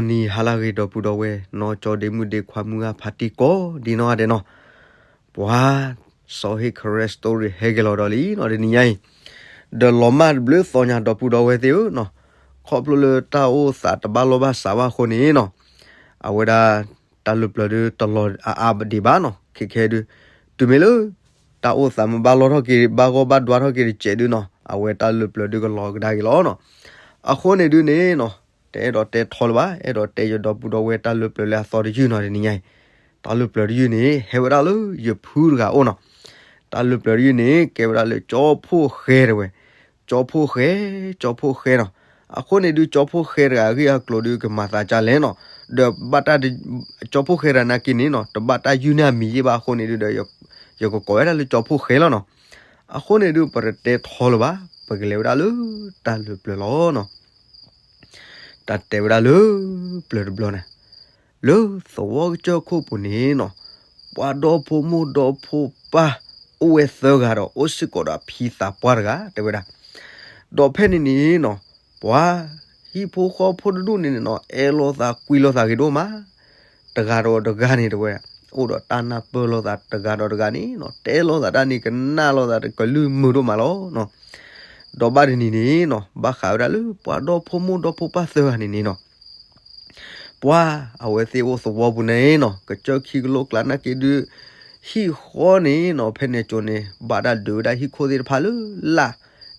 ဂီၤနံၤဟါလၢအဂ့ၤ ဒီပုၢ်ဒီဝဲၢ် နီၢ်ကၠီဒ့မုၣ်ဒ့ခွါ မုၢ်ဂၢ်ဖါတံၢ်ကိးဒ်နီၢ်ဂၤဒဲးနီၤ, ပှၤ စီၤဟ့ၣ် Karen Story ဟဲက့ၤလီၤဒီးလံနီၤ တနံၤညါအံၤ, ဒီးလီၤမၢ်တဘျုးသီညါ ဒီပုၢ်ဒီဝဲၢ်သ့ၣ်ဧၢနီၤ, ခီဖျိလၢတၢ်အိၣ်သးတဘၣ်လိာ်ဘၣ်စးဘၣ်အဃိန့ၣ်နီၤ, အဝဲဒၣ် တၢ်လၢပျၢၤဒုးတလီၤအါအါဒံးဘၣ်နီၤ, ခဲခဲဒုး တုၤမ့ၢ်လၢ တၢ်အိၣ်သးမ့ၢ်ဘၣ်လိာ်ထီၣ်က့ၤ ဘၣ်ဂီၢ်ဘၣ်ဒွးထီၣ်က့ၤတစဲးဒုးနီၤ, အဝဲတၢ်လၢပျၢၤဒုးကလီၤကဒါက့ၤလီၤနီၤ, အဃိန့ၣ်ဒုးန့ၣ်နီၤ, တအဲၣ်ဒိးတဲထီလၢၤဘၣ်, အဲၣ်ဒိးတဲယဒီပုၢ်ဒီဝဲၢ်တၢ်လၢပျၢၤလၢအသီတယုၢ်နီၤ တနံၤညါအံၤ, တၢ်လၢပျၢၤတယုၢ်န့ၣ် ဟဲဝဲဒၣ်လၢယဖုတဂၤအိၣ်နီၤ, တၢ်လၢပျၢၤတယုၢ်န့ၣ် ကဲဝဲဒၣ်လၢကၠီဖှိၣ်ဃဲတဲဝဲ, ကၠီဖှိၣ်ဃဲ, ကၠီဖှိၣ်ဃဲနီၤ, အဃိန့ၣ်ဒုး ကၠီဖှိၣ်ဃဲတဂၤအဂ့ၢ်အကျိၤဒုးကမၤသးဒ်လဲၣ်နီၤ, ဒီးဘၣ်တၢ် ကၠီဖှိၣ်ဃဲတဂၤနာ်က့န့ၣ်နီၤ တဘၣ်တၢ်ယုၢ်န့ၢ်အမံၤယ့ၢ်ဘၣ်အဃိန့ၣ်ဒုးဒီး ယကကိးဝဲဒၣ်လၢကၠီဖှိၣ်ဃဲလီၤနီၤ, အဃိန့ၣ်ဒုး ပတတဲထီလၢၤဘၣ်, ပကလဲၤဝဲဒၣ်လၢတၢ်လၢပျၢၤလီၤနီၤ, တၢ်တဲဝဲဒၣ်လၢ ပျၢၤတဘျီန့ၣ်, လၢသဝီကစၢၢ်ခိၣ်ပူၤန့ၣ်နီၤ, ပှၤဒီဖိမိၢ်ဒီဖိပၢ် အိၣ်ဝဲသၢဂၤဒီး အိၣ်စ့ၢ်ကီးဒီးအဖံသးပှၢ်တဂၤ တဲဝဲဒၣ်, ဒီးဖဲန့ၣ်န့ၣ်နီၤ, ပှၤ ဟံၣ်ဖိဃီဖိတဒူၣ်န့ၣ်န့ၣ်နီၤ အဲၣ်လိာ်သးကွံလိာ်သးဂ့ၤဒိၣ်မး, တဂၤဒီးတဂၤန့ၣ်တဲဝဲဒၣ်, အိၣ်ဒီးတၢ်နၢ်ပၢၢ်လိာ်သးတဂၤဒီးတဂၤန့ၣ်နီၤ, တဲလိာ်သးတၢ်န့ၣ် ကနၣ်လိာ်သးတကလုၢ်မုာ်ဒိၣ်မးလီၤနီၤ, ဒီးဘၣ်တနံၤန့ၣ်နီၤ ဘၣ်ဃးဝဲဒၣ်လၢပှၤဒီဖိမိၢ်ဒီဖိပၢ်သၢဂၤန့ၣ်န့ၣ်နီၤ ပှၤအဝဲသ့ၣ်အိၣ်သဝီပူၤန့ၣ်နီၤ ကစၢၢ်ခံကလိကျါနာ်က့ဒုး ဟံၣ်ဃီန့ၣ်နီၤ ဖဲန့ၣ်ကၠိန့ၣ် ဘၣ်တၢ်ဒုးဝဲဒၣ်ဟံၣ်ခိၣ်သ့ၣ်တဖၣ်လၢလၢ်,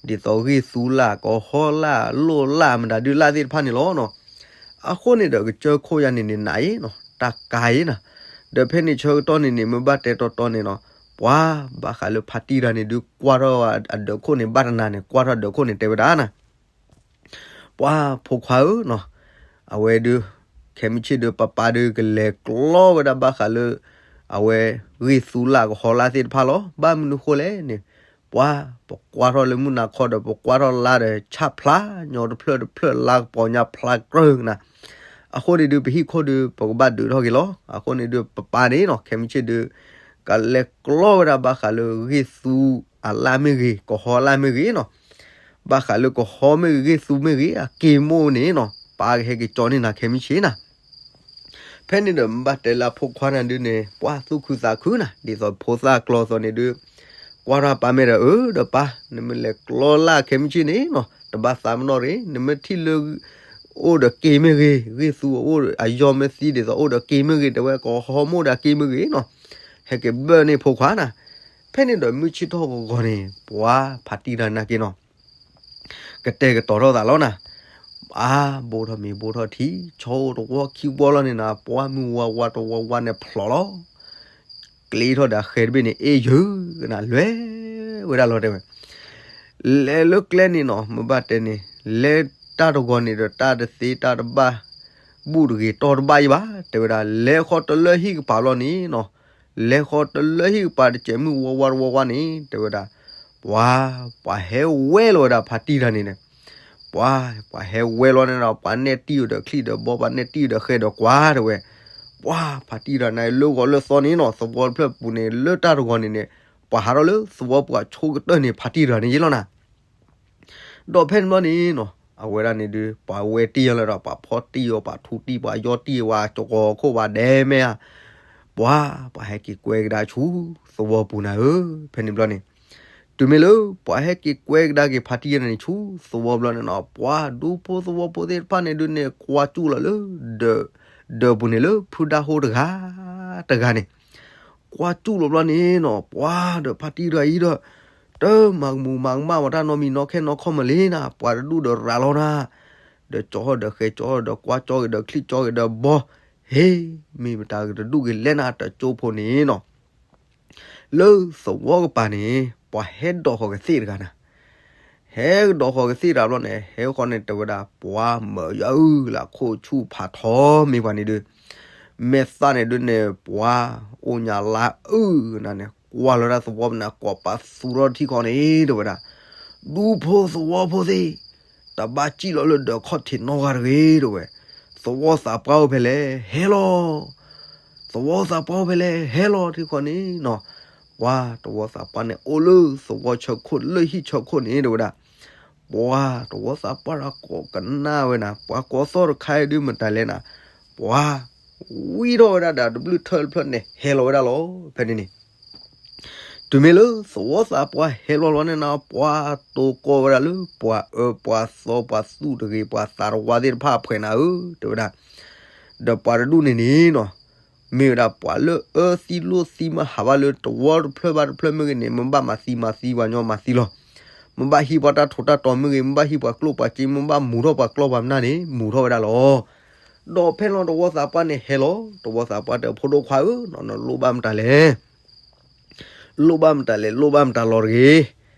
ဒ်သိးဂ့ၢ်သူလၢ် ကဟီလၢ် လိၣ်လၢ် မတၤဒုးလၢ်သ့ၣ်တဖၣ်န့ၣ်လီၤနီၤ, အဃိန့ၣ်ဒီးကစၢၢ်ခိၣ်ယါန့ၣ်န့ၣ် နးအံၤနီၤ တၢ်ကါအံၤနၤ, ဒီးဖဲန့ၣ်ဆၢကတီၢ်န့ၣ်န့ၣ် မ့ၢ်ဘၣ်တဲတီတီန့ၣ်နီၤ ပှၤဘၣ်ဃးလၢဖါတံၢ်တဂၤန့ၣ်ဒုး ကွၢ်ထီၣ်အဒၢးခိၣ်န့ၣ် ဘၣ်တနၤန့ၣ် ကွၢ်ထီၣ်အဒၢးခိၣ်န့ၣ် တဲဝဲဒၣ်နၤ ပှၤဖိခွါဧၢနီၤ, အဝဲဒုး ခဲမုၢ်ဆ့ၣ်ဒုး ပၢ်ပၢ်ဒုးကလဲၤကျီဝဲဒၣ်ဘၣ်ဃးလၢ အဝဲဂ့ၢ်သူလၢ်ကဟီလၢ်သ့ၣ်တဖၣ်လီၤ. ဘၣ်မနုၤဃိလဲၣ်န့ၣ် ပှၤပကွၢ်ထီၣ်လၢမုၢ်နၤခီဒီး ပကွၢ်ထီၣ်လါဒီး ဆၣ်ဖျါညီတဖျၢၣ်တဖျၢၣ် လါကပီၤညါဖျါကြၢးနၤ, အဃိန့ၣ်ဒုး ပဟံၣ်ခိၣ်ဒုး ပကဘၣ်ဒုးထီၣ်က့ၤလီၤ. အဃိန့ၣ်ဒုး ပၢ်ပၢ်န့ၣ်နီၤ ခဲမုၢ်ဆ့ၣ်ဒုး ကလဲၤကျီဝဲဒၣ်ဘၣ်ဃးလၢဂ့ၢ်သူအလၢ်မ့ၢ်ဂ့ၤ ကဟီလၢ်မ့ၢ်ဂ့ၤနီၤ, ဘၣ်ဃးလၢကဟီမ့ၢ်ဂ့ၤ ဂ့ၢ်သူမ့ၢ်ဂ့ၤ အက့ၤမိၢ်န့ၣ်နီၤ ပၢ်ကဟဲက့ၤကၠီန့ၢ်နၤခဲမုၢ်ဆ့ၣ်နၤ ဖဲန့ၣ်ဒီး မ့ၢ်ဘၣ်တဲလၢအဖိခွါနၤဒုးန့ၣ် ပှၤသူၣ်ခုသးခုနၤ ဒ်သိးဖိသၣ်ကျီသီန့ၣ်ဒုး ကွၢ်ထီၣ်ပၢ်မဲာ်ဒီး အၢ ဒီးပၢ် နမ့ၢ်လဲၤကျီလၢ်ခဲမုၢ်ဆ့ၣ်န့ၣ်နီၤ တဘၣ်သးပ့ၤနီၣ်ရ့ၣ် နမ့ၢ်ထံၣ်လၢ အိၣ်ဒီးက့ၤမ့ၢ်ဂ့ၤ ဂ့ၢ်သူအအိၣ်အယီၢ်မ့ၢ်သံဒ်သိးအိၣ်ဒီးက့ၤမ့ၢ်ဂ့ၤ တဲဝဲကဟီမိၢ်ဒီးက့ၤမ့ၢ်ဂ့ၤနီၤ ဟဲက့ၤဘၢၣ်န့ၢ်ဖိခွါနၤ ဖဲန့ၣ်ဒီးမုၢ်ဆ့ၣ်ထီၣ်ဂီၤဂီၤန့ၣ် ပှၤဖါတံၢ်တဂၤနာ်က့နီၤ ကတဲာ်ကတီၤထီၣ်သးလီၤနၤ, အါ ဘိၣ်ထီၣ်မံၤဘိၣ်ထီၣ်ထံ ဆီအိၣ်တဝီခံဝီလီၤန့ၣ်နၤ ပှၤမုၢ်ဝါဝါတဝီဝါန့ၣ်ဖျိးလီၤ, ကျ့ထီၣ်ဒီးအဃဲတဘ့ၣ်န့ၣ် အ့ၣ်ယုာ်နၤ လဲၤဝဲဒၣ်လီၤတဲဝဲ, လဲၤလၢကျဲန့ၣ်နီၤ မ့ၢ်ဘၣ်တဲန့ၣ် လဲၤတၢ်တဂီၤန့ၣ်ဒီးတၢ်တသ့တၢ်တဘၣ် ဘူၣ်တဂ့ၤတီၢ်တဘၣ်ယံၤဘၣ် တဲဝဲဒၣ် လဲၤဃီတလၢဟံၣ်ကပၤဘျီန့ၣ်နီၤ လဲၤဃီတလၢဟံၣ်ကပၤတစဲးမုၢ်ဝါဝါတဝီဝါန့ၣ် တဲဝဲဒၣ်, ပှၤ ပှၤဟဲဝဲလီၤဝဲဒၣ်ဖါတံၢ်တဂၤန့ၣ်န့ၣ်, ပှၤ ပှၤဟဲဝဲလီၤန့ၣ်ဒီး ပှၤနဲၣ်တံၢ်ဒီးချံၣ်ဒီးဘီ ပှၤနဲၣ်တံၢ်ဒီးဃဲဒီးကွၢ်တဲဝဲ, ပှၤဖါတံၢ်တဂၤန့ၣ် လၢဂီၤလၢသီန့ၣ်နီၤ သဝီတဖျၢၣ်ပူၤန့ၣ် လၢတၢ်တဂီၤန့ၣ်န့ၣ် ပှၤဟးထီၣ်လၢသဝီပူၤအဆိကတၢၢ်န့ၣ် ဖါတံၢ်တဂၤန့ၣ်ယ့လီၤနၤ ဒီးဖဲန့ၣ်ဘျီန့ၣ်နီၤ အဝဲဒၣ်န့ၣ်ဒုး ပှၤဝဲတံၢ်အီၤလၢဒီး ပှၤဖီတံၢ်အီၤ ပှၤထူတံၢ် ပှၤယီၢ်တံၢ် ပှၤကကီၤခိၣ် ပှၤဒဲမဲာ်ဧါ, ပှၤ ပှၤဟဲက့ၤကွဲကဒါဆူသဝီပူၤနၤဧၢ, ဖဲန့ၣ်ဘျီန့ၣ် တုၤမ့ၢ်လၢ ပှၤဟဲက့ၤကွဲကဒါက့ၤဖါတံၢ်တဂၤန့ၣ်ဆူသဝီဘျီန့ၣ်နီၤ ပှၤဒူဖိသဝီဖိသ့ၣ်တဖၣ်န့ၣ်ဒုးန့ၣ် ကွၢ်စူၣ်လီၤလၢ ဒၢးပူၤန့ၣ်လၢဖုဒါဟိတဂၤ တဂၤန့ၣ် ကွၢ်စူၣ်လီၤဘျီန့ၣ်နီၤ ပှၤဒီးဖါတံၢ်တဂၤအံၤဒီး တမၤကမူၤမၤကမၣ်ဝဲတၢ်နီတမံၤနီတခဲနီတခီၣ်မးလံနၤ ပှၤတဒူၣ်ဒီးရၤလီၤနၤ, ဒီးကၠီဒီးဃဲၤ ကၠီဒီးကွၢ် ကၠီဂ့ၤဒီးချံၣ် ကၠီဂ့ၤဒီးဘီ, ဟ့ မ့ၢ်မတၤဂ့ၤတဒူၣ်ဂ့ၤလဲၣ်နၤ တကၠိဖိန့ၣ်နီၤ လၢသဝီကပၤန့ၣ် ပှၤဟဲဒိးဃီၤကသ့ၣ်တဂၤနၤ, ဟဲကဒိးဃီၤကသ့ၣ်တဂၤဘျီန့ၣ် ဟဲဃီၤန့ၣ်တဲဝဲဒၣ် ပှၤမၢယွၤဧၢ လၢခိၣ်ဆူၣ်ဖးထီမ့ၢ်ပှၤန့ၣ်ဒုး မဲာ်သၣ်န့ၣ်ဒုးန့ၣ် ပှၤအိၣ်ညါလါအုၣ်နၤန့ၣ် ကွၢ်လီၤတၢ်သဝီပူၤန့ၣ် ကိးပသူထီၣ်ထံဃီန့ၣ် တဲဝဲဒၣ် ဒူဖိသဝီဖိသ့ၣ် တဘၣ်စံၣ်လီၤလၢဒၢးခီၣ်ထံးနီတဂၤတဂ့ၤ တဲဝဲ, သဝီသးပှၢ်အိၣ်ဖဲလဲၣ် ဟဲလီၤ သဝီသးပှၢ်အိၣ်ဖဲလဲၣ် ဟဲလီၤထံဃီန့ၣ်နီၤ, ပှၤသဝီသးပှၢ်န့ၣ် အိၣ်လၢသဝီဆၢခိၣ် လၢဟံၣ်ဆၢခိၣ်န့ၣ် တဲဝဲဒၣ်, ပှၤတဝီသးပှၢ်တၢ်ကိးကနၣ်ဝဲနၤ, ပှၤကိးသီၣ်တခါအံၤဒုးမတၤလဲၣ်နၤ, ပှၤဝံထီၣ်ဝဲဒၣ်ဒီးတဘျုးထၢၣ်တဖျၢၣ်န့ၣ် ဟဲလီၤဝဲဒၣ်လီၤ. ဖဲန့ၣ်န့ၣ် တုၤမ့ၢ်လၢသဝီသးပှၢ်ဟဲလီၤလီၤန့ၣ်နၤ, ပှၤတိၢ်ကီၢ်ဝဲဒၣ်လၢပှၤအၢပှၤသီ ပှၤသူၣ်တဂ့ၤ ပှၤသးတဝါသ့ၣ်တဖၣ်အဖှဲးနၤဧၢ တဲဝဲဒၣ်. ဒီးပှၤတဒူၣ်န့ၣ်န့ၣ်နီၤ, မ့ၢ်ဝဲဒၣ်ပှၤလၢအၢသံလိၣ်သံ မ့ၢ်ဟးဘၣ်လၢတဝီတဖျၢၣ်ဘၣ်တဖျၢၣ်မ့ၢ်ဂ့ၤန့ၣ် မ့ၢ်ဘၣ်မၤသံမၤသံ ပှၤညီမၤသံလီၤ. မ့ၢ်ဘၣ်ဟံးပှၤတၢ်ထူးတၢ်တီၤမ့ၢ်ဂ့ၤ, မ့ၢ်ဘၣ်ဟံးပှၤကျိၣ်ပှၤစ့, မ့ၢ်ဘၣ်မူၤထီၣ်ပှၤကျီၢ်ပှၤမနၢ်န့ၣ် မူၤထီၣ်ဝဲဒၣ်လီၤ. ဒီးဖဲလီၤတဝီသးပှၢ်န့ၣ်ဟဲလီၤ, တဝီသးပှၢ်တဲ ဖိဒိၣ်ခွါဧၢ, နလိၣ်ဘၣ်မတၤလဲၣ် လိၣ်ဘၣ်မတၤလဲၣ်, လိၣ်ဘၣ်မတၤလီၤတဂ့ၤ,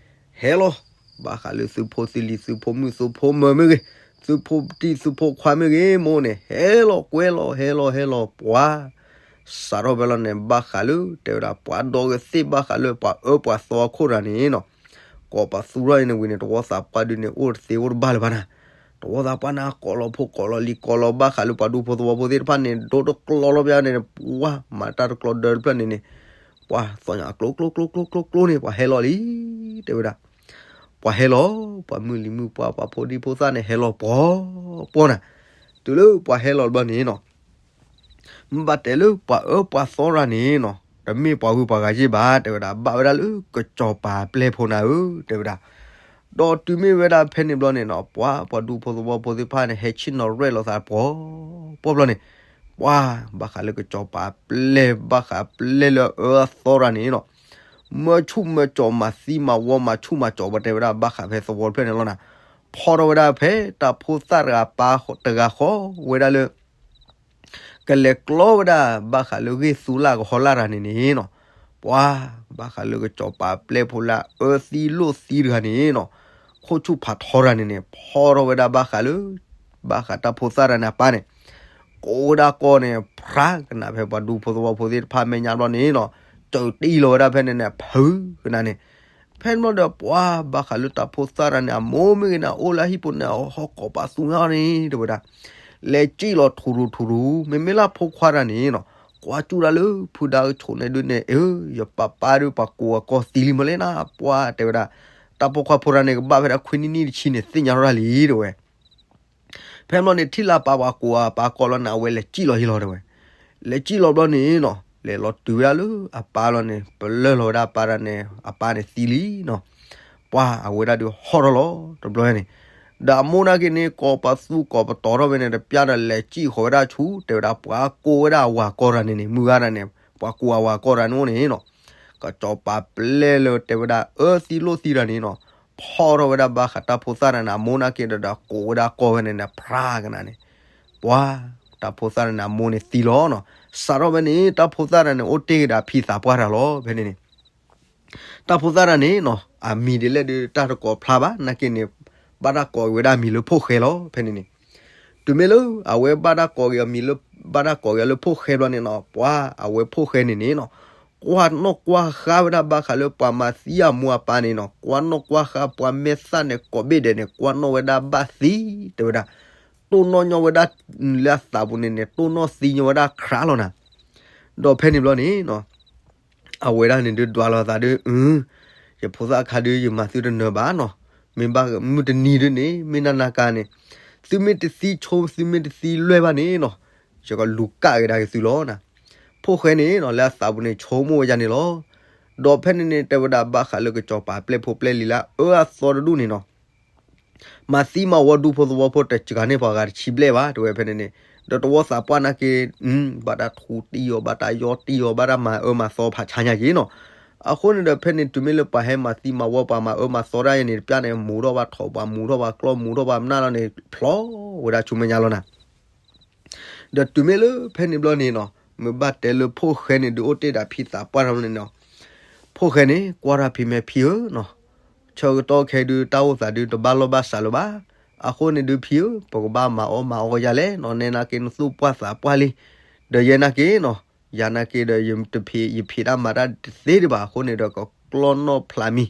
ဟဲလီၤ. ဘၣ်ဃးလၢသုဖိသုလံၤ သုဖိမုၣ်သုဖိမၢၤမ့ၢ်ဂ့ၤ, သုဖိတံၢ်သုဖိခွါမ့ၢ်ဂ့ၤ မိၢ်န့ၣ် ဟဲလီၤကွဲလီၤ ဟဲလီၤ ဟဲလီၤ ပှၤ စးထီၣ်ဖဲလီၤန့ၣ် ဘၣ်ဃးလၢ တဲဝဲဒၣ် ပှၤဒီဂ့ၤသ့ၣ် ဘၣ်ဃးလၢပှၤအၢပှၤသီအခိၣ်တဂၤန့ၣ်နီၤ, ကိးပသူထီၣ်အံၤန့ၣ်ဝံၤန့ၣ် တဝီသးပှၢ်ဒုန့ၣ် အိၣ်တသ့အိၣ်တဘၣ်လၢၤဘၣ်နၤ. တဝီသးပှၢ်န့ၣ် ကိးလီၤဖိကိးလီၤလံၤ ကိးလီၤဘၣ်ဃးလၢပှၤဒူဖိသဝီဖိသ့ၣ်တဖၣ်န့ၣ် ဒိတကျီလီၤပျၢ်န့ၣ် ပှၤမၤတၢ်တကျီဒၢတဖျၢၣ်န့ၣ်န့ၣ် ပှၤသီၣ်ညါကျိကျိကျိကျိကျိန့ၣ် ပှၤဟဲလီၤလံ တဲဝဲဒၣ်. ပှၤဟဲလီၤ, ပှၤမုၢ်လံၤမုၢ်ပှၢ် ပှၤဖိဒံဖိသၣ်န့ၣ် ဟဲလီၤပှီၤပှီၤနၤ. တုၤလၢပှၤဟဲလီၤဘျီန့ၣ်နီၤ, မ့ၢ်ဘၣ်တဲလၢပှၤအၢပှၤသီတဂၤန့ၣ်နီၤ, တမ့ၢ်ပှၤဂုၤပှၤဂၤယ့ၢ်ဘၣ် တဲဝဲဒၣ်, ဘၣ်ဝဲဒၣ်လၢကစီၤပၤပျဲၢ်ဖိနၤဧၢ တဲဝဲဒၣ်. ဒီးတုၤမ့ၢ်ဝဲဒၣ်ဖဲန့ၣ်ဘျီန့ၣ်နီၤ, ပှၤပှၤဒူဖိသဝီဖိသ့ၣ်တဖၣ်န့ၣ် ဟဲဆ့ၣ်နီၤရဲၣ်လိာ်သးပှီၤပှီၤဘျီန့ၣ်, ပှၤဘၣ်ဃးလၢကစီၤပၤပျဲၢ် ဘၣ်ဃးပျဲၢ်လၢအအၢအသီတဂၤန့ၣ်နီၤ, မၢဆူၣ်မၢကၠီၤ မၤသံမၤဝီ မၤဆူၣ်မၤကၠီၤ ပတဲဝဲဒၣ် ဘၣ်ဃးဖဲသဝီတဖျၢၣ်န့ၣ်လီၤနၤ. ဖီထီၣ်ဝဲဒၣ်ဖဲတၢ်ဖိသၣ်တဂၤပၢ်တဂၤဃီဝဲဒၣ်လၢ ကလဲၤကျီဝဲဒၣ် ဘၣ်ဃးလၢဂ့ၢ်သူလၢကဟီလၢ်တဂၤန့ၣ်န့ၣ်နီၤ, ပှၤဘၣ်ဃးလၢကစီၤပၤပျဲၢ်ဖိလၢအအၢသံလိၣ်သံတဂၤန့ၣ်နီၤ, ခိၣ်ဆူၣ်ဖးထီတဂၤန့ၣ်န့ၣ် ဖီထီၣ်ဝဲဒၣ်ဘၣ်ဃးလၢ ဘၣ်ဃးတၢ်ဖိသၣ်တဂၤန့ၣ်အပၢ်န့ၣ် ကိးဝဲဒၣ်ကီၢ်န့ၣ် ဖြးကနၣ် ဖဲပှၤဒူဖိသဝီဖိသ့ၣ်တဖၣ်မဲာ်ညါဘျီန့ၣ်နီၤ, စၢၤတံၢ်လီၤဝဲဒၣ်ဖဲန့ၣ်န့ၣ် ဖုကနၣ်န့ၣ်. ဖဲန့ၣ်ဘျီဒီး ပှၤဘၣ်ဃးလၢတၢ်ဖိသၣ်တဂၤန့ၣ် အမိၢ်မ့ၢ်ဂ့ၤန့ၣ် အအိၣ်လၢဟံၣ်ပူၤန့ၣ် အဟီၣ်ကိးပသူညါန့ၣ် တဲဝဲဒၣ်, လဲၤစံၣ်လီၤထူရူၤထူရူၤ, မ့မ့ၢ်လၢဖိခွါတဂၤန့ၣ်နီၤ, ကွၢ်စူၣ်ဒၣ်လၢဖုဒါကဆိးန့ၣ်ဒုးန့ၣ် အၢ ယပၢ်ပၢ်ဒုး ပှၤကိးအကီၢ်သံလံမ့ၢ်လဲၣ်နၤ ပှၤတဲဝဲဒၣ်, တၢ်ပိာ်ခွါဖိတဂၤန့ၣ် ကဘၣ်ဖဲဒၣ်ခွံနံၣ်နံၣ်တဆံန့ၣ် သ့ၣ်ညါထီၣ်တၢ်လံ တဲဝဲ. ဖဲန့ၣ်ဘျီန့ၣ် ထံၣ်လၢအပၢ်ပှၤကိးအပၢ်ကီၢ်လီၤန့ၣ် အဝဲလဲၤစံၣ်လီၤဟံၣ်လီၤ တဲဝဲ. လဲၤစံၣ်လီၤဘျီန့ၣ်နီၤ, လဲၤလီၤတုၤဝဲဒၣ်လၢအပၢ်လီၤန့ၣ် ပလၢၢ်လီၤဝဲဒၣ်အပၢ်တဂၤန့ၣ် အပၢ်န့ၣ်သံလံနီၤ. ပှၤအဝဲဒၣ်ဒုးဟီၣ်ထီၣ်လီၤတဘျီန့ၣ်, ဒီးအမိၢ်နာ်က့န့ၣ် ကိးပသူကိးပတီၤထီၣ်ဝဲန့ၣ် တပျၢ်ဒီးလဲၤစံၣ်ဃီၤဝဲဒၣ်ဆူ တဲဝဲဒၣ် ပှၤကိးဝဲဒၣ်အဝၤကီၢ်တဂၤန့ၣ်န့ၣ် မုၢ်ဂၤတဂၤန့ၣ် ပှၤကိးအဝၤကီၢ်တဂၤန့ၣ်အိၣ်န့ၣ်နီၤ, ကစီၤပၤပျဲၢ်လၢတဲဝဲဒၣ် အၢသံလိၣ်သံတဂၤန့ၣ်နီၤ, ဖီထီၣ်ဝဲဒၣ်ဘၣ်ဃးတၢ်ဖိသၣ်တဂၤန့ၣ် အမိၢ်နာ်က့ဒီး ဒီးကိးဝဲဒၣ်ကီၢ်ဝဲန့ၣ်န့ၣ် ဖြးကနၣ်န့ၣ် ပှၤတၢ်ဖိသၣ်တဂၤန့ၣ် အမိၢ်န့ၣ်သံလီၤနီၤ. စးထီၣ်ဖဲန့ၣ် တၢ်ဖိသၣ်တဂၤန့ၣ် အိၣ်တ့ၢ်က့ၤဒီးအဖံသးပှၢ်တဂၤလီၤ ဖဲန့ၣ်န့ၣ် တၢ်ဖိသၣ်တဂၤန့ၣ်နီၤ အမံၤဒ်လဲၣ်ဒုး တၢ်တကိးဖျါဘၣ် နာ်က့န့ၣ် ဘၣ်တၢ်ကိးက့ၤဝဲဒၣ်အမံၤလၢဖိၣ်ဃဲလီၤ ဖဲန့ၣ်န့ၣ်. တုၤမ့ၢ်လၢအဝဲဘၣ်တၢ်ကိးက့ၤအမံၤလၢ ဘၣ်တၢ်ကိးက့ၤအီၤလၢဖိၣ်ဃဲဘျီန့ၣ်နီၤ, ပှၤအဝဲဖိၣ်ဃဲန့ၣ်န့ၣ်နီၤ, ကွၢ်နီၣ်ကွၢ်ဃါဝဲဒၣ်ဘၣ်ဃးလၢပှၤမၤသံအမိၢ်အပၢ်န့ၣ်နီၤ, ကွၢ်နီၣ်ကွၢ်ဃါပှၤမဲာ်သၣ်န့ၣ် ကိးဘ့ၣ်ဒဲးန့ၣ် ကွၢ်နီၣ်ဝဲဒၣ်ဘၣ်သံ တဲဝဲဒၣ်, တိၢ်နီၣ်ညီဝဲဒၣ်လၢအသးပူၤန့ၣ်န့ၣ် တိၢ်နီၣ်သံညီဝဲဒၣ်ခြးလီၤနၤ. ဒီးဖဲန့ၣ်ဘျီန့ၣ်နီၤ အဝဲဒၣ်န့ၣ်ဒုးဒွးလီၤအသးဒုး အၢ ယဖိသၣ်ခါဒုး ယမၤသုတနၢၤဘၣ်နီၤ, မ့ၢ်ဘၣ်မုၢ်တနံၤဒုးန့ၣ် မ့ၢ်နၤနၤကါန့ၣ် သုမ့ၢ်တသံဆိ သုမ့ၢ်တသံလွဲၢ်ဘၣ်န့ၣ်နီၤ, ယကလူၤကၣ်ကဒါက့ၤသုလီၤနၤ. ဖိၣ်ဃဲန့ၣ်နီၤ လၢအသးပူၤန့ၣ် ဆိကမိၣ်ဝဲဒၣ်န့ၣ်လီၤ. ဒီးဖဲန့ၣ်န့ၣ် တဲဝဲဒၣ်ဘၣ်ဃးလၢကစီၤပၤပျဲၢ်ဖိပျဲၢ်လံၤလၢအအၢအသီတဒူၣ်န့ၣ်နီၤ မၤသံမၤဝီဒူဖိသဝီဖိတစှၤန့ၢ်ပှၤဂၤတဆံဘျဲၣ်ဘၣ် တဲဝဲဖဲန့ၣ်န့ၣ်, ဒီးတဝီသးပှၢ်နာ်က့ ဘၣ်တၢ်ထူတံၢ်အီၤ ဘၣ်တၢ်ယီတံၢ်အီၤ ဘၣ်တၢ်မၤအၢမၤသီဖးဆါညါက့နီၤ. အဃိန့ၣ်ဒီးဖဲန့ၣ် တုၤမ့ၢ်လၢပှၤဟဲမၤသံမၤဝီပှၤမၤအၢမၤသီဒၣ်ယဲန့ၣ် တပျၢ်န့ၣ် မူၤထီၣ်ဘၣ်ထိးပှၤ မူၤထီၣ်ဘၣ်ကျီ မူၤထီၣ်ဘၣ်မနၢ်လီၤန့ၣ် ဖျီဝဲဒၣ်ဆူမဲာ်ညါလီၤနၤ. ဒီးတုၤမ့ၢ်လၢဖဲန့ၣ်ဘျီန့ၣ်နီၤ မ့ၢ်ဘၣ်တဲလၢဖိၣ်ဃဲန့ၣ်ဒုးအိၣ်တ့ၢ်ဒီးဖံသးပှၢ်ထီၣ်န့ၣ်နီၤ, ဖိၣ်ဃဲန့ၣ် ကွၢ်ထီၣ်ဖံမဲာ်ဖံဧၢနီၤ, ဆၢကတီၢ်ခဲဒုးတၢ်အိၣ်သးဒုးတဘၣ်လီၢ်ဘၣ်စးလၢၤဘၣ်. အဃိန့ၣ်ဒုးဖံဧၢ ပကဘၣ်မၤအီၣ်မၤအီယၤလဲၣ်နီၤ, နဲနာ်က့နသူၣ်ပှၢ်သးပှၢ်လံ. ဒီးယဲနာ်က့နီၤ, ယၤနာ်က့ဒီး ယတဖံး ယဖံးတၢ်မၤတၢ်တသ့ဒံးဘၣ်. အဃိန့ၣ်ဒီး ကကျီၢ်နီၣ်ဖျးမံၤ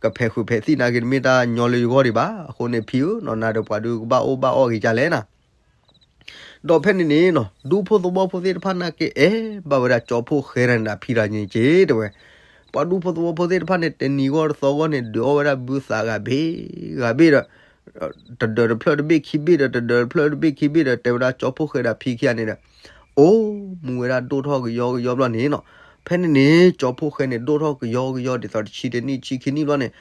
ကဖဲးဃုာ်ဖဲးသံၣ်နာ်က့ တမ့ၢ်တၢ်ညီလၢယဂီၢ်ဒံးဘၣ်. အဃိန့ၣ်ဖံဧၢနီၤ, နၤဒီးပှၤဒုးကဘၣ်အိၣ်ဘၣ်အီၣ်ဂ့ၤဒ်လဲၣ်နၤ. ဒီးဖဲန့ၣ်န့ၣ်နီၤ ဒူဖိသဝီဖိသ့ၣ်တဖၣ်နာ်က့ အဲၣ်ဘၣ်ဝဲဒၣ်ကၠီဖိၣ်ဃဲတဂၤန့ၣ်ဒီးအဖံတဂၤန့ၣ်က့ တဲဝဲ. ပှၤဒူဖိသဝီဖိသ့ၣ်တဖၣ်န့ၣ် တနံၤဂီၢ်တသီဂီၢ်န့ၣ် ဒုးအီၣ်ဝဲဒၣ်ဘုသးဂၤဘ့ၣ်ဂၤဘ့ၣ်ဒီး တဒၢးတဖျၢၣ်တဘ့ၣ်ခံဘ့ၣ်ဒီး တဒၢးတဖျၢၣ်တဘ့ၣ်ခံဘ့ၣ်ဒီး တဲဝဲဒၣ်ကၠီဖှိၣ်ဃဲဒီးဖံခံဂၤန့ၣ်ဒီး အိၣ်မူဝဲဒၣ်ဒိၣ်ထီၣ်ကယီကယီဘျီန့ၣ်နီၤ. ဖဲန့ၣ်န့ၣ် ကၠီဖှိၣ်ဃဲန့ၣ် ဒိၣ်ထီၣ်ကယီကယီဒ်သိးတဆံတနံၣ်ဆံခံနံၣ်ဘျီန့ၣ်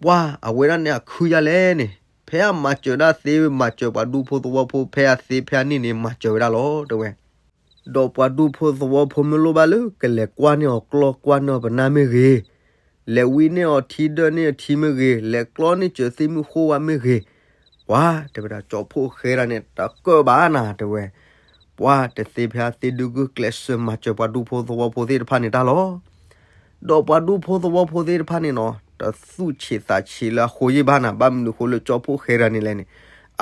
ပှၤအဝဲဒၣ်န့ၣ်အခုယါလဲၣ်န့ၣ် ဖဲအမၤစၢၤဒၣ်သ့ မၤစၢၤပှၤဒူဖိသဝီဖိ ဖဲအသ့ဖဲအန့ၣ်န့ၣ် မၤစၢၤဝဲဒၣ်လီၤ တဲဝဲ. ဒီးပှၤဒူဖိသဝီဖိမ့ၢ်လိၣ်ဘၣ်လၢ ကလဲၤကွၢ်န့ၢ်အီၤကျီၢ်ကွၢ်န့ၢ်အီၤပနၢ်မ့ၢ်ဂ့ၤ, လဲၤဝံန့ၢ်အီၤထံဒၢၣ်န့ၢ်အီၤထံမ့ၢ်ဂ့ၤ, လဲၤကျီန့ၢ်စၢၤသ့ၣ်မုၢ်ဃိဝါမ့ၢ်ဂ့ၤ, ပှၤတဲဝဲဒၣ်ကၠီဖှိၣ်ဃဲဒၣ်န့ၣ် တကၢၣ်ဘၣ်နၤ တဲဝဲ. ပှၤတသ့ဖဲအသ့ဒုးဂုာ်ကျဲးစၢးမၤစၢၤပှၤဒူဖိသဝီဖိသ့ၣ်တဖၣ်န့ၣ်တၢ်လီၤ. ဒီးပှၤဒူဖိသဝီဖိသ့ၣ်တဖၣ်န့ၣ်နီၤ တသူၣ်ဆံးသးဆံးလၢအဃိယ့ၢ်ဘၣ်နၤ ဘၣ်မနုၤဃိလၢကၠီဖှိၣ်ဃဲဒၣ်န့ၣ်လဲၣ်န့ၣ်,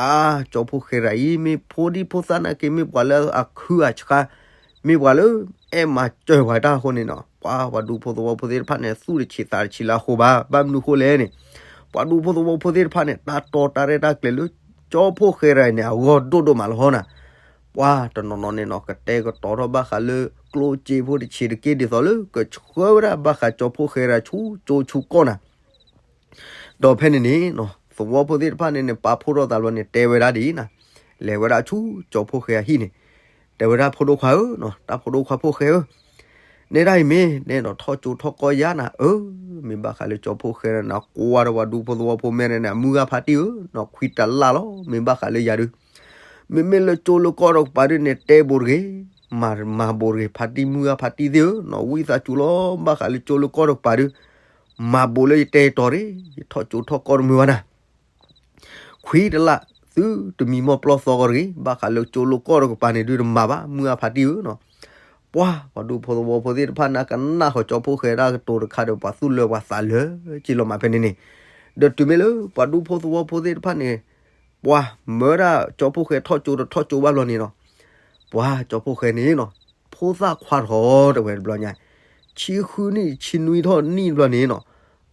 အါ, ကၠီဖှိၣ်ဃဲဒၣ်အံၤ မ့ၢ်ဖိဒံဖိသၣ်နာ်က့ မ့ၢ်ပှၤလၢအခုအဆှါ, မ့ၢ်ပှၤလၢအဲၣ်မၤစၢၤပှၤတၢ်အဃိန့ၣ်နီၤ ပှၤပှၤဒူဖိသဝီဖိသ့ၣ်တဖၣ်န့ၣ် သူၣ်တဆံးသးတဆံးလၢအဃိဘၣ်. ဘၣ်မနုၤဃိလဲၣ်န့ၣ်, ပှၤဒူဖိသဝီဖိသ့ၣ်တဖၣ်န့ၣ် တၢ်တီတၢ်ရဲၣ်တၢ်ကျဲၤလၢ ကၠီဖှိၣ်ဃဲဒၣ်အံၤန့ၣ် အဂီၢ်ဒိၣ်ဒိၣ်မးလီၤနၤ. ပှၤတနီၤနီၤန့ၣ်နီၤ ကတဲာ်ကတီၤထီၣ်ဘၣ်ဃးလၢ ကျိၣ်စ့ဖိတဆံးတက့ၢ် ဒ်သိးလၢကဆှၢဝဲဒၣ်ဘၣ်ဃးကၠီဖှိၣ်ဃဲဒၣ်ဆူကၠိဆူကီၢ်နၤ. ဒီးဖဲန့ၣ်န့ၣ်နီၤ သဝီဖိသ့ၣ်တဖၣ်န့ၣ်န့ၣ် ပာ်ဖှိၣ်ထီၣ်သးဘျီန့ၣ် တဲဝဲဒၣ်ဒ်အံၤနၤ, လဲၤဝဲဒၣ်ဆူကၠီဖှိၣ်ဃဲအဟံၣ်န့ၣ်, တဲဝဲဒၣ်ဖိဒိၣ်ခွါဧၢ, တၢ်ဖိဒိၣ်ခွါဖှိၣ်ဃဲဧၢ, နဲဒၣ်အံၤမ့ၢ် နဲနီၤ ထီၣ်ကၠိထီၣ်ကီၢ်ယါနၤ, အၢ, မ့ၢ်ဘၣ်ဃးလၢကၠီဖှိၣ်ဃဲနၤ ကွၢ်ဒီးပှၤဒူဖိသဝီဖိမဲာ်န့ၣ် အမုၢ်ဂၤဖါတံၢ်ဧၢ, နီၤခွံတလၢ်လီၤ မ့ၢ်ဘၣ်ဃးလၢယၤဒုး မ့မ့ၢ်လၢကၠိလၢကီၢ်တကပၤဒုးန့ၣ် တဲဘိးတဂ့ၤ, မၤဘိးတဂ့ၤ ဖါတံၢ်မုၢ်ဂၤဖါတံၢ်သ့ၣ်ဧၢ, နီၤဝံသးစူၤလီၤ ဘၣ်ဃးလၢကၠိလၢကီၢ်တကပၤဒုး မၤဘိးလၢယတဲယတီၤတဂ့ၤ, ယထီၣ်ကၠိထီၣ်ကီၢ်တမုာ်ဘၣ်နၤ ခွံတလၢ် သုတမံမီၢ်ပျီၢ်သီဂီၤတဂ့ၤ, ဘၣ်ဃးလၢကၠိလၢကီၢ်တကပၤန့ၣ်ဒုးတမၤဘၣ် မုၢ်ဂၤဖါတံၢ်ဧၢနီၤ. ပှၤ ပှၤဒူဖိသဝီဖိသ့ၣ်တဖၣ်န့ၣ် ကနၣ်ဃီၤကၠီဖှိၣ်ဃဲဒၣ်ကတိၤတခါဒီး ပှၤသူၣ်လၢပှၤသးလၢာ်က့လီၤမးဖဲန့ၣ်န့ၣ်, ဒီးတုၤမ့ၢ်လၢပှၤဒူဖိသဝီဖိသ့ၣ်တဖၣ်န့ၣ် ပှၤမၢဒၣ်ကၠီဖှိၣ်ဃဲထီၣ်ကၠိတထီၣ်ကၠိဘၣ်ဘျီန့ၣ်နီၤ, ပှၤကၠီဖှိၣ်ဃဲန့ၣ်နီၤ ဖိသၣ်ခွါထီၣ်တဲဝဲတဘျီညါ, ဆံဃုနံၣ်ဆံနွံထီၣ်နံၣ်တဘျီန့ၣ်နီၤ,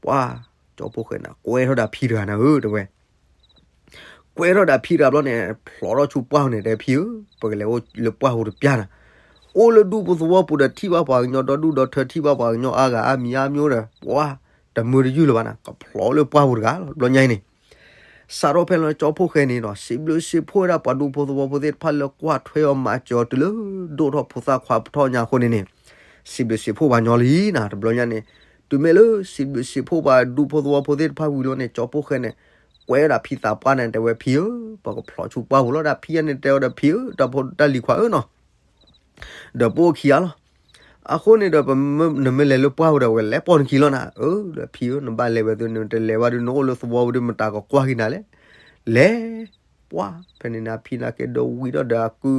ပှၤကၠီဖှိၣ်ဃဲန့ၣ် ကွဲထီၣ်ဒၣ်ဖံတဂၤနၤဧၢ တဲဝဲ ကွဲထီၣ်ဒၣ်ဖံတဂၤဘျီန့ၣ် ဖျိးထီၣ်ဆူပှၢ်ပူၤန့ၣ် တဲဖံဧၢ, ပကလဲၤအိၣ်လၢပှၢ်ပူၤတပျၢ်နၤ, အိၣ်လၢဒူပူၤသဝီပူၤဒီးထံၣ်ဘၣ်ပှၤကညီဒီဒူၣ်ဒီထၢ ထံၣ်ဘၣ်ပှၤကညီအါဂၤအါမံၤအါမျိၤဒီး ပှၤတမုာ်တယုၢ်လၢၤဘၣ်နၤ, ကဖျိးလၢပှၢ်ပူၤတဂၤလီၤ တဘျီညါအံၤန့ၣ် စးထီၣ်ဖဲလီၤကၠီဖှိၣ်ဃဲန့ၣ်နီၤ စံးဘျုးစံးဖှိၣ်ဝဲဒၣ်ပှၤဒူဖိသဝီဖိသ့ၣ်တဖၣ်လၢကွၢ်ထွဲအီၤမၤစၢၤအီၤတုၤလၢဒိၣ်ထီၣ်ဖိသၣ်ခွါပထီၣ်ညါအဃိန့ၣ်န့ၣ်, စံးဘျုးစံးဖှိၣ်ပှၤညီလံနၤ တဘျီညါန့ၣ်, တုၤမ့ၢ်လၢစံးဘျုးစံးဖှိၣ်ပှၤဒူဖိသဝီဖိသ့ၣ်တဖၣ်ဝံၤလီၤန့ၣ် ကၠီဖှိၣ်ဃဲန့ၣ် ကွဲဒၣ်ဖံသးပှၢ်န့ၣ် တဲဝဲဖံဧၢ, ပကဖျိးဆူပှၢ်ပူၤလီၤ ဒီးဖံယါန့ၣ် တဲဝဲဒီးဖံဧၢ, တၢ်ဖိတၢ်လံၤခွါဧၢနီၤ ဒီးပအိၣ်ခံဂၤလီၤ. အဃိန့ၣ်ဒီး နမ့ၢ်လဲၤလၢပှၢ်ပူၤဒီး ပကလဲၤပိာ်နခံလီၤနၤ, အၢ ဒီးဖံဧၢ နဘၣ်လဲၤဝဲသုန့ၣ် တလဲၤဘၣ်ဒုး နအိၣ်လၢသဝီပူၤဒုး မတၤကကွၢ်က့ၤနၤလဲၣ်, လဲၤ ပှၢ် ဖဲန့ၣ်န့ၣ် အဖံနာ်က့ဒီးဝံၤဒီးဒီးအကု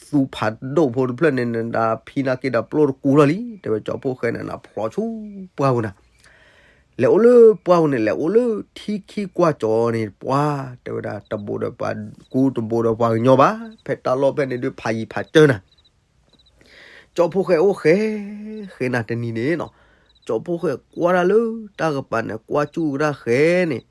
သူဖးဒိၣ်ဖိတဖျၢၣ်န့ၣ် ဒီးအဖံနာ်က့ဒီးပျိၢ်တကူလီၤလံ တဲဝဲကၠီဖှိၣ်ဃဲန့ၣ် နဖျိးဆူပှၢ်ပူၤနၤ လဲၤအိၣ်လၢပှၢ်ပူၤန့ၣ် လဲၤအိၣ်လၢထံခံကွၢ်ကၠီန့ၣ် ပှၤ တဲဝဲဒၣ် တဘူးဒီးပှၤကူတဘူးဒီးပှၤကညီဘၣ် ဖဲတၢ်လီၢ်ဖဲန့ၣ်ဒုး ဖးယံၤဖးစၢၤနၤ ကၠီဖှိၣ်ဃဲအိၣ်ဃဲ ဃဲနၤတနံၤန့ၣ်နီၤ ကၠီဖှိၣ်ဃဲကွၢ်တၢ်လၢတၢ်ကပၤန့ၣ် ကွၢ်စူၣ်ကဒါဃဲန့ၣ်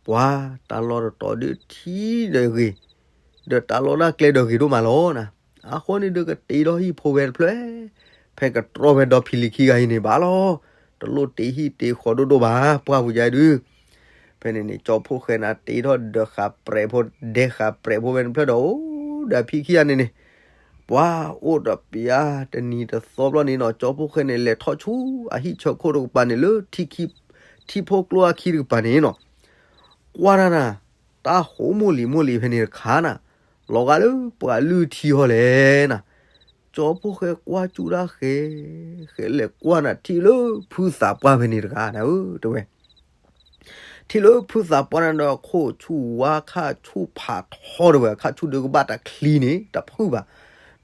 ပှၤ တၢ်လီၢ်တတီၤဒုးထံဒီးဂ့ၤ ဒီးတၢ်လီၢ်တၢ်ကျဲဒီးဂ့ၤဒိၣ်မးလီၤနၤ အဃိန့ၣ်ဒုးကတ့ထီၣ်ဟံၣ်ဖိဝဲတဖျၢၣ် ဖဲကတြီဝဲဒီဖံလံၤခံဂၤအံၤန့ၣ်ဘၣ်လီၤ တလိၣ်တ့ဟံၣ်တ့ဃီဒိၣ်ဒိၣ်ဘၣ် ပှၢ်ပူၤယါဒုး ဖဲန့ၣ်န့ၣ် ကၠီဖှိၣ်ဃဲန့ၣ် တ့ထီၣ်ဒီးဃးပြဲးဖိ ဒဲဃးပြဲးဖိဝဲတဖျၢၣ်ဒီး အိၣ်ဒီးဖံခံဂၤန့ၣ်န့ၣ် ပှၤအိၣ်ဒီးပျၢ်တနံၤတသီဘျီန့ၣ်နီၤ ကၠီဖှိၣ်ဃဲန့ၣ် လဲၤထီၣ်ဆူအဟံၣ်ဆၢခိၣ်တကပၤန့ၣ် လၢထံ ထံဖိကျိအခံတကပၤန့ၣ်နီၤ ကွၢ်တၢ်နၤ တၢ်ဟိမိၢ်လံၤမိၢ်လံၤဖဲန့ၣ်တခါနၤ လီၤဂာ်လၢပှၤလုၢ်ထံဟီလဲၣ်နၤ ကၠီဖှိၣ်ဃဲကွၢ်စူၣ်တၢ်ဃဲ ဃဲလဲၤကွၢ်နၤ ထံၣ်လၢဖုသးပှၢ်ဖဲန့ၣ်တဂၤနၤဧၢ တဲဝဲ ထံၣ်လၢဖုသးပှၢ်န့ၣ်ဒီး ခိၣ်ဆူၣ်ဝါခါဆူၣ်ဖးထီတဲဝဲ ခါဆူၣ်ဒုးကဘၣ်တၢ်ချံန့ၣ် တဖုဘၣ်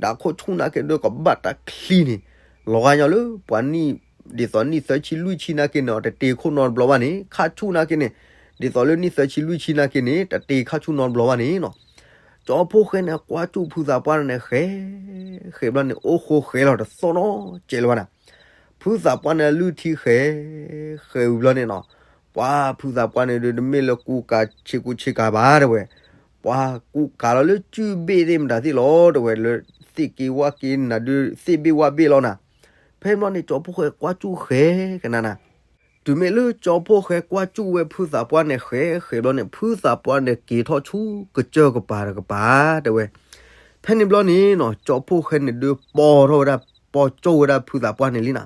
ဒီးခိၣ်ဆူၣ်နာ်က့ဒုးကဘၣ်တၢ်ချံန့ၣ် လီၤဂာ်ညီလၢပှၤနံၣ် ဒ်သိးနံၣ်သၢဆံလွံၢ်ဆံနာ်က့န့ၣ် တတ့ခိၣ်နီတဘျီဘၣ်န့ၣ် ခါဆူၣ်နာ်က့န့ၣ် ဒ်သိးလၢနံၣ်သၢဆံလွံၢ်ဆံနာ်က့န့ၣ် တတ့ခါဆူၣ်နီတဘျီဘၣ်န့ၣ်နီၤ ကၠီဖှိၣ်ဃဲန့ၣ် ကွၢ်စူၣ်ဖုသးပှၢ်န့ၣ် ဃဲ ဃဲဘျီန့ၣ် အိၣ်ဃိဃဲလီၤတသီၣ်နီတစဲးလၢၤဘၣ်နၤ ဖုသးပှၢ်န့ၣ်လုၢ်ထံဃဲ ဃဲဝံၤဘျီန့ၣ်နီၤ ပှၤဖုသးပှၢ်န့ၣ်ဒုး တမ့ၢ်လၢကူကၤဆ့ကူဆ့ကၤဘၣ်တဲဝဲ ပှၤကူကၤလီၤလၢစုၣ်ဘ့ၣ်သ့ၣ်မတၤသ့ၣ်လီၤတဲဝဲ လၢသ့ၣ်က့ဝၣ်က့နၤဒုး သ့ၣ်ဘ့ၣ်ဝၣ်ဘ့ၣ်လီၤနၤ ဖဲန့ၣ်ဘျီန့ၣ် ကၠီဖှိၣ်ဃဲကွၢ်စူၣ်ဃဲကနၣ်နၤ, တုၤမ့ၢ်လၢကၠီဖှိၣ်ဃဲကွၢ်စူၣ်ဝဲဖုသးပှၢ်န့ၣ် ဃဲဃဲဘျီန့ၣ် ဖုသးပှၢ်န့ၣ်က့ၤထီၣ်ဆူကစၢၢ်ကပၤတကပၤ တဲဝဲ. ဖဲန့ၣ်ဘျီန့ၣ်နီၤ ကၠီဖှိၣ်ဃဲန့ၣ်ဒုးပိာ်ထီၣ်ဝဲဒၣ် ပိာ်ကၠိၣ်ဝဲဒၣ်ဖုသးပှၢ်န့ၣ်လံနၤ,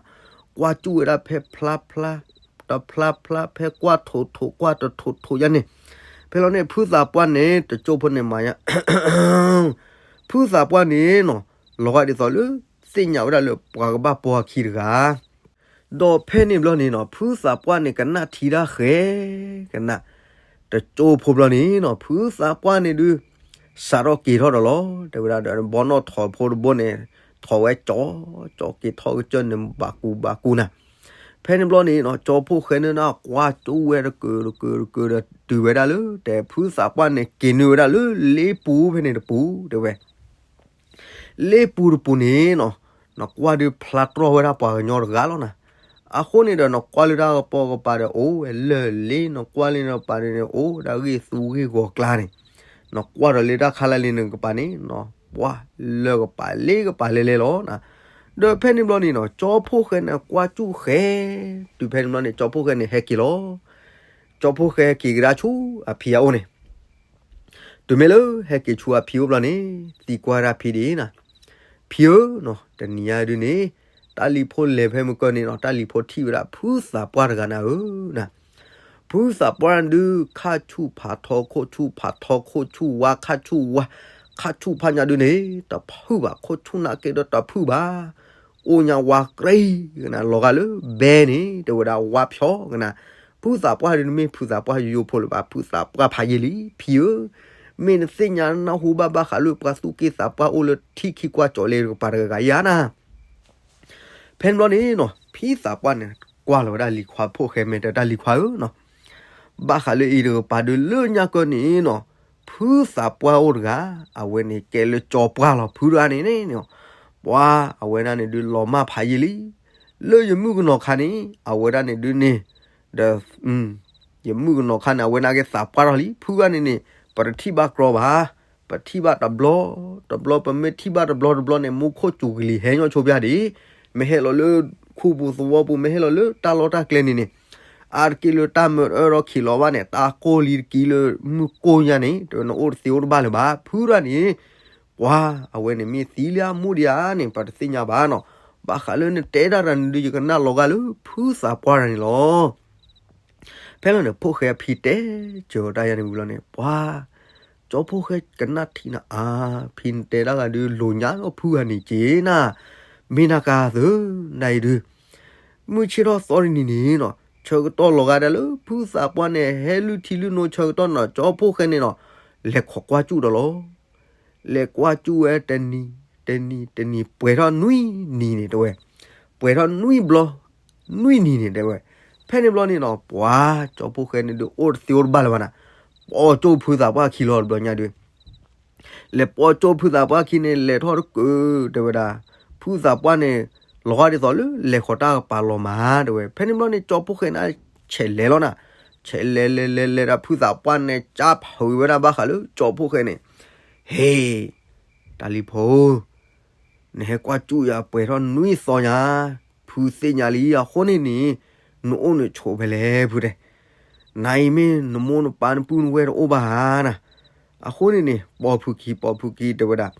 ကွၢ်စူၣ်ဝဲဒၣ်ဖဲဖျါဖျါ တဖျါဖျါ ဖဲကွၢ်ထိးထိး ကွၢ်တထိးထိးယါန့ၣ်, ဖဲလီၤန့ၣ် ဖုသးပှၢ်န့ၣ် တကၠိၣ်ဖိန့ၣ်မၤယါ ဖုသးပှၢ်န့ၣ်နီၤ လီၤဂာ်ဒ်သိးလၢ သ့ၣ်ညါဝဲဒၣ်လၢပှၤကဘၣ်ပိာ်အခံတဂၤ ဒီးဖဲန့ၣ်ဘျီန့ၣ်နီၤ ဖုသးပှၢ်န့ၣ်ကနၣ်ထံတၢ်ဃဲ ကနၣ် တကၠိၣ်ဖိဘျီန့ၣ်နီၤ ဖုသးပှၢ်န့ၣ်ဒုး စးထီၣ်က့ၤထီၣ်ဒီးလီၤ တဲဝဲဒၣ်ဒီး ဘီနီၣ်ထိးဖိတဘိန့ၣ် ထိးဝဲကၠီ ကၠီက့ၤထီၣ်ကစၢၢ်န့ၣ် ဘၣ်ကူဘၣ်ကူနၤ, ဖဲန့ၣ်ဘျီန့ၣ်နီၤ ကၠီဖှိၣ်ဃဲန့ၣ်နီၤ ကွၢ်စူၣ်ဝဲတကၢးတကၢးတကၢးဒီးတုၤဝဲဒၣ်လၢ တဲဖုသးပှၢ်န့ၣ်က့ၤနုာ်ဝဲဒၣ်လၢလ့ပူၤဖဲန့ၣ်တပူၤ တဲဝဲ လ့ပူၤတပူၤန့ၣ်နီၤ နကွၢ်ဒုးဖျါတြီၢ်ဝဲဒၣ်ပှၤကညီတဂၤလီၤနၤ, အဃိန့ၣ်ဒီး နကွၢ်လၢတၢ်ကပီၤကပၤဒီး အိၣ်ဝဲလၢၢ်လ့ နကွၢ်လၢနပၤဒီးန့ၣ် အိၣ်ဝဲဒၣ်ဂ့ၢ်သူဂ့ၢ်ဂီၤကျါန့ၣ်, နကွၢ်ဒီးလၢတၢ်ခါလၢ်လံနကပၤန့ၣ်နီၤ ပှၤလၢကပၤလ့ကပၤလဲၤလဲၤလီၤနၤ, ဒီးဖဲန့ၣ်ဘျီန့ၣ်နီၤ ကၠီဖှိၣ်ဃဲန့ၣ်ကွၢ်စူၣ်ဃဲ, တုၤဖဲန့ၣ်ဘျီန့ၣ် ကၠီဖှိၣ်ဃဲန့ၣ်ဟဲက့ၤလီၤ ကၠီဖှိၣ်ဃဲဟဲက့ၤကဒါဆူအဖံအအိၣ်န့ၣ်, တုၤမ့ၢ်လၢဟဲက့ၤဆူအဖံအိၣ်ဘျီန့ၣ် သံကွၢ်ဒၣ်ဖံဒ်အံၤနၤ, ဖံဧၢနီၤ တနံၤညါဒုးန့ၣ် တၢ်လံၤဖိလဲၤဖဲမုၢ်ကၢၢ်န့ၣ်နီၤ တၢ်လံၤဖိထံၣ်ဝဲဒၣ်ဖုသးပှၢ်တဂၤနၤဧၢနၤ, ဖုသးပှၢ်ဒုး ခါဆူၣ်ဖးထီခိၣ်ဆူၣ်ဖးထီခိၣ်ဆူၣ်ဝါခါဆူၣ်ဝါ, ခါဆူၣ်ဖးညါဒုးန့ၣ် တဖုၣ်ဘၣ် ခိၣ်ဆူၣ်နာ်က့ဒီးတဖုၣ်ဘၣ် အိၣ်ညါဝါကြ့ကနၤ လီၤဂာ်လၢဘဲန့ၣ် တဲဝဲဒၣ်ဝါဖျီကနၤ, ဖုသးပှၢ်ဒုး နမ့ၢ်ဖုသးပှၢ်ယိယိဖိလၢၤဘၣ် ဖုသးပှၢ်ဖးယံာ်လံ ဖံဧၢ, မ့ၢ်နသ့ၣ်ညါနၢ်ဟူဘၣ်ဘၣ်ဃးလၢပှၤသူၣ်က့သးပှၢ်အိၣ်လၢထံခံကွၢ်ကၠီၤလ့တကပၤတဂၤဂၤယါနၤ ဖဲန့ၣ်ဘျီန့ၣ်နီၤ ဖံသးပှၢ်န့ၣ် ကွၢ်လီၤဝဲဒၣ်လံၤခွါဖှိၣ်ဃဲ မဲာ်တၢ်လံၤခွါဧၢနီၤ, ဘၣ်ဃးလၢအံၤတကပၤဒုးလၢညါကၢၢ်န့ၣ်နီၤ, ဖုသးပှၢ်အိၣ်တဂၤ အဝဲန့ၣ်ကဲလၢကၠီပှၢ်လီၤ ဖုတဂၤန့ၣ်န့ၣ်, ပှၤအဝဲဒၣ်န့ၣ်ဒုးလီၤမၢ်ဖးယံာ်လံ, လၢယမုၣ်ကနီၤခါန့ၣ် အဝဲဒၣ်န့ၣ်ဒုးန့ၣ်, ဒီး ယမုၣ်ကနီၤခါန့ၣ် အဝဲနာ်က့သးပှၢ်ထီၣ်လံ ဖုဂၤန့ၣ်န့ၣ်, ပတထံၣ်ဘၣ်ကြီဘၣ်, ပထံၣ်ဘၣ်တဘျီ, တဘျီ ပမ့ၢ်ထံၣ်ဘၣ်တဘျီတဘျီန့ၣ် မူခိၣ်စူၤကလံၤဟဲညီဆိဖၠါဒံး, မ့ၢ်ဟဲလီၤလၢခူပူၤသဝီပူၤ မ့ၢ်ဟဲလီၤလၢတၢ်လီၢ်တၢ်ကျဲန့ၣ်န့ၣ်, အါတက့ၢ်လၢတၢ်မၢအၢထီၣ်ခံးလီၤဘၣ်န့ၣ် တၢ်ကိၢ်လံတကံလၢမုၢ်ကိၢ်ညါန့ၣ် နအိၣ်တသ့အိၣ်တဘၣ်လၢၤဘၣ် ဖုဂၤန့ၣ် ပှၤအဝဲန့ၣ်မ့ၢ်သံလၢအမူဒံးဧါန့ၣ် ပတသ့ၣ်ညါဘၣ်နီၤ, ဘၣ်ဃးလၢနတဲတၢ်တဂၤန့ၣ်ဒုး ယကနၣ်လီၤဂာ်လၢဖုသးပှၢ်တဂၤန့ၣ်လီၤ. ဖဲလီၤန့ၣ် ဖိၣ်ဃဲအဖံတဲစၢၤအီၤတၢ်ယါန့ၣ်ဝံၤလီၤန့ၣ် ပှၤ ကၠီဖိၣ်ဃဲကနၣ်ထံနၤအါ, ဖံနတဲတၢ်ဂၤဒုးလိာ်ညါလီၤဖုဂၤန့ၣ်က့ၤနၤ, မ့ၢ်နၤကၤသုနၤအံၤဒုး မုၢ်ဆ့ၣ်ထီၣ်သီတနံၤန့ၣ်နီၤ ဆၢကတီၢ်လီၤဂာ်ဒၣ်လၢဖုသးပှၢ်န့ၣ် ဟဲလုၢ်ထံလုၢ်နိဆၢကတီၢ်နီၤ ကၠီဖိၣ်ဃဲန့ၣ်နီၤ လဲၤခိးကွၢ်စူၣ်ဒီးလီၤ. လဲၤကွၢ်စူၣ်ဝဲတနံၤ, တနံၤ, တနံၤ ပှဲၤထီၣ်နွံနံၤန့ၣ်တဲဝဲ, ပှဲၤထီၣ်နွံဘျီ, နွံနံၤန့ၣ်တဲဝဲ, ဖဲန့ၣ်ဘျီန့ၣ်နီၤ ပှၤကၠီဖိၣ်ဃဲန့ၣ်ဒုးအိၣ်တသ့အိၣ်တဘၣ်လၢၤဘၣ်နၤ, ပိာ်ကၠိၣ်ဖုသးပှၢ်ခံလီၤတဘျီညါဒုး လဲၤပိာ်ကၠိၣ်ဖုသးပှၢ်ခံန့ၣ် လဲၤထီၣ်တကုာ်တဲဝဲဒၣ်, ဖုသးပှၢ်န့ၣ် လီၤဂာ်ဒ်သိးလၢလဲၤဃီၤတၢ်ကပၤလီၤမးတဲဝဲ, ဖဲန့ၣ်ဘျီန့ၣ် ကၠီဖိၣ်ဃဲန့ၣ် ဆဲးလဲၤလီၤနၤ, ဆဲးလဲၤလဲၤလဲၤလဲၤဒီးဖုသးပှၢ်န့ၣ် ကၢ်ဖုးဝဲဒၣ်ဘၣ်ဃးလၢကၠီဖိၣ်ဃဲန့ၣ်, ဟ့ၣ်, တၢ်လံၤဖိ နဟဲကွၢ်စူၣ်ယၤပှဲၤထီၣ်နွံသီညါ, ဖုသ့ၣ်ညါလံအဃိန့ၣ်န့ၣ်, နအိၣ်နဆိးဖဲလဲၣ်ဖုတဲ, နၤအံၤမ့ၢ်နမိၢ်နပၢ်နပုၢ်နဝဲၢ်တအိၣ်ဘၣ်ဧါနၤ, အဃိန့ၣ်န့ၣ် ပိာ်ဖုခံ ပိာ်ဖုခံတဲဝဲဒၣ်,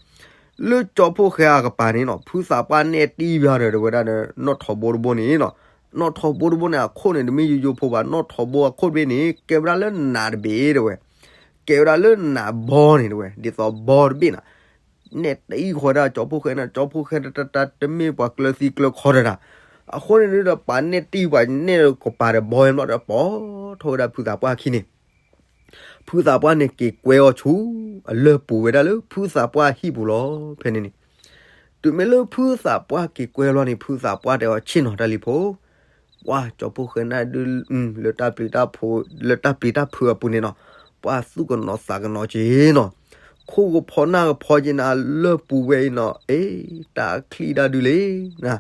လၢကၠီဖိၣ်ဃဲအကပၤန့ၣ်နီၤ ဖုသးပှၢ်နဲၣ်တံၢ်ဘၣ်ဒီးတဲဝဲဒၣ်ဒီး နီၣ်ထိးဘိတဘိန့ၣ်နီၤ, နီၣ်ထိးဘိတဘိန့ၣ် အခိၣ်န့ၣ် တမ့ၢ်ယိယိဖိဘၣ် နီၣ်ထိးဘိအခိၣ်တဘ့ၣ်န့ၣ် ကဲဝဲဒၣ်လၢနးတဘ့ၣ်တဲဝဲ, ကဲဝဲဒၣ်လၢနးဘီန့ၣ်တဲဝဲ ဒ်သိးဘီတဘ့ၣ်နၤ, နဲၣ်တံၢ်ဃီဒၣ်ကၠီဖိၣ်ဃဲန့ၣ် ကၠီဖိၣ်ဃဲတတတတမ့ၢ်ပှၤကျၢၤသံကျၢၤခီတဒၣ်, အဃိန့ၣ်ဒုးဒီးပာ်နဲၣ်တံၢ်ပှၤနဲၣ်ကပၤဒီးဘီဝဲဘျီဒီး ပိာ်ထီၣ်ဝဲဒၣ်ဖုသးပှၢ်ခံန့ၣ်, ဖုသးပှၢ်န့ၣ်က့ၤကွဲအီၤဆူ အလၢၢ်ပူၤဝဲဒၣ်လၢဖုသးပှၢ်ဟံၣ်ပူၤလီၤ ဖဲန့ၣ်န့ၣ်, တုၤမ့ၢ်လၢဖုသးပှၢ်က့ၤကွဲလီၤန့ၣ် ဖုသးပှၢ်တဲအီၤဆ့ၣ်နီၤတၢ်လံၤဖိ ပှၤကၠီဖိၣ်ဃဲန့ၣ်ဒုး လၢတၢ်ပျံၤတၢ်ဖုး လၢတၢ်ပျံၤတၢ်ဖုးအပူၤန့ၣ်နီၤ, ပှၤသူၣ်ကနိးသးကနိးက့ၤနီၤ, ခိၣ်ကဖီနၢ်ကဖီက့ၤနၤလၢၢ်ပူၤဝဲအံၤနီၤ, အ့ တၢ်ချံၣ်တၢ်ဒုးလံ,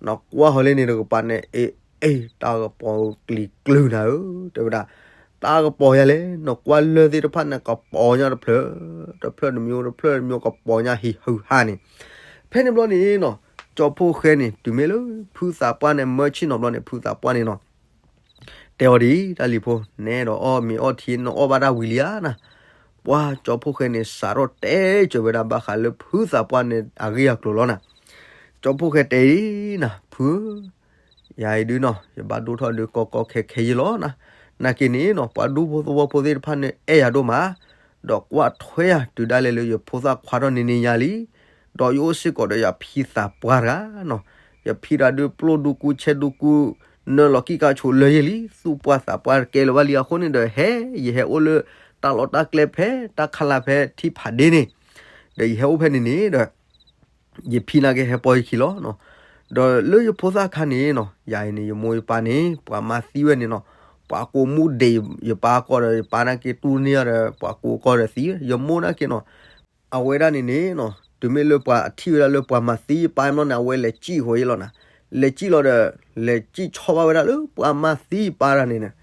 နကွၢ်ဟီလၢန့ၣ်တကပၤန့ၣ် အ့ အ့ တၢ်ကပီၤကလံၤကျုၤနၤဧၢ, တဲဝဲဒၣ်, တၢ်ကပီၤယၤလဲၣ်, နကွၢ်လၢၢ်သ့ၣ်တဖၣ်န့ၣ် ကပီၤညါတဖျၢၣ်, တဖျၢၣ်တမံၤ တဖျၢၣ်တမံၤ ကပီၤညါဟံးဟုဟးန့ၣ်, ဖဲန့ၣ်ဘျီန့ၣ်နီၤ ကၠီဖှိၣ်ဃဲန့ၣ် တုၤမ့ၢ်လၢဖုသးပှၢ်န့ၣ် မၢဆ့ၣ်နီၤဘျီန့ၣ် ဖုသးပှၢ်န့ၣ်နီၤ တဲအီၤဒ်အံၤ, တၢ်လံၤဖိ, နအဲၣ်ဒိးအီၣ်မ့ၤအီထံ နအီၣ်ဘၣ်တၢ်ဝံၤလံဧါနၤ. ပှၤကၠီဖှိၣ်ဃဲန့ၣ် စးထီၣ်တဲစၢၤဝဲဒၣ်ဘၣ်ဃးလၢဖုသးပှၢ်န့ၣ်အဂ့ၢ်အကျိၤလီၤနၤ. ကၠီဖှိၣ်ဃဲတဲအံၤနၤ, ဖုဧၢ, ယၤအံၤဒုနီၤ ယဘၣ်ဒိၣ်ထီၣ်ဒုကီကီခဲခဲယ့ၣ်လီၤနၤ. နာ်က့န့ၣ်နီၤ ပှၤဒူဖိသဝီဖိသ့ၣ်တဖၣ်န့ၣ် အဲၣ်ယၤဒိၣ်မး, ဒီးကွၢ်ထွဲယၤတုၤဒၣ်လဲာ်လၢယဖိသၣ်ခွါထီၣ်န့ၢ်န့ၢ်ညါလံ, ဒီးယအိၣ်စ့ၢ်ကီးဒီးယဖံသးပှၢ်တဂၤနီၤ. ယဖံတဂၤဒုပျိၢ်ဒူကူ ဆဲးဒူကူ နၢလီၤကံၣ်ကါဆိးလၢယ့ၢ်လံ, သူၣ်ပှၢ်သးပှၢ်တကဲလၢၤဘၣ်လံအဃိန့ၣ်ဒီး ဟဲ ယဟဲအိၣ်လၢတၢ်လီၢ်တၢ်ကျဲဖဲ တၢ်ခးလၢ်ဖဲထံဖးဒ့န့ၣ်, ဒီးယဟဲအိၣ်ဖဲန့ၣ်န့ၣ်ဒီး ယဖံနာ်က့ဟဲပိာ်ယခံလီၤနီၤ. ဒီးလၢယဖိသၣ်ခါန့ၣ်နီၤ ယၤအံၤန့ၣ် ယမိၢ်ယပၢ်န့ၣ် ပှၤမၤသံဝဲန့ၣ်နီၤ, ပှၤကိးမူဒံးယပၢ်ကီၢ်ဒီး ယပၢ်နာ်က့တူၢ်န့ၢ်အီၤဒီး ပှၤကိးကီၢ်ဒီးသံ, ယမိၢ်နာ်က့နီၤ အဝဲဒၣ်န့ၣ်န့ၣ်နီၤ တုၤမ့ၢ်လၢပှၤအထံၣ်ဝဲဒၣ်လၢပှၤမၤသံယပၢ်ဘျီန့ၣ် အဝဲလဲၤစံၣ်ဃီယ့ၢ်လီၤနၤ. လဲၤစံၣ်လီၤဒီး လဲၤစံၣ်ဆီဘၣ်ဝဲဒၣ်လၢပှၤမၤသံယပၢ်တဂၤန့ၣ်န့ၣ်,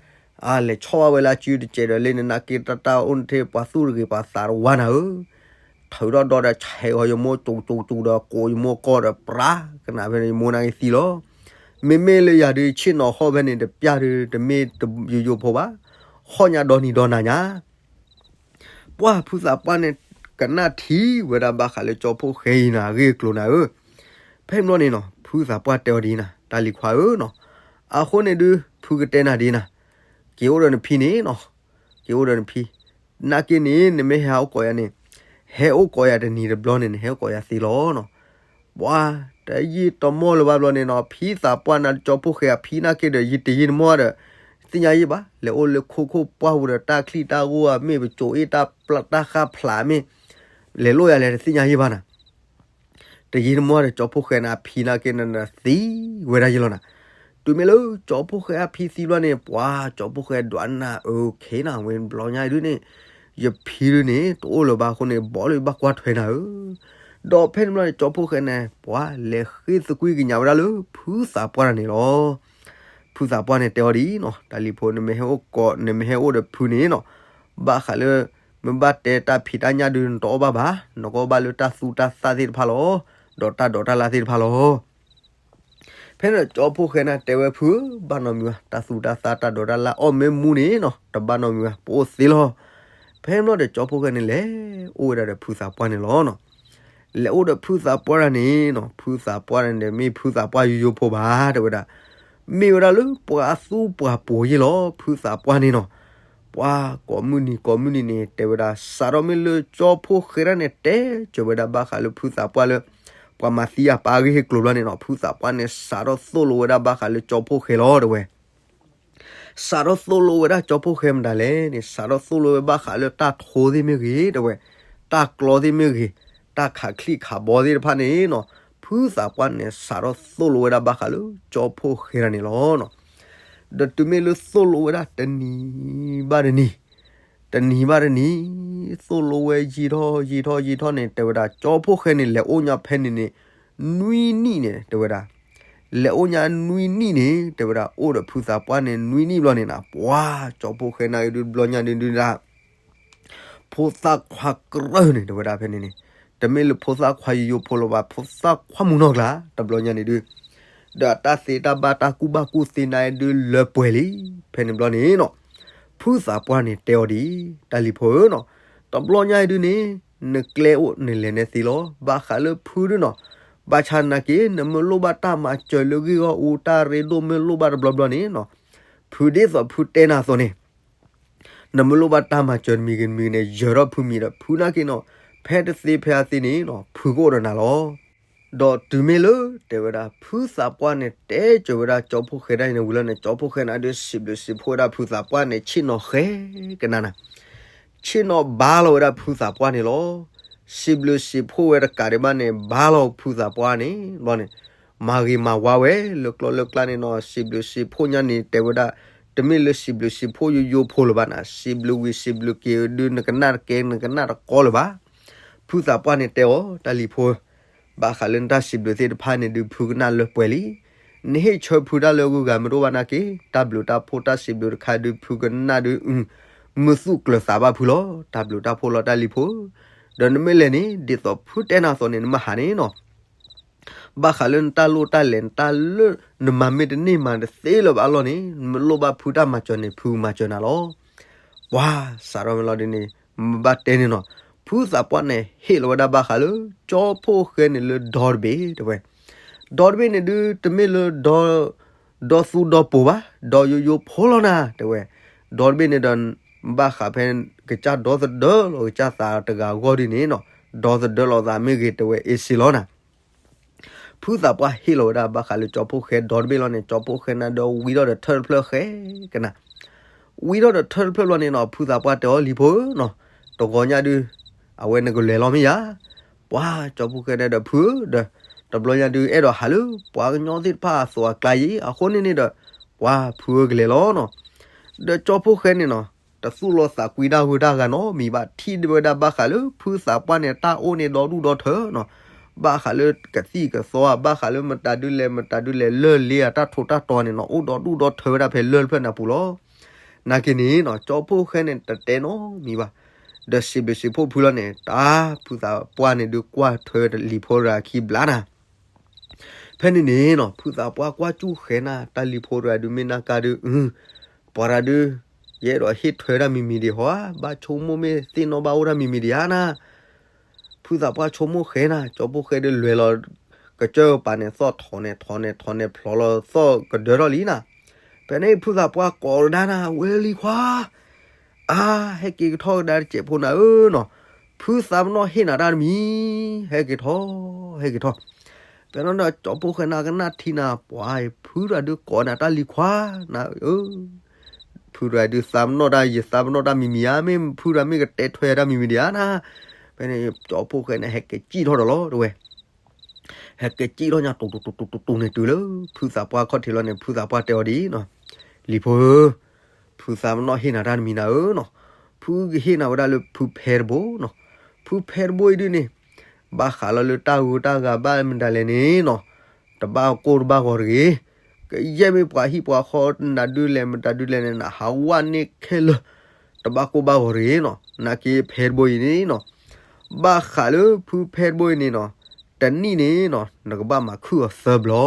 အလဲၤဆီဘၣ်ဝဲလၢအစုတစဲးဒီး လၢန့ၣ်နာ်က့တၢ်တၢ်အိၣ်န့ၣ်ထဲ ပှၤသူၣ်တဂ့ၤပှၤသးတဝါနၤဧၢ ထုးထီၣ်ဒီဒီးဆဲးဂီၤယမိၢ်ကၠူကၠူကၠူဒီးကိးယမိၢ်ကီၢ်ဒီးပြးကနၣ်ဖဲန့ၣ် ယမိၢ်နာ်က့သံလီၤ. မ့မ့ၢ်လၢယၤဒုးဆ့ၣ်နီၤဟီၣ်ဖဲန့ၣ် တပျၢ်ဒုးတမ့ၢ်ယိယိဖိဘၣ်, ဟီၣ်ညါဒီနံၤဒီနၤညါ ပှၢ်ဖုသးပှၢ်န့ၣ် ကနၣ်ထံဝဲဒၣ်ဘၣ်ဃးလၢကၠီဖှိၣ်ဃဲအံၤနၤ အဂ့ၢ်အကျိၤနၤဧၢ. ဖဲန့ၣ်ဘျီန့ၣ်နီၤ ဖုသးပှၢ်တဲအီၤဒ်အံၤနၤ တၢ်လံၤခွါဧၢနီၤ, အဃိန့ၣ်ဒုး ဖုကတဲနၤဒ်အံၤနၤ, က့ၤအိၣ်ဒီးနဖံန့ၣ်နီၤ, က့ၤအိၣ်ဒီးနဖံ, နာ်က့န့ၣ် နမ့ၢ်ဟဲအိၣ်ကိးယၤန့ၣ်, ဟဲအိၣ်ကိးယၤတနံၤတဘျီန့ၣ် နဟဲအိၣ်ကိးယၤသ့လီၤနီၤ. ပှၤတယံာ်တမီၢ်လၢၤဘၣ်ဘျီန့ၣ်နီၤ ဖံသးပှၢ်နၤ ကၠီဖှိၣ်ဃဲအဖံနာ်က့ဒီး ယတယံာ်တမီၢ်ဒီး သ့ၣ်ညါယ့ၢ်ဘၣ်, လဲၤအိၣ်လၢခိခိၣ်ပှၢ်ပူၤဒီး တၢ်ချံၣ်တၢ်ဂိၢ်အမ့ၢ် ပကိၤအ့ၣ်တၢ်ပျၢ်တၢ်ဃၣ်ဖျးမ့ၢ် လဲၤလိၣ်ယၤလဲၤတသ့ၣ်ညါယ့ၢ်ဘၣ်နၤ. တယံာ်တမီၢ်ဒီး ကၠီဖှိၣ်ဃဲန့ၣ် အဖံနာ်က့န့ၣ်သံဝဲဒၣ်ယ့ၢ်လီၤနၤ. တုၤမ့ၢ်လၢကၠီဖှိၣ်ဃဲအဖံသံဘျီန့ၣ် ပှၤကၠီဖှိၣ်ဃဲဒွးနၤ အခဲနၤ ဝဲဘျီညါအံၤဒုးန့ၣ် ယဖံဒုးန့ၣ် တအိၣ်လၢၤဘၣ်အဃိန့ၣ် ဘီလၢယဘၣ်ကွၢ်ထွဲနၤဧၢ. ဒီးဖဲန့ၣ်ဘျီန့ၣ် ကၠီဖှိၣ်ဃဲန့ၣ် ပှၤလဲၤဃ့သကွံၢ်ကညးဝဲဒၣ်လၢဖုသးပှၢ်တဂၤန့ၣ်လီၤ. ဖုသးပှၢ်န့ၣ်တဲအီၤဒ်အံၤနီၤ တၢ်လံၤဖိ နမ့ၢ်ဟဲအိၣ်ကိး နမ့ၢ်ဟဲအိၣ်ဒီးဖုန့ၣ်နီၤ ဘၣ်ဃးလၢ မ့ၢ်ဘၣ်တဲတၢ်ဖံးတၢ်ညၣ်ဒုး နတအီၣ်ဘၣ်ဘၣ်, နကအီၣ်ဘၣ်လၢတၢ်သူတၢ်သၣ်သ့ၣ်တဖၣ်လီၤ. ဒီးတၢ်ဒိးတၢ်လၣ်သ့ၣ်တဖၣ်လီၤ. ဖဲန့ၣ်ဒီးကၠီဖှိၣ်ဃဲန့ၣ်တဲဝဲ ဖုဧၢ, ဘၣ်နီတမံၤဘၣ်, တၢ်သူတၢ်သၣ်တၢ်ဒိးတၢ်လၣ်အီၣ်မ့ၢ်မူန့ၣ်နီၤ တဘၣ်နီတမံၤဘၣ်, ပအိၣ်သ့လီၤ. ဖဲန့ၣ်ဘျီဒီးကၠီဖှိၣ်ဃဲန့ၣ်လဲၤအိၣ်ဝဲဒၣ်ဒီးဖုသးပှၢ်န့ၣ်လီၤ. လဲၤအိၣ်ဒီးဖုသးပှၢ်တဂၤန့ၣ်နီၤ ဖုသးပှၢ်န့ၣ်ဒီးမ့ၢ်ဖုသးပှၢ်ယိယိဖိဘၣ် တဲဝဲဒၣ်, မ့ၢ်ဝဲဒၣ်လၢပှၤသူပှၤပိာ်ယ့ၢ်လီၤ ဖုသးပှၢ်န့ၣ်နီၤ. ပှၤကိးမုၢ်နံၤကိးမုၢ်နံၤန့ၣ် တဲဝဲဒၣ် စးထီၣ်မ့ၢ်လၢကၠီဖှိၣ်ဃဲဒၣ်န့ၣ် တဲစၢၤဝဲဒၣ်ဘၣ်ဃးလၢဖုသးပှၢ်လၢ ပှၤမၤသံအပၢ်အဂ့ၢ်ဟ့ၣ်ကျိၤဘျီန့ၣ်နီၤ ဖုသးပှၢ်န့ၣ် စးထီၣ်သိၣ်လိဝဲဒၣ်ဘၣ်ဃးလၢကၠီဖှိၣ်ဃဲလီၤ တဲဝဲ. စးထီၣ်သိၣ်လိဝဲဒၣ်ကၠီဖှိၣ်ဃဲမတၤလဲၣ်န့ၣ် စးထီၣ်သိၣ်လိဝဲဘၣ်ဃးလၢတၢ်ထိသ့ၣ်မ့ၢ်ဂ့ၤ တဲဝဲ, တၢ်ကျီသ့ၣ်မ့ၢ်ဂ့ၤ, တၢ်ခးချံၣ်ခးဘီသ့ၣ်တဖၣ်န့ၣ်နီၤ ဖုသးပှၢ်န့ၣ် စးထီၣ်သိၣ်လိဝဲဒၣ်ဘၣ်ဃးလၢကၠီဖှိၣ်ဃဲဒၣ်န့ၣ်လီၤ. ဒီးတုၤမ့ၢ်လၢသိၣ်လိဝဲဒၣ်တနံၤဘၣ်တနံၤ တနံၤဘၣ်တနံၤ သိၣ်လိဝဲယံာ်ထီၣ်ယံာ်ထီၣ်ယံာ်ထီၣ်န့ၣ် တဲဝဲဒၣ် ကၠီဖှိၣ်ဃဲန့ၣ် လဲၤအိၣ်ညါဖဲန့ၣ်န့ၣ် နွံနံၣ်န့ၣ် တဲဝဲဒၣ်, လဲၤအိၣ်ညါနွံနံၣ်န့ၣ် တဲဝဲဒၣ် အိၣ်ဒီးဖုသးပှၢ်န့ၣ် နွံနံၣ်ဘျီန့ၣ်နီၤ ပှၤကၠီဖှိၣ်ဃဲန့ၣ်ဒုး တဘျီညါဒုးဒုးဒၣ် ဖိသၣ်ခွါကရၢၢ်န့ၣ် တဲဝဲဒၣ်ဖဲန့ၣ်န့ၣ် တမ့ၢ်လၢဖိသၣ်ခွါယိယိဖိလၢၤဘၣ် ဖိသၣ်ခွါမုၢ်နီၢ်ကျါ တဘျီညါန့ၣ်ဒုး ဒီးတၢ်သ့တၢ်ဘၣ်တၢ်ကူၣ်ဘၣ်ကူၣ်သ့န့ၣ်ဒုးလၢပှဲၤလံ. ဖဲန့ၣ်ဘျီန့ၣ်နီၤ ဖုသးပှၢ်န့ၣ်တဲအီၤဒ်အံၤ တၢ်လံၤဖိဧၢနီၤ တဘျီညါအံၤဒုးန့ၣ် နကျဲအိၣ်နလဲၤနဲသ့လီၤ. ဘၣ်ဃးလၢဖုဒုးနီၤ ဘၣ်ဆၣ်နာ်က့ နမ့ၢ်လိၣ်ဘၣ်တၢ်မၤစၢၤလၢဂ့ၢ်ဂီၢ်အူ တၢ်ရ့ဒိၣ်မ့ၢ်လိၣ်ဘၣ်တဘျီဘျီန့ၣ်နီၤ ဖုဒ်သိးဖုတဲနၤအသိးန့ၣ် နမ့ၢ်လိၣ်ဘၣ်တၢ်မၤစၢၤတမံၤဂ့ၤတမံၤဂ့ၤန့ၣ် ယၢၤထီၣ်ဖုမံၤဒီး ဖုနာ်က့နီၤ ဖဲတသ့ဖဲအသ့န့ၣ်နီၤ ဖုကအိၣ်ဒီးနၤလီၤ. ဒီးတုၤမ့ၢ်လၢ တဲဝဲဒၣ် ဖုသးပှၢ်န့ၣ် တဲစၢၤဝဲဒၣ်ကၠီဖှိၣ်ဃဲဒၣ်အံၤန့ၣ်ဝံၤလီၤန့ၣ် ကၠီဖှိၣ်ဃဲန့ၣ်ဒုး စံးဘျုးစံးဖှိၣ်ဝဲဒၣ်ဖုသးပှၢ်န့ၣ် ဆ့ၣ်နီၤဃဲကနၤနၤ ဆ့ၣ်နီၤဘါလီၤဝဲဒၣ်ဖုသးပှၢ်န့ၣ်လီၤ. စံးဘျုးစံးဖှိၣ်ဝဲတကးဒံးဘၣ်န့ၣ် ဘါလီၤဖုသးပှၢ်န့ၣ် ဘျီန့ၣ် မၤဂ့ၤမၤဝါဝဲ လၢကျိလၢကျါန့ၣ်နီၤ စံးဘျုးစံးဖှိၣ်ညါန့ၣ် တဲဝဲဒၣ် တမ့ၢ်လၢစံးဘျုးစံးဖှိၣ်ယိယိဖိလၢၤဘၣ်နၤ စံးဘျုးဝံၤစံးဘျုးက့ၤဒုး နကနၣ်တကဲ နကနၣ်တကီလၢၤဘၣ်. ဖုသးပှၢ်န့ၣ်တဲအီၤ တၢ်လံၤဖိ ဘၣ်ဃးလၢနတၢ်စံးဘျုးသ့ၣ်တဖၣ်န့ၣ်ဒုး ဖုကနၣ်လၢပှဲၤလံ. နဟ့ၣ်ဆၢဖုတၢ်လၢအဂုၤအဂၤမ့ၢ်တအိၣ်ဘၣ်နာ်က့ တၢ်ဘျုးတၢ်ဖှိၣ်တၢ်စံးဘျုးတခါဒုး ဖုကနၣ်ဒုး မုာ်သူၣ်ကျၢၤသးဘၣ်ဖုလီၤ. တၢ်ဘျုးတၢ်ဖှိၣ်လီၤတၢ်လံၤဖိ ဒီးနမ့ၢ်လဲၤန့ၣ် ဒ်သိးဖုတဲနၤအသိးန့ၣ် နမ့ၢ်ဟးန့ၣ်နီၤ ဘၣ်ဃးလၢနတၢ်လိၣ်တၢ်လဲၤ နတၢ်လၢနမၤမ့ၢ်တန့ၢ်မၤတသ့လၢၤဘၣ်အလီၢ်န့ၣ် နမ့ၢ်လိၣ်ဘၣ်ဖုတၢ်မၤစၢၤန့ၣ် ဖုမၤစၢၤနၤလီၤ. ပှၤစးထီၣ်မ့ၢ်လီၤဒ်န့ၣ် မ့ၢ်ဘၣ်တဲန့ၣ်နီၤ, ဖုသးပှၢ်န့ၣ်ဟ့ၣ်လီၤဝဲဒၣ်ဘၣ်ဃးလၢ ကၠီဖှိၣ်ဃဲန့ၣ်လၢဒီတဘ့ၣ်တဲဝဲ, ဒီတဘ့ၣ်န့ၣ်ဒုး တမ့ၢ်လၢ ဒီသူဒီပိၤဘၣ်, ဒီယိယိဖိလီၤနၤတဲဝဲ, ဒီတဘ့ၣ်န့ၣ်ဒီး ဘၣ်ဃးဖဲကစၢ်ဒီသဒၢလီၤကစၢ်သးတဂၤအဂီၢ်ဒ်န့ၣ်နီၤ, ဒီသဒၢလီၤသးမ့ၢ်ဂ့ၤတဲဝဲ အ့စ့လီၤနၤ ဖုသးပှၢ်ဟ့ၣ်လီၤဝဲဒၣ်ဘၣ်ဃးလၢကၠီဖှိၣ်ဃဲဒီတဘ့ၣ်လီၤန့ၣ် ကၠီဖှိၣ်ဃဲနၤဒီးဝံထီၣ်ဒီးထၢၣ်တဖျၢၣ်ဃဲကနၤ, ဝံထီၣ်ဒီးထၢၣ်တဖျၢၣ်ဘျီန့ၣ်နီၤ ဖုသးပှၢ်တဲအီၤ လံၤဖိဧၢနီၤ, တဂီၤညါဒုး အဝဲနကလဲၤလီၤမ့ၢ်ယါ, ပှၤကၠီဖှိၣ်ဃဲနၤဒီးဖုဧၢဒီး တဘျီညါဒုး အဲၣ်ဒိးဟးလၢပှၤကညီသ့ၣ်တဖၣ်အသိးအကျါအံၤ အဃိန့ၣ်န့ၣ်ဒီး ပှၤဖုဧၢကလဲၤလီၤနီၤ ဒီးကၠီဖှိၣ်ဃဲန့ၣ်နီၤ တသူၣ်လီၤသးကွံတၢ်ဂုၤတၢ်ဂၤနီတမံၤဘၣ် ထံၣ်ဝဲဒၣ်ဘၣ်ဃးလၢဖုသးပှၢ်န့ၣ် တၢ်အိၣ်န့ၣ်ဒီဒူၣ်ဒီထၢနီၤ, ဘၣ်ဃးလၢကသံၣ်ကသီဧါ ဘၣ်ဃးလၢမတၤဒုလဲၣ်မတၤဒုလဲၣ် လၢၢ်လ့ဧါ တၢ်ထူးတၢ်တီၤန့ၣ်နီၤ အိၣ်ဒီဒူၣ်ဒီထၢဝဲဒၣ်ဖဲလၢၢ်တဖျၢၣ်န့ၣ်အပူၤလီၤ. နာ်က့န့ၣ်နီၤ ကၠီဖှိၣ်ဃဲန့ၣ် တတဲနီတမံၤဘၣ်, ဒီးစံးဘျုးစံးဖှိၣ်ဖုလီၤန့ၣ် တၢ်ဖုသးပှၢ်န့ၣ်ဒုးကွၢ်ထွဲလံၤဖိတဂၤခံဘျါနၤ ဖဲန့ၣ်န့ၣ်နီၤ ဖုသးပှၢ်ကွၢ်စူၣ်ဃဲနၤ တၢ်လံၤဖိတဂၤဒုးမ့ၢ်နၢ်ကါဒုး အု ပှၤတဂၤဒုး ယအဲၣ်ဒိးဟ့ၣ်ထွဲတၢ်မံၤမံၤဒံးဟီဧါ, ဘၣ်ဆိကမိၣ်မ့ၢ်သ့ၣ်နီၣ်ဘၣ်အိၣ်တၢ်မံၤမံၤဒံးဧါနၤ, ဖုသးပှၢ်ဆိကမိၣ်ဃဲနၤ ကၠီဖှိၣ်ဃဲဒုးလဲၤလီၤ ကစၢၢ်ပာ်န့ၣ်သီၣ်ထီၣ်န့ၣ်ထီၣ်န့ၣ်ထီၣ်န့ၣ်ဖျိးလီၤသီၣ်ကဒၢထီၣ်လံနၤ, ဖဲန့ၣ်ဖုသးပှၢ်ကိးကဒါနၤ ဝဲလံၤခွါ အါ ဟဲက့ၤကထီၣ်ကဒါတစဲးဖိနၤဧၢနီၤ, ဖုသးပ့ၤနီၣ်ဟ့ၣ်နၤတၢ်တမံၤ, ဟဲက့ၤထီၣ် ဟဲက့ၤထီၣ်, ဖဲန့ၣ်ဒီးကၠီဖှိၣ်ဃဲနၤကနၣ်ထံနၤ ပှၤဖုတဂၤဒုးကိးနၤတၢ်လံၤခွါ နၤဧၢ, ဖုတဂၤဒုးသးပ့ၤနီၣ်တၢ် ယသးပ့ၤနီၣ်တၢ်မံၤမံၤဧါ, မ့ၢ်ဖုတဂၤမ့ၢ်ကတဲထွဲတၢ်မံၤမံၤဒံးဧါနၤ, ဖဲန့ၣ်ကၠီဖှိၣ်ဃဲန့ၣ် ဟဲက့ၤစံၣ်ထီၣ်ဒီးလီၤတဲဝဲ ဟဲက့ၤစံၣ်ထီၣ်ညါ တူတူတူတူတူန့ၣ်တုၤလၢ ဖုသးပှၢ်ခီၣ်ထံးလီၤန့ၣ် ဖုသးပှၢ်တဲအီၤဒ်အံၤနီၤ, လံၤဖိဧၢ, ဖုသးပ့ၤနီၣ်ဟ့ၣ်နၤတၢ်တမံၤနၤဧၢနီၤ, ဖုကဟ့ၣ်နၤဝဲဒၣ်လၢဖုဖဲတဘိနီၤ, ဖုဖဲတဘိအံၤဒုးန့ၣ် ဘၣ်ဃးလီၤလၢတၢ်ဂုၤတၢ်ဂၤဘၣ်မတၤလဲၣ်န့ၣ်နီၤ, တဘၣ်ကိၢ်တဘၣ်ဂီၤတဂ့ၤ, ကယဲၢ်မ့ၢ်ပှၤဟံၣ်ပှၤဃီနၤဒုးလဲၣ်မတၤဒုးလဲၣ်န့ၣ် နဟးဝဲန့ၢ်ခဲလၢာ် တဘၣ်ကိၢ်ဘၣ်ဂီၤတဂ့ၤနီၤ, နာ်က့ဖဲတဘိအံၤန့ၣ်နီၤ ဘၣ်ဃးလၢဖုဖဲတဘိအံၤန့ၣ်နီၤ, တနံၣ်န့ၣ်နီၤ နကဘၣ်မၤခုၣ်အီၤသၢဘျီ,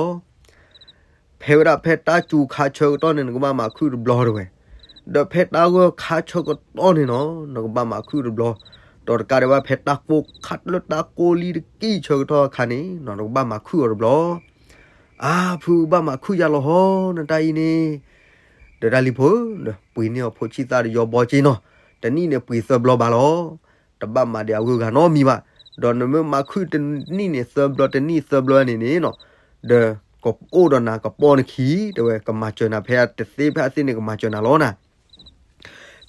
ဖဲဝဲဒၣ်ဖဲတၢ်စူၤခါဆၢကတီၢ်န့ၣ် နကဘၣ်မၤခုၣ်တဘျီတဲဝဲ, ဒီးဖဲတၢ်ဂီၤခါဆၢကတီၢ်န့ၣ်နီၤ နကဘၣ်မၤခုၣ်တဘျီ, ဒီးတကးဒံးဘၣ်ဖဲတၢ်ကိၢ်ခါလၢတၢ်ကိၢ်လံတကံၢ်ဆၢကတီၢ်အခါန့ၣ်နီၤ နကဘၣ်မၤခုၣ်အီၤတဘျီ, အါ ဖုကဘၣ်မၤခုၣ်ယၤလီၤဟီ နတၢ်အံၤန့ၣ် ဒီးတၢ်လံၤဖိဧၢ, ဒီးပှ့ၤန့ၢ်အီၤဖိဆံၣ်သၣ်ဒီးယီဘီက့နီၤ, တနံၣ်န့ၣ်ပှ့ၤသၢဘျီဘၣ်လီၤ, တဘၣ်မၤဒံးအဂုၤအဂၤနီတမံၤဘၣ်, ဒီးနမ့ၢ်မၤခုၣ်တနံၣ်န့ၣ်သၢဘျီတနံၣ်သၢဘျီန့ၣ်န့ၣ်နီၤ, ဒီးကအိၣ်ဒီးနၤကပီၢ်နခံ တဲဝဲ ကမၤစၢၤနၤဖဲတသ့ဖဲအသ့န့ၣ် ကမၤစၢၤနၤလီၤနၤ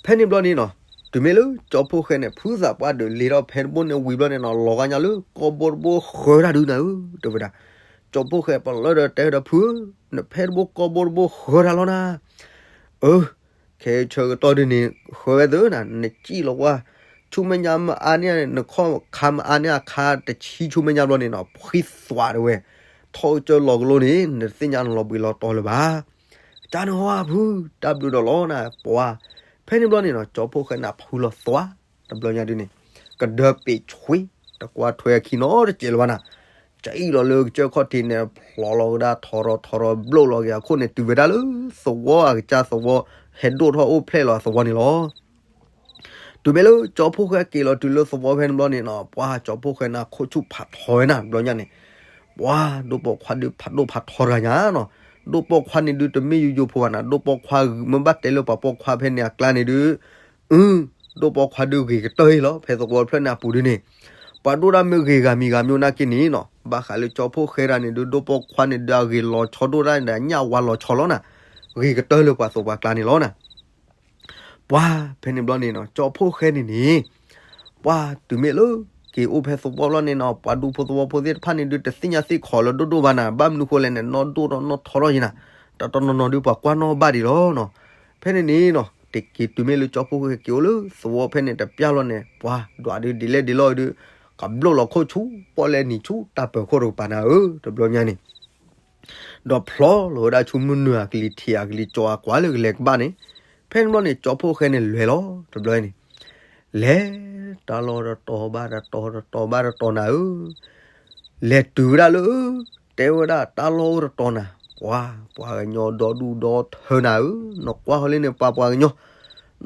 ဖဲန့ၣ်ဘျီန့ၣ်နီၤ, တုၤမ့ၢ်လၢကၠီဖှိၣ်ဃဲန့ၣ် ဖုသးပှၢ်ဒုးလ့ၤထီၣ်ဖဲတဘိန့ၣ်ဝံၤဘျီန့ၣ်နီၤ လီၤဂာ်ညါလၢကီၢ်ဘိတဘိဃၢတၢ်ဒုးနၤဧၢ, တဲဝဲဒၣ်, ကၠီဖှိၣ်ဃဲပလၢဒီးတဲဒီးဖုဧၢ, နဖဲတဘိကီၢ်ဘိတဘိဃၢတၢ်လီၤနၤ, အၢ, ခဲဆၢကတီၢ်ဒုးန့ၣ် ဃၢဝဲသၢနၤ နစံၣ်လီၤကွၢ်, ဆူမဲာ်ညါမအါန့ၢ် နခီၣ်ခါမအါန့ၢ်အခါတဆံဆူမဲာ်ညါဘျီန့ၣ်နီၤ ဖှံသွးတဲဝဲ, ထီၣ်ကစၢၢ်လီၤကလိန့ၣ် နတသ့ၣ်ညါနလီၤဘှံးလီၤတီၤလၢၤဘၣ် ကန့ၣ်ဟီဖု, တၢ်ဘျုးဒီးလီၤနၤ ပှၤ, ဖဲန့ၣ်ဘျီန့ၣ်နီၤ ကၠီဖှိၣ်ဃဲနၤဖုလီၤသွး, တဘျီညါဒုးန့ၣ်, ကဒၢပ့းဆွ့, တကွၢ်ထွဲအခံနီတစဲးလၢၤဘၣ်နၤ, ကအံၣ်လီၤလၢကစၢၢ်ခီၣ်ထံးန့ၣ် ဖျိးလီၤကဒါထီရီၤထီရီၤဘျိးလီၤက့ၤအခိၣ်န့ၣ် တုၤဝဲဒၣ်လၢသဝီအကစၢ်သဝီ, ဟဲဒိၣ်ထီၣ်အိၣ်ဖျဲၣ်လီၤအသဝီန့ၣ်လီၤ တုၤမ့ၢ်လၢကၠီဖှိၣ်ဃဲက့ၤလီၤတုၤလၢသဝီဖဲန့ၣ်ဘျီန့ၣ်နီၤ ပှၤကၠီဖှိၣ်ဃဲနၤခိၣ်ဆူၣ်ဖးထီဝဲနၤ တဘျီညါန့ၣ်, ပှၤဒိၣ်ပိာ်ခွါဒုးဖးဒိၣ်ဖးထီတဂၤညါနီၤ, ဒိၣ်ပိာ်ခွါန့ၣ်ဒုးတမ့ၢ်ယိယိဖိဘၣ်နၤ ဒိၣ်ပိာ်ခွါဂ့ၤ မ့ၢ်ဘၣ်တဲလၢပှၤပိာ်ခွါဖဲန့ၣ်အကျါန့ၣ်ဒုး, အု, ဒိၣ်ပိာ်ခွါဒုးဂ့ၤကတၢၢ်လီၤ ဖဲသဝီဖျၢၣ်န့ၣ်အပူၤဒုးန့ၣ်, ပှၤဒိၣ်တၢ်မ့ၢ်ဂ့ၤဂၤမံၤဂၤမံၤနာ်က့န့ၣ်နီၤ ဘၣ်ဃးလၢကၠီဖှိၣ်ဃဲတဂၤန့ၣ်ဒုး ဒိၣ်ပိာ်ခွါန့ၣ်ဒုးအဂ့ၤလီၤဆီဒိၣ်တၢ်န့ၣ်ဒီးညၣ်ဝါလီၤဆီလီၤနၤ, ဂ့ၤကတၢၢ်လၢပှၤသဝီပှၤကျါန့ၣ်လီၤနၤ ပှၤဖဲန့ၣ်ဘျီန့ၣ်နီၤ ကၠီဖှိၣ်ဃဲန့ၣ်န့ၣ်, ပှၤတုၤမ့ၢ်လၢက့ၤအိၣ်ဖဲသဝီဘျီန့ၣ်နီၤ ပှၤဒူဖိသဝီဖိသ့ၣ်တဖၣ်န့ၣ်ဒုး တသ့ၣ်ညါသ့ၣ်ခီးလၢဒိၣ်ဒိၣ်ဘၣ်နၤ ဘၣ်မနုၤဃိလဲၣ်န့ၣ် နီၢ်ဒိၣ်ထီၣ်နီၢ်ထီထီၣ်ယံၤနၤ, တၢ်တနီၤနီၤဒုးပှၤကွၢ်နီၣ်ဘၣ်ဒံးလီၤနီၤ, ဖဲန့ၣ်န့ၣ်နီၤ တက့ၤတုၤမ့ၢ်လၢကၠီဖှိၣ်ဃဲက့ၤအိၣ်လၢသဝီဖဲန့ၣ်တပျၢ်လီၤန့ၣ် ပှၤဒွးဒုးဒ်လဲၣ်ဒ်လဲၣ်ဒုး, ကဘျိးလီၤခိၣ်ဆူ ပီၣ်လဲၣ်နံၤဆူ တၢ်ပၢၤခိၣ်တကပၤနၤဧၢ တဘျီညါန့ၣ် ဒီးဖျီလီၤဝဲဒၣ်ဆူမုၢ်နုာ်အကလံၤထံးအကလံၤကၠီအကွၢ်လၢကလဲၤကဘၣ်န့ၣ်, ဖဲန့ၣ်ဘျီန့ၣ် ကၠီဖှိၣ်ဃဲန့ၣ်လဲၤလီၤ တဘျီန့ၣ်, လဲၤတၢ်လီၢ်တတီၤဘၣ်တတီၤတတီၤဘၣ်တတီၤနၤဧၢ, လဲၤတုၤဝဲဒၣ်လၢ တဲဝဲဒၣ်တၢ်လီၢ်အိၣ်တတီၤနၤ, ပှၤ ပှၤကညီဒီဒူၣ်ဒီထၢနၤဧၢ, နကွၢ်ဃီၤလၢန့ၣ်ပှၤပှၤကညီ,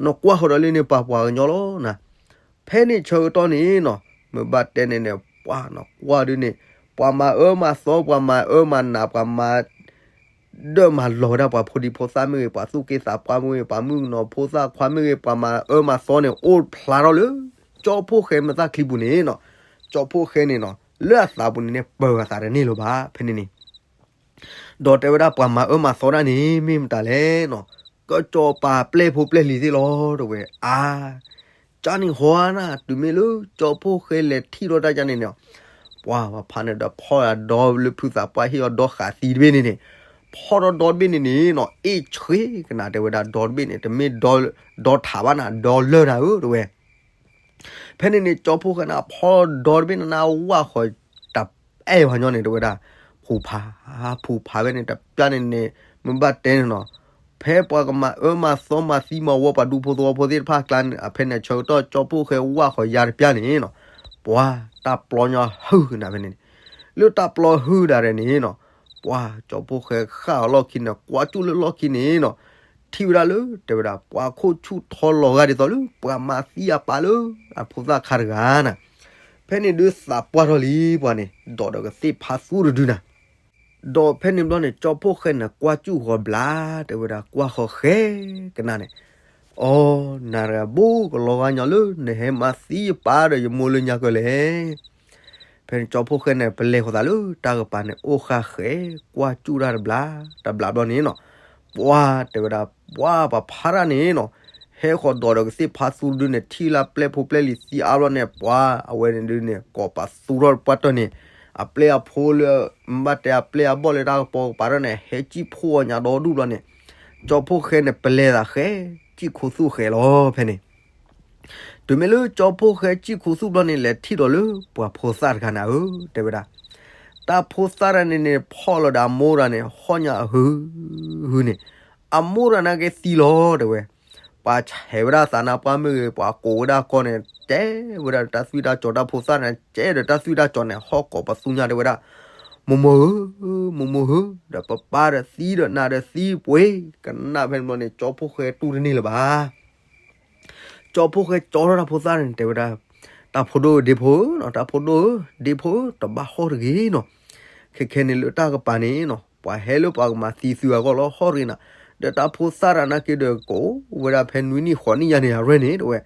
နကွၢ်ဃီၤဒီးလၢန့ၣ်ပှၤပှၤကညီလီၤနၤ. ဖဲန့ၣ်ဆၢကတီၢ်န့ၣ်နီၤ, မ့ၢ်ဘၣ်တဲန့ၣ်န့ၣ် ပှၤနကွၢ်ဒုန့ၣ်, ပှၤမၤအၢမၤသီ ပှၤမၤအၢမၤနး ပှၤမၤ ဒၢမၤလီၤဝဲဒၣ်ပှၤဖိဒံဖိသၣ်မ့ၢ်ဂ့ၤ ပှၤသူၣ်က့သးပှၢ်မ့ၢ်ဂ့ၤ ပှၤမုၣ်ကနီၤဖိသၣ်ခွါမ့ၢ်ဂ့ၤ ပှၤမၤအၢမၤသီန့ၣ် အိၣ်ဖျါထီၣ်လၢ ကၠီဖှိၣ်ဃဲမဲာ်သၣ်ချံပူၤန့ၣ်နီၤ. ကၠီဖှိၣ်ဃဲန့ၣ်နီၤ လၢအသးပူၤန့ၣ်န့ၣ် ပၢၤဂၤသးတန့ၢ်လၢၤဘၣ် ဖဲန့ၣ်န့ၣ် ဒီးတဲဝဲဒၣ်ပှၤမၤအၢမၤသီဒၣ်န့ၣ် မ့ၢ်မတၤလဲၣ်နီၤ, ကစီၤပၤပျဲၢ်ဖိပျဲၢ်လံၤသ့ၣ်လီၤ တဲဝဲ. အါ ကန့ၣ်ဟီနၤ တုၤမ့ၢ်လၢကၠီဖှိၣ်ဃဲလဲၤထံၣ်ထီၣ်တၢ်ကန့ၣ်န့ၣ်, ပှၤ ပှၤဖးန့ၣ်ဒီးဖီၣ်ဒီလၢဖုသးပှၢ်ဟ့ၣ်အီၤဒီဃးသံတဘ့ၣ်န့ၣ်န့ၣ်, ဖီၣ်ဒီဒီတဘ့ၣ်န့ၣ်န့ၣ်နီၤ အ့ၣ်ဆှ့ကနၤ တဲဝဲဒၣ်ဒီတဘ့ၣ်န့ၣ် တမ့ၢ်ဒီထးဘၣ်နၤ ဒီလၢၢ်နၤဧၢ တဲဝဲ. ဖဲန့ၣ်န့ၣ် ကၠီဖှိၣ်ဃဲန့ၣ် ဖီၣ်ဒီတဘ့ၣ်န့ၣ် နဝၢ်ဃီၤတအဲၣ်ပှၤညီန့ၣ် တဲဝဲဒၣ်, ဖူးဖး, ဖူးဖးဖဲန့ၣ်တပျၢ်န့ၣ်န့ၣ် မ့ၢ်ဘၣ်တဲန့ၣ်နီၤ, ဖဲပှၤကမၤအၢမၤသီမၤသံမၤဝီပှၤဒူဖိသဝီဖိသ့ၣ်တဖၣ်အကျါန့ၣ် ဖဲန့ၣ်ဆၢကတီၢ်ကၠီဖှိၣ်ဃဲဝၢ်ဃီၤယၤတပျၢ်န့ၣ်နီၤ, ပှၤ တၢ်ပျီညီဟုၣ်ကနၤဖဲန့ၣ်န့ၣ်, လၢတၢ်ပျီဟုၣ်ဒၣ်ရဲၣ်န့ၣ်နီၤ, ပှၤ ကၠီဖှိၣ်ဃဲဃၣ်အီၤလီၢ်ခံန့ၣ် ကွၢ်ကၠူၣ်လၢလီၢ်ခံန့ၣ်နီၤ ထံၣ်ဝဲဒၣ်လၢ တဲဝဲဒၣ် ပှၤခိၣ်ဆူၣ်ထီလီၤဂာ်ဒ်သိးလၢ ပှၤမၤသံအပၢ်လၢ အဖိသၣ်ခါတဂၤနၤ, ဖဲန့ၣ်ဒုးသးပှၢ်ထီၣ်လံပှၤန့ၣ် ဒီးဒီးကသ့ၣ်ဖးသူတဒုနၤ, ဒီးဖဲန့ၣ်ဘျီန့ၣ် ကၠီဖှိၣ်ဃဲန့ၣ် ကွၢ်ကၠူၣ်ဃီၤဘျါ တဲဝဲဒၣ် ကွၢ်ဃီၤဃဲကနၤန့ၣ်, အိ နၤတဂၤဘိကလီၤဂာ်ညီလၢ နဟဲမၤသံယပၢ်ဒီးယမိၢ်လၢညါကၢလဲၣ် ဖဲန့ၣ်ကၠီဖှိၣ်ဃဲန့ၣ် ပလဲၤဃီၤသးလၢတၢ်ကပၤန့ၣ် အိၣ်ဃာ်ဃဲ ကွၢ်ကၠူၣ်တၢ်တဘျီ တဘျီဘျီန့ၣ်နီၤ, ပှၤတဲဝဲဒၣ် ပှၤပှၤဖးတၢ်န့ၣ်နီၤ, ဟဲဃီၤဒီးဒီးကသ့ၣ်ဖးသူတဒုန့ၣ် ထံၣ်လၢပျဲၢ်ဖိပျဲၢ်လံၤသံအါဘျီန့ၣ် ပှၤအဝဲန့ၣ်ဒုန့ၣ် ကိးပသူထီၣ်ပှၢ်တၢၢ်န့ၣ်, အပျဲၢ်အဖိလၢ ဘၣ်တဲအပျဲၢ်အဘီၣ်လၢတၢ်ကပီၤကပၤထီၣ်န့ၣ် ဟဲစံၣ်ဖှိၣ်အီၤညါဒီဒူၣ်ဘျီန့ၣ်, ကၠီဖှိၣ်ဃဲန့ၣ် ပလဲၤသးဃဲ စံၣ်ခူသူၣ်ဃဲလီၤ ဖဲန့ၣ် တုၤမ့ၢ်လၢကၠီဖှိၣ်ဃဲစံၣ်ခူသူၣ်ဘျီန့ၣ် လဲၤထံၣ်ဒီးလၢပှၤဖိသၣ်တဂၤနၤဧၢ တဲဝဲဒၣ်, တၢ်ဖိသၣ်တဂၤန့ၣ်န့ၣ် ဖီၣ်လီၤဒီးအမိၢ်တဂၤန့ၣ် ဟီၣ်ညါအဟု ဟုန့ၣ်, အမိၢ်တဂၤနာ်က့သံလီၤ တဲဝဲ, ပှၤဆဲးဝဲဒၣ်သးနါပှၢ်မ့ၢ်ဂ့ၤ ပှၤကိးဝဲဒၣ်ကီၢ်န့ၣ် ကဲဝဲဒၣ်တၢ်သွံၣ်တၢ်စီၤ တၢ်ဖိသၣ်န့ၣ် ကဲဒီးတၢ်သွံၣ်တၢ်စီၤန့ၣ် ဟီၣ်ကိးပသူညါ တဲဝဲဒၣ်, မိၢ်မိၢ်ဧၢ, မိၢ်မိၢ်ဧၢ, ဒီးပပၢ်ဒီးသံဒီးနၤဒီးသံပှ့ၤ, ကနၣ်ဖဲန့ၣ်ဘျီန့ၣ် ကၠီဖှိၣ်ဃဲတူၢ်တန့ၢ်လၢၤဘၣ် ကၠီဖှိၣ်ဃဲကၠီထီၣ်တၢ်ဖိသၣ်န့ၣ် တဲဝဲဒၣ်, တၢ်ဖိဒိၣ်ဧၢ ဒ့ဖိဧၢနီၤ, တၢ်ဖိဒိၣ်ဧၢ ဒ့ဖိဧၢ, တဘၣ်ဟီၣ်တဂ့ၤနီၤ, ခဲခဲန့ၣ်လၢတၢ်ကပၤန့ၣ်နီၤ ပှၤဟဲလၢပှၤကမၤသံသုအဂီၢ်လီၤ ဟီၣ်တဂ့ၤနၤ, ဒီးတၢ်ဖိသၣ်တဂၤနာ်က့ဒီး ကိးဝဲဒၣ်ဖဲနွံနံၣ်ဃိးနံၣ်ယါန့ၣ် အရဲၣ်န့ၣ် တဲဝဲ,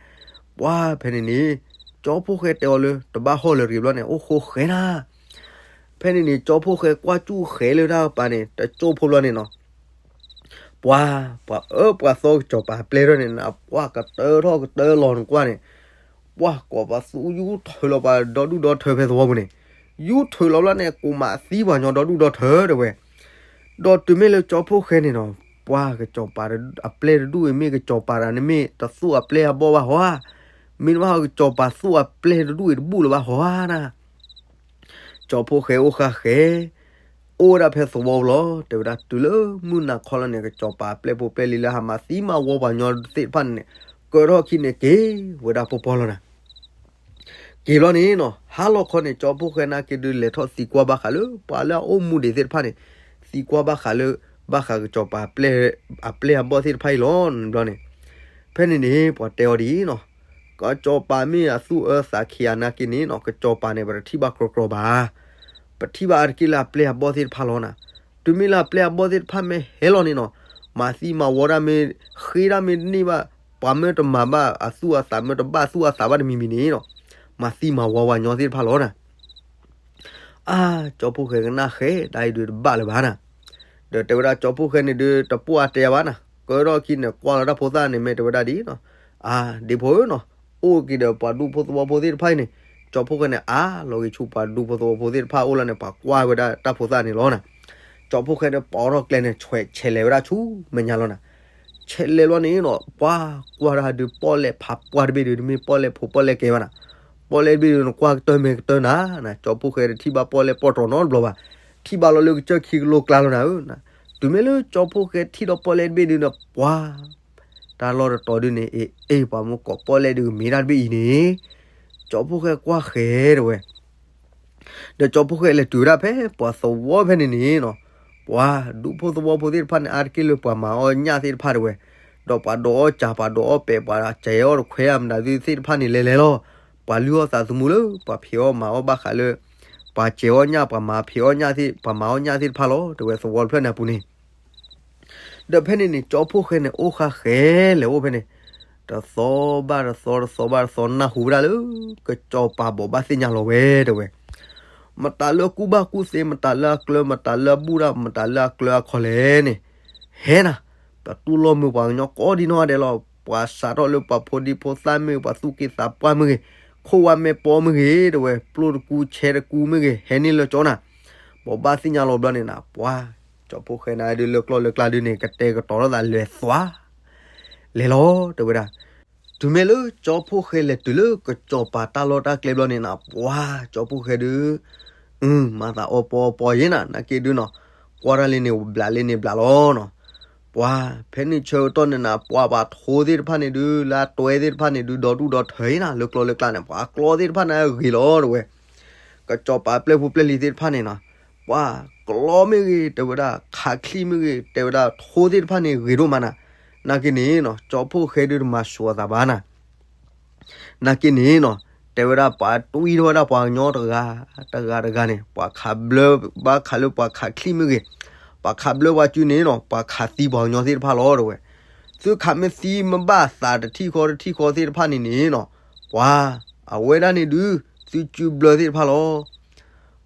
ပှၤဖဲန့ၣ်န့ၣ် ကၠီဖှိၣ်ဃဲတဲအီၤလၢ တဘၣ်ဟီၣ်လၢၤတဂ့ၤဘျီန့ၣ် အိၣ်ဃိဃဲနၤ ဖဲန့ၣ်န့ၣ် ကၠီဖှိၣ်ဃဲကွၢ်ကၠူၣ်ဃဲလၢတၢ်ကပၤန့ၣ် တကၠိဖိဘျီန့ၣ်နီၤ, ပှၤ ပှၤအၢပှၤသီကစီၤပၤပျဲၢ်ထီၣ်န့ၣ် ပှၤကတၢထီၣ်ကတၢလီၤနကွၢ်န့ၣ်, ပှၤကိးပသူယူၤထုးလီၤပှၤဒီဒူၣ်ဒီထၢဖဲသဝီပူၤန့ၣ်, ယူၤထုးလီၤဘျီန့ၣ် ကိးမးသံပှၤညီဒီဒူၣ်ဒီထၢတဲဝဲ, ဒီးတုၤမ့ၢ်လၢကၠီဖှိၣ်ဃဲန့ၣ်နီၤ ပှၤကစီၤပၤ အပျဲၢ်တဒူၣ်အံၤမ့ၢ်ကစီၤပၤတဂၤန့ၣ်မ့ၢ်တသူၣ်အပျဲၢ်အဘီၣ်ဘၣ်ဟီဧါ, မ့ၢ်တဘၣ်ဟီကစီၤပၤသူၣ်အပျဲၢ်တဒူၣ်အံၤတဘူၣ်လၢၤဘၣ်ဟီဧါနၤ ကၠီဖှိၣ်ဃဲအိၣ်ဃာ်ဃဲ, အိၣ်ဝဲဒၣ်ဖဲသဝီလီၤ တဲဝဲဒၣ်တုၤလၢမုၢ်နၤခီလီၤန့ၣ် ကစီၤပၤပျဲၢ်ဖိပျဲၢ်လံၤလၢဟးမၤသံမၤဝီပှၤညီသ့ၣ်တဖၣ်န့ၣ်န့ၣ် ကၢထီၣ်ခံန့ၣ်က့ၤဝဲဒၣ်ပီပီလီၤနၤ က့ၤဘျီန့ၣ်နီၤ ဟါလီၤခီန့ၣ် ကၠီဖှိၣ်ဃဲနာ်က့ဒုးလဲၤထီၣ်သံကွၢ်ဘၣ်ဃးလၢ ပှၤလၢအအိၣ်မူဒံးသ့ၣ်တဖၣ်န့ၣ် သံကွၢ်ဘၣ်ဃးလၢ ဘၣ်ဃးကစီၤပၤ အပျဲၢ်အဘီၣ်သ့ၣ်တဖၣ်အံၤလီၤ ဘျီန့ၣ် ဖဲန့ၣ်န့ၣ် ပှၤတဲအီၤဒ်အံၤနီၤ ကစီၤပၤမ့ၢ်အသူၣ်အၢသးခံဂၤနာ်က့န့ၣ်နီၤ ကစီၤပၤန့ၣ် ပတထံၣ်ဘၣ်ကြီကြီဘၣ်. ပထံၣ်ဘၣ်အါတက့ၢ်လၢအပျဲၢ်အဘီၣ်သ့ၣ်တဖၣ်လီၤနၤ. တုၤမ့ၢ်လၢအပျဲၢ်အဘီၣ်သ့ၣ်တဖၣ်မ့ၢ်ဟဲလီၤန့ၣ်နီၤ မၤသံမၤဝီဒၣ်မ့ၢ် ဃ့ဒၣ်မ့ၢ်တန့ၢ်ဘၣ် ပှၤမ့ၢ်တမၤဘၣ်အသူၣ်အသး မ့ၢ်တဘၣ်သူၣ်အသးဘၣ်တမံၤမံၤန့ၣ်နီၤ မၤသံမၤဝီပှၤညီသ့ၣ်တဖၣ်လီၤနၤ. အါ ကၠီဖှိၣ်ဃဲကနၣ်ဃဲ တၢ်အံၤဒုးတဘၣ်လၢၤဘၣ်နၤ. ဒီးတဲဝဲဒၣ်ကၠီဖှိၣ်ဃဲန့ၣ်ဒုး တပိၢ်အတဲဘၣ်နၤ ကၢထီၣ်ခံန့ၣ် ကွၢ်လီၤတၢ်ဖိသၣ်န့ၣ် မ့ၢ်တဲဝဲဒၣ်ဒ်နီၤ အါ ဒ့ဖိဧၢနီၤ အိၣ်က့ၤဒီးပှၤဒူဖိသဝီဖိသ့ၣ်တဖၣ်အံၤန့ၣ် ကၠီဖှိၣ်ဃဲန့ၣ် အါလီၤဂ့ၤဆူပှၤဒူဖိသဝီဖိသ့ၣ်တဖၣ်အအိၣ်လီၤန့ၣ် ပှၤကွၢ်ဝဲဒၣ်တၢ်ဖိသၣ်န့ၣ်လီၤနၤ. ကၠီဖှိၣ်ဃဲန့ၣ် ပိာ်ထီၣ်ကျဲန့ၣ် ဆဲးလဲၤဝဲဒၣ်ဆူမဲာ်ညါလီၤနၤ. ဆဲးလဲၤလီၤန့ၣ်နီၤ ပှၤကွၢ်တၢ်ဒုးပီၣ်လဲၣ်ဖးပှၢ်တဘ့ၣ်ဒုး တမ့ၢ်ပီၣ်လဲၣ်ဖိပီၣ်လဲၣ်ကဲဘၣ်နၤ. ပီၣ်လဲၣ်တဘ့ၣ်ဒုး နကွၢ်ကတၢၢ်မ့ၢ်ကတၢၢ်နၤနၤ ကၠီဖှိၣ်ဃဲတထံၣ်ဘၣ်ပီၣ်လဲၣ်ပီၣ်တြီၤနီတဘျီဘၣ်. ထံၣ်ဘၣ်လီၤလၢကစၢၢ်ခံကလိကျါလီၤနၤဧၢ. တုၤမ့ၢ်လၢကၠီဖှိၣ်ဃဲထံၣ်ဒီးပီၣ်လဲၣ်တဘ့ၣ်ဒုးန့ၣ် ပှၤ တၢ်လီၢ်တတီၤဒုးန့ၣ် အ့ၣ် အ့ၣ် ပှၤမ့ၢ်ကိးပီၣ်လဲၣ်ဒုးကမ့ၢ်တၢ်တဘ့ၣ်အံၤန့ၣ် ကၠီဖှိၣ်ဃဲကွၢ်ဃဲတဲဝဲ ဒီးကၠီဖှိၣ်ဃဲလဲၤတုၤဝဲဒၣ်ဖဲပှၤသဝီဖဲန့ၣ်န့ၣ်နီၤ, ပှၤဒူဖိသဝီဖိသ့ၣ်တဖၣ်န့ၣ် အါတက့ၢ်လၢပှၤမၤအီၣ်ညၣ်သ့ၣ်တဖၣ်တဲဝဲ, ဒီးပှၤဒိးအီၣ်ကၢ် ပှၤဒိးအီၣ်ပဲာ် ပှၤစဲးအီၣ်တခွဲးအမတၤသ့ၣ်တဖၣ်န့ၣ် လဲၤလဲၤလီၤ. ပှၤလုၢ်အီၣ်သးသမူလၢ ပှၤဖံးအီၣ်မၤအီၣ်ဘၣ်ဃးလၢ ပှၤစဲးအီၣ်ညၣ် ပှၤမၤဖံးအီၣ်ညၣ်သ့ၣ် ပှၤမၤအီၣ်ညၣ်သ့ၣ်တဖၣ်လီၤ တဲဝဲ သဝီတဖျၢၣ်န့ၣ်အပူၤန့ၣ် ဒီးဖဲန့ၣ်န့ၣ် ကၠီဖှိၣ်ဃဲန့ၣ် အိၣ်ဃာ်ဃဲလဲၤအိၣ်ဖဲန့ၣ်, တသီဘၣ်တသီ တသီဘၣ်တသီ နၢ်ဟူဝဲဒၣ်လၢ ကစီၤပၤဘိးဘၣ်သ့ၣ်ညါလီၤဝဲတဲဝဲ, မတၤလၢအကူၣ်ဘၣ်ကူၣ်သ့ မတၤလၢအကျၢၤ မတၤလၢအဘူၣ်တၢ် မတၤလၢအကျၢၤအခီၣ်လဲၣ်န့ၣ်, ဟဲနၤ, ပတူၢ်လိာ်မုာ်ပှၤကညီကိးဒံနီၢ်ဂၤဒဲးလီၤ. ပှၤစးထီၣ်လၢပှၤဖိဒံဖိသၣ်မ့ၢ်ဂ့ၤ ပှၤသူၣ်က့သးပှၢ်မ့ၢ်ဂ့ၤ, ခိၣ်ဝါမဲာ်ပီမ့ၢ်ဂ့ၤ တဲဝဲ ပျိၢ်တကူဆဲတကူမ့ၢ်ဂ့ၤ ဟဲန့ၢ်လၢကၠီနၤ, ဘိးဘၣ်သ့ၣ်ညါလီၤဘျီန့ၣ်နၤ ပှၤ ကၠီဖှိၣ်ဃဲနၤဒုးလၢကျီၢ်လၢကျါဒုးန့ၣ် ကတဲာ်ကတီၤထီၣ်သးလဲၤသွါ လဲၤလီၤ တဲဝဲဒၣ်. တုၤမ့ၢ်လၢကၠီဖှိၣ်ဃဲလဲၤတုၤလၢကစီၤပၤတၢ်လီၢ်တၢ်ကျဲဘျီန့ၣ်နၤ ပှၤ ကၠီဖှိၣ်ဃဲဒုး မၤသးအီပီအီပီယဲနၤ နာ်က့ဒုးနီၤ, ကွၢ်တၢ်လံန့ၣ်ဘျးလံန့ၣ်ဘျးလီၤနီၤ. ပှၤ ဖဲန့ၣ်ဆၢကတီၢ်န့ၣ်နၤ ပှၤပှၤထိသ့ၣ်တဖၣ်န့ၣ်ဒုး လၢအတွဲသ့ၣ်တဖၣ်န့ၣ်ဒုး ဒီဒူၣ်ဒီထၢအံၤနၤ လၢကျီၢ်လၢကျါန့ၣ် ပှၤကျီသ့ၣ်တဖၣ်န့ၣ်ဂ့ၤလီၤတဲဝဲ. ကစီၤပၤပျဲၢ်ဖိပျဲၢ်လံၤသ့ၣ်တဖၣ်န့ၣ်နီၤ, ပှၤကျီမ့ၢ်ဂ့ၤ တဲဝဲဒၣ် ခးချံၣ်မ့ၢ်ဂ့ၤ တဲဝဲဒၣ် ထိသ့ၣ်တဖၣ်န့ၣ်ဂ့ၤဒိၣ်မးနၤ, နာ်က့န့ၣ်နီၤ ကၠီဖှိၣ်ဃဲဒုးတမၤဆှီသးဘၣ်နၤ နာ်က့န့ၣ်နီၤ တဲဝဲဒၣ်ပှၤတွံၢ်ထီၣ်ဝဲဒၣ်ပှၤကညီတဂၤ တဂၤတဂၤန့ၣ် ပှၤခးဘျၢ ဘၣ်ခးလၢပှၤခးချံၣ်မ့ၢ်ဂ့ၤ, ပှၤခးဘျၢပှၤစုန့ၣ်နီၤ ပှၤခးသံပှၤကညီသ့ၣ်တဖၣ်လီၤတဲဝဲ. သုခးမ့ၢ်သံမ့ၢ်ဘၣ်သးတထံၣ်ဃီတထံၣ်ဃီသ့ၣ်တဖၣ်န့ၣ်န့ၣ်နီၤ ပှၤ အဝဲဒၣ်န့ၣ်ဒုး သုစုဘျၢသ့ၣ်တဖၣ်လီၤ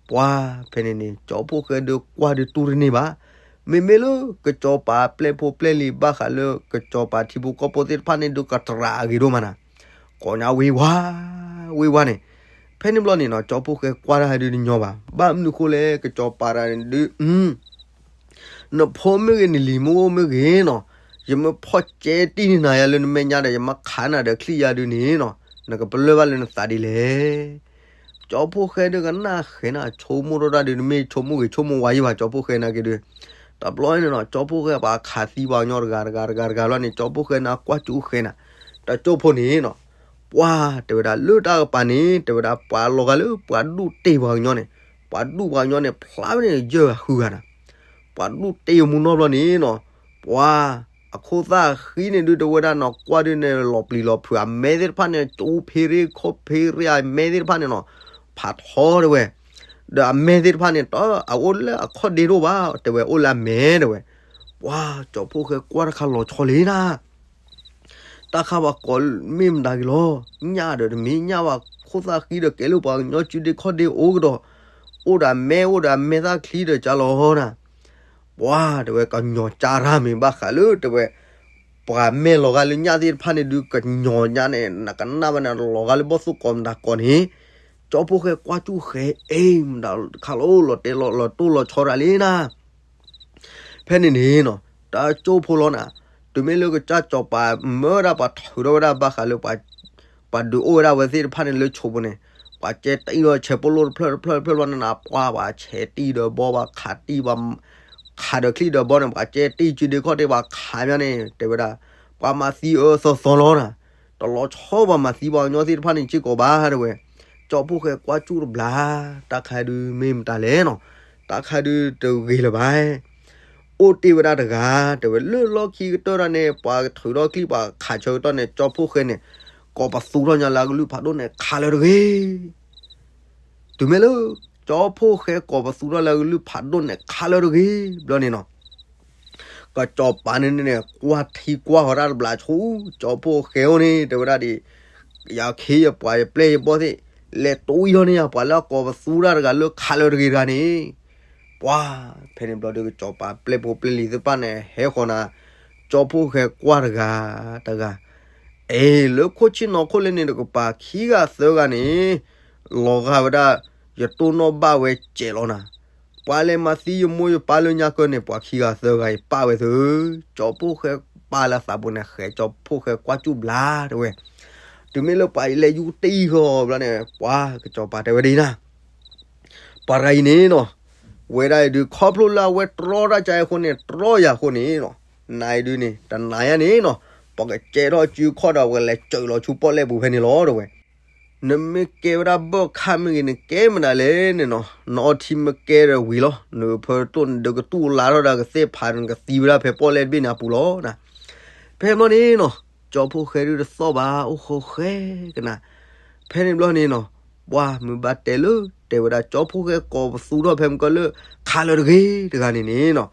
ပှၤ ဖဲန့ၣ်န့ၣ် ကၠီဖှိၣ်ဃဲဒုးကွၢ်ဒုးတူၢ်တန့ၢ်ဘၣ်. မ့မ့ၢ်လၢကစီၤပၤပျဲၢ်ဖိပျဲၢ်လံၤ ဘၣ်ဃးလၢကစီၤပၤထံဖိကီၢ်ဖိသ့ၣ်တဖၣ်န့ၣ်ဒုး ကတြးအဂ့ၤဒိၣ်မးနၤ, ကိးညါဝ့ၤဝါ ဝ့ၤဝါန့ၣ်, ဖဲန့ၣ်ဘျီန့ၣ်နီၤ ကၠီဖှိၣ်ဃဲကွၢ်တၢ်ဒုးတညီဘၣ်. ဘၣ်မနုၤဃိလဲၣ် ကစီၤပၤတဂၤန့ၣ်ဒုး နဖိမ့ၢ်ဂ့ၤ နလံၤမ့ၢ်အိၣ်မ့ၢ်ဂ့ၤနီၤ, ယမ့ၢ်ဖီၣ်ကဲတံၢ်န့ၢ်နၤယၤလၢနမဲာ်ညါဒီး ယမ့ၢ်ခးနၤဒီးချံၣ်ယၤဒုးန့ၣ်နီၤ, နကပလၢၢ်ဘၣ်လၢနသးဒ်လဲၣ်. ကၠီဖှိၣ်ဃဲဒုးကနၣ်ဃဲနၤ ဆိကမိၣ်ထီၣ်တၢ်ဒုး တမ့ၢ်ဆိကမိၣ်ဂ့ၤဆိကမိၣ်ဝါယံၤဘၣ် ကၠီဖှိၣ်ဃဲနာ်က့ဒုး, တဘျီန့ၣ်နီၤ ကၠီဖှိၣ်ဃဲပှၤခးသံပှၤကညီတဂၤတဂၤတဂၤတဂၤလီၤန့ၣ် ကၠီဖှိၣ်ဃဲန့ၣ်ကွၢ်ကၠူၣ်ဃဲနၤ, တကၠိၢ်ဖိန့ၣ်နီၤ, ပှၤတဲဝဲဒၣ်လၢတၢ်ကပၤန့ၣ် တဲဝဲဒၣ် ပှၤလီၤဂာ်လၢပှၤဒူၣ်တ့ၢ်ပှၤကညီန့ၣ်, ပှၤဒူၣ်ပှၤကညီန့ၣ် ဖျါဝဲန့ၣ်ယဲၢ်ဂၤဃုဂၤနၤ, ပှၤဒူၣ်တ့ၢ်အမူနီၢ်ဘျီန့ၣ်နီၤ, ပှၤ အခိၣ်သၣ်ဃံန့ၣ်ဒုး တဝဲဒၣ်နီၤ ကွၢ်ဒုးန့ၣ် လီၤပျံၤလီၤဖုး အမဲသ့ၣ်တဖၣ်န့ၣ် ကၠိဖ့ရ့ၣ်ခိၣ်ဖ့ရ့ၣ် အမဲသ့ၣ်တဖၣ်န့ၣ်နီၤ, ဖးထီတဲဝဲ, ဒီးအမဲသ့ၣ်တဖၣ်န့ၣ် တအအိၣ်လၢအခီၣ်ဒ့တအိၣ်ဘၣ် တဲဝဲ အိၣ်လၢအမဲတဲဝဲ, ပှၤ ကၠီဖှိၣ်ဃဲကွၢ်တခါလီၤဆီလံနၤ တၢ်ခါပှၤကိးမ့ၢ်မတၤက့ၤလီၤ, ညၣ်ဒီးတမ့ၢ်ညၣ်ဘၣ် ခိၣ်သၣ်ဃံဒီးကဲလၢပှၤကညီ စုဒ့ခီၣ်ဒ့အိၣ်ကဒီး, အိၣ်ဒီးအမဲ အိၣ်ဒီးအမဲသၣ်ချံဒီးကၢ်လီၤနၤ, ပှၤတဲဝဲ ကညီၤကၢ်ရၢ်မ့ၢ်ဘၣ်ဃးလၢတဲဝဲ, ပှၤမဲာ်လီၤဂာ်လၢညၣ်သ့ၣ်တဖၣ်န့ၣ်ဒုး ကညီၤညါန့ၣ် နကနၣ်ဘၣ်န့ၣ် လီၤဂာ်လၢဘီၣ်သိၣ်ကိးမတၤကိးန့ၣ်, ကၠီဖှိၣ်ဃဲကွၢ်ကၠူၣ်ဃဲ အ့ မတၤခါလီၤ လီၤတဲလီၤ လီၤတိၢ်လီၤဆီတၢ်လံနၤ ဖဲန့ၣ်န့ၣ်နီၤ တၢ်ကၠိဖိလီၤနၤ, တုၤမ့ၢ်လၢကစၢ်စီၤပၤမၢဝဲဒၣ်ပှၤထုးထီၣ်ဝဲဒၣ်ဘၣ်ဃးလၢ ပှၤဒုးအိၣ်ဝဲဒၣ်ဝဲသ့ၣ်တဖၣ်န့ၣ်လၢဆိးပူၤန့ၣ်, ပှၤကဲတံၢ်လီၤဆဲးဖိလိၣ်တဖျၢၣ်တဖျၢၣ်တဖျၢၣ်ဘျီန့ၣ်နၤ ပှၤဘၣ်ဆဲးတံၢ်ဒီးဘီ ဘၣ်ခးတံၢ်ဘၣ် ခးဒီးချံဒီးဘီန့ၣ် ပှၤကဲတံၢ်စုဒ့ခီၣ်ဒ့ ပှၤခးမးန့ၣ် တဲဝဲဒၣ်, ပှၤမၤသံအၢသီသီလီၤနၤ, တလီၤဆီပှၤမၤသံပှၤကညီသ့ၣ်တဖၣ်န့ၣ်စ့ၢ်ကီးဘၣ်တဲဝဲ, ကၠီဖှိၣ်ဃဲကွၢ်ကၠူၣ်တဘျီ, တၢ်ခါဒုးမ့ၢ်မတၤလဲၣ်နီၤ, တၢ်ခါဒုးတဂ့ၤလၢၤဘၣ် အိၣ်တ့ၢ်ဝဲဒၣ်တဂၤ, တဲဝဲလၢလီၢ်ခံကတၢၢ်တၢ်န့ၣ် ပှၤထုးထီၣ်ချံပှၤခးဆၢကတီၢ်န့ၣ် ကၠီဖှိၣ်ဃဲန့ၣ်, ကိးပသူထီၣ်ညါလၢအကလုၢ်ဖးဒိၣ်န့ၣ် ခးလၢတဂ့ၤ. တုၤမ့ၢ်လၢ ကၠီဖှိၣ်ဃဲကိးပသူထီၣ်လၢအကလုၢ်ဖးဒိၣ်န့ၣ် ခးလၢတဂ့ၤ, ဘျီန့ၣ်နီၤ ကစီၤပၤန့ၣ်န့ၣ် ကွၢ်ထံကွၢ်ဃီတၢ်တဘျီဆူ ကၠီဖှိၣ်ဃဲအိၣ်န့ၣ် တဲဝဲဒၣ်ဒ် ယခ့ယပှၤယပျဲၢ်ယဘီၣ်သ့ၣ်, လဲၤတူၢ်အံၤထီၣ်န့ၣ်ယၤ ပှၤလၢအကိးပသူတၢ်တဂၤလၢခးလၢတဂ့ၤတဂၤန့ၣ်, ပှၤ ဖဲန့ၣ်ဘျီဒုး ကစီၤပၤပျဲၢ်ဖိပျဲၢ်လံၤသ့ၣ်တဖၣ်န့ၣ် ဟဲဃီၤနၤ, ကၠီဖှိၣ်ဃဲကွၢ်တဂၤတဂၤ, အ့ လၢခိၣ်ဆ့ၣ်နီၤခိၣ်လ့န့ၣ် တကပၤခံဂၤသၢဂၤန့ၣ် လီၤဂာ်ဝဲဒၣ် ယတိၢ်နီၣ်ဘၣ်ဝဲစဲးလီၤနၤ, ပှၤလဲၤမၤသံယမိၢ်ယပၢ်လၢညါကၢန့ၣ် ပှၤခံဂၤသၢဂၤအံၤပာ်ဝဲသၢ, ကၠီဖှိၣ်ဃဲပာ်လၢသးပူၤန့ၣ် ဃဲကၠီဖှိၣ်ဃဲကွၢ်ကၠူၣ်ဘျါတဲဝဲ, တုၤမ့ၢ်လၢပှၤအံၤလဲၤယူၢ်တံၢ်ဃီဘျီန့ၣ် ပှၤကစီၤပၤတဲဝဲဒ်အံၤနၤ ပှၤတဂၤအံၤန့ၣ်နီၤ, ဝဲဒၣ်အံၤဒုး ခီဖျိလၢအဝဲတြီတၢ်ကါအဃိန့ၣ် တြီယၤအဃိန့ၣ်နီၤ, နၤအံၤဒုးန့ၣ် တနၤညါန့ၣ်နီၤ, ပှၤကစဲးထီၣ်စုခီၣ်ဒီး ပှၤလဲၤစၢၤလီၤဆူပီၣ်လဲၣ်ပူၤဖဲန့ၣ်လီၤတဲဝဲ, နမ့ၢ်ကဲဝဲဒၣ်ဘၣ်ခၣ်မ့ၢ်ဂ့ၤ နကဲမနုၤလဲၣ်န့ၣ်နီၤ, နအီထံမ့ၢ်ကဲဒီးဝံၤလီၤ, နဖၢတိၢ်နဒုးကတူၢ်လါထီၣ်ဒၣ်ကသ့ၣ်ဖး နကသံဝဲဒၣ်ဖဲပီၣ်လဲၣ်တဘ့ၣ်န့ၣ်အပူၤလီၤနၤ. ဖဲမီၢ်န့ၣ်နီၤ, ကၠီဖီၣ်ဃဲဒုးတသီၣ်ဘၣ် အိၣ်ဃီဃဲကနၤ. ဖဲန့ၣ်ဘျီန့ၣ်နီၤ, ပှၤမုၢ်ဘၣ်တဲလၢ တဲဝဲဒၣ်ကၠီဖီၣ်ဃဲကိးပသူထီၣ်ဖဲမုၢ်ကီၢ်လၢ ခးလၢတဂ့ၤတဂၤန့ၣ်န့ၣ်နီၤ,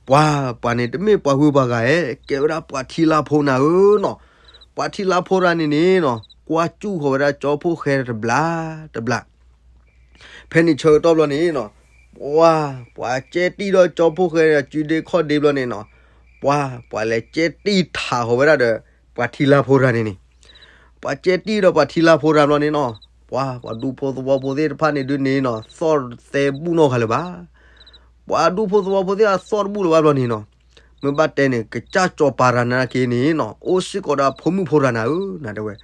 ပှၤ ပှၤန့ၣ်တမ့ၢ်ပှၤဂုၤပှၤဂၤဧါ, ကဲဝဲဒၣ်ပှၤထံလါဖိနၤဧၢနီၤ. ပှၤထံလါဖိတဂၤန့ၣ်န့ၣ်နီၤ, ကွၢ်စူၣ်ဃီၤဝဲဒၣ်ကၠီဖီၣ်ဃဲတဘျီတဘျီ ဖဲန့ၣ်ဆၢကတီၢ်ဘျီန့ၣ်နီၤ, ပှၤ ပှၤကဲတံၢ်ဒီးကၠီဖီၣ်ဃဲအစုဒ့ခီၣ်ဒ့ဘျီန့ၣ်နီၤ, ပှၤ ပှၤလဲၤကဲတံၢ်ထးဃီၤဝဲဒၣ်ဒီး ပှၤထံလါဖိတဂၤန့ၣ်န့ၣ်, ပှၤကဲတံၢ်ဒီးပှၤထံလါဖိတဂၤဘျီန့ၣ်နီၤ, ပှၤ ပှၤဒူဖိသဝီဖိသ့ၣ်တဖၣ်န့ၣ်ဒုးန့ၣ်နီၤ သီၣ်သဲဘူၣ်နီၢ်ဃာ်လၢၤဘၣ်. ပှၤဒူဖိသဝီဖိသ့ၣ်အသီၣ်တဘူၣ်လၢၤဘၣ်ဘျီန့ၣ်နီၤ, မ့ၢ်ဘၣ်တဲန့ၣ် ကစၢ်စီၤပၤတဂၤန့ၣ်က့န့ၣ်နီၤ အိၣ်စ့ၢ်ကီးဒီးအဖိမုၣ်ဖိတဂၤနၤဧၢ နတဲဝဲ,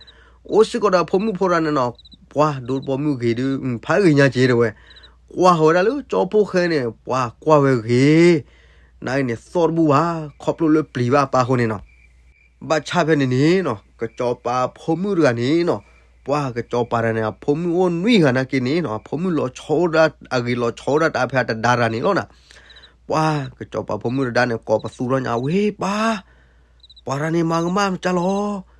အိၣ်စ့ၢ်ကီးဒီးအဖိမုၣ်ဖိတဂၤန့ၣ်နီၤ, ပှၤဒိတဘီမုၢ်ဂ့ၤဒုး ဖးဂ့ၤညါက့တဲဝဲ, ကွၢ်ဃီၤဝဲဒၣ်လၢကၠီဖီၣ်ဃဲန့ၣ် ပှၤကွၢ်ဝဲဂ့ၤ နအံၤန့ၣ်သီၣ်တဘူၣ်ဘၣ် ခီဖျိလၢပျံၤဘၣ်အပၢ်အဃိန့ၣ်နီၤ. ဘၣ်ဆၣ်ဖဲန့ၣ်န့ၣ်နီၤ ကစၢ်စီၤပၤအဖိမုၣ်တဂၤန့ၣ်နီၤ, ပှၤကစၢ်စီၤပၤတဂၤန့ၣ် အဖိမုၣ်အိၣ်နွံဂၤနာ်က့န့ၣ်နီၤ အဖိမုၣ်လီၤဆီဒၣ် အဂ့ၤလီၤဆီဒၣ်တၢ်ဖဲအတဒါတဂၤန့ၣ်လီၤနၤ. ပှၤကစၢ်စီၤပၤဖိမုၣ်တဒါန့ၣ် ကိးပသူထီၣ်ညါ ဝ့ၢ်ပၢ် ပှၤတဂၤန့ၣ်မၤကမၣ်မကၢ်လီၤ.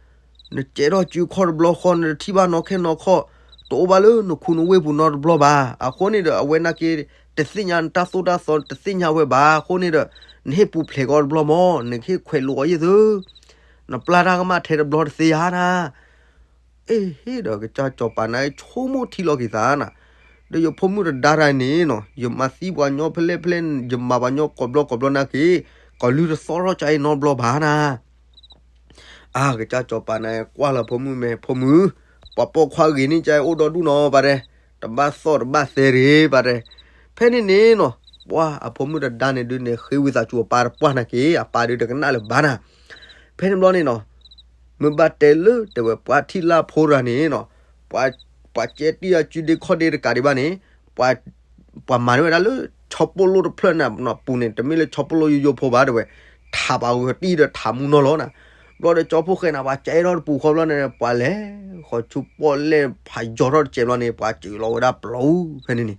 နကဲထီၣ်စုခီၣ်တဘျီဃီ နတထံၣ်ဘၣ်နီၢ်ခဲနီၢ်ခီၣ်, တအိၣ်ဘၣ်လၢနခူနဝ့ၢ်ပူၤနီတဘျီဘၣ်. အဃိန့ၣ်ဒီး အဝဲနာ်က့ တသ့ၣ်ညါနတၢ်သိၣ်တၢ်သီ တသ့ၣ်ညါဝဲဘၣ်. အဃိန့ၣ်ဒီး နဟ့ၣ်ပူၤဖျဲးကီးတဘျီမၢ်, နကဟ့ၣ်ခွဲးလိာ်အီၤယသၢ, နပျၢ်တၢ်ကမၣ်ထဲတဘျီတသ့ဧါနၤ. အ့ဟ့ၣ်ဒီးကစၢ်စီၤပၤန့ၣ် ဆိကမိၣ်ထံလီၤက့ၤသးနၤ, ဒီးယဖိမုၣ်တဒါတဂၤန့ၣ်နီၤ ယမၤသံပှၤညီဖဲလဲၣ်ဖဲလဲၣ် ယမၤပှၤညီကိးဘျီကိးဘျီနာ်က့, ကိးလုၢ်တသီၣ်ထီၣ်ကါအံၤနီတဘျီဘၣ်နၤ. အါ ကစၢ်စီၤပၤန့ၣ် ကွၢ်လီၤဖိမုၣ်မဲာ် ဖိမုၣ်, ပှၤပိာ်ခွါဂ့ၤန့ၢ်ကါအံၤအိၣ်ဒီဒူၣ်နီၤ ပှၤတဲ, တဘၣ်သီၣ်တဘၣ်သဲတဂ့ၤ ပှၤတဲ. ဖဲန့ၣ်န့ၣ်နီၤ ပှၤအဖိမုၣ်တဒါန့ၣ်ဒုးန့ၣ် ဃ့ဝံသးစူၤအပၢ်တပှၢ်နာ်က့ အပၢ်ဒုးတကနၣ်လၢၤဘၣ်နၤ. ဖဲန့ၣ်ဘျီန့ၣ်နီၤ မ့ၢ်ဘၣ်တဲလၢတဲဝဲ ပှၤထံလါဖိတဂၤန့ၣ်နီၤ, ပှၤ ပှၤကဲတံၢ်အစုဒ့ခီၣ်ဒ့တကးဒံးဘၣ်န့ၣ်, ပှၤ ပှၤမၤန့ၢ်ဝဲဒၣ်လၢ ဆီပိၣ်လိၣ်တဖျၢၣ်န့ၣ်ပူၤန့ၣ် တမ့ၢ်လၢဆီပိၣ်လိၣ်ယိယိဖိဘၣ်တဲဝဲ, ထးပှၤဂီၤတံၢ်ဒီးထးမူနီၢ်လီၤနၤ. ဘျီဒီးကၠီဖိၣ်ဃဲန့ၣ် ပှၤကဲထီၣ်တပူၤဃီဘျီန့ၣ် ပှၤလဲၤဃီၤဆူပီၣ်လဲၣ်ဖးယီၤထီၣ်တစဲးဘျီန့ၣ် ပှၤစၢၤလီၤဝဲဒၣ်ပျီဖဲန့ၣ်န့ၣ်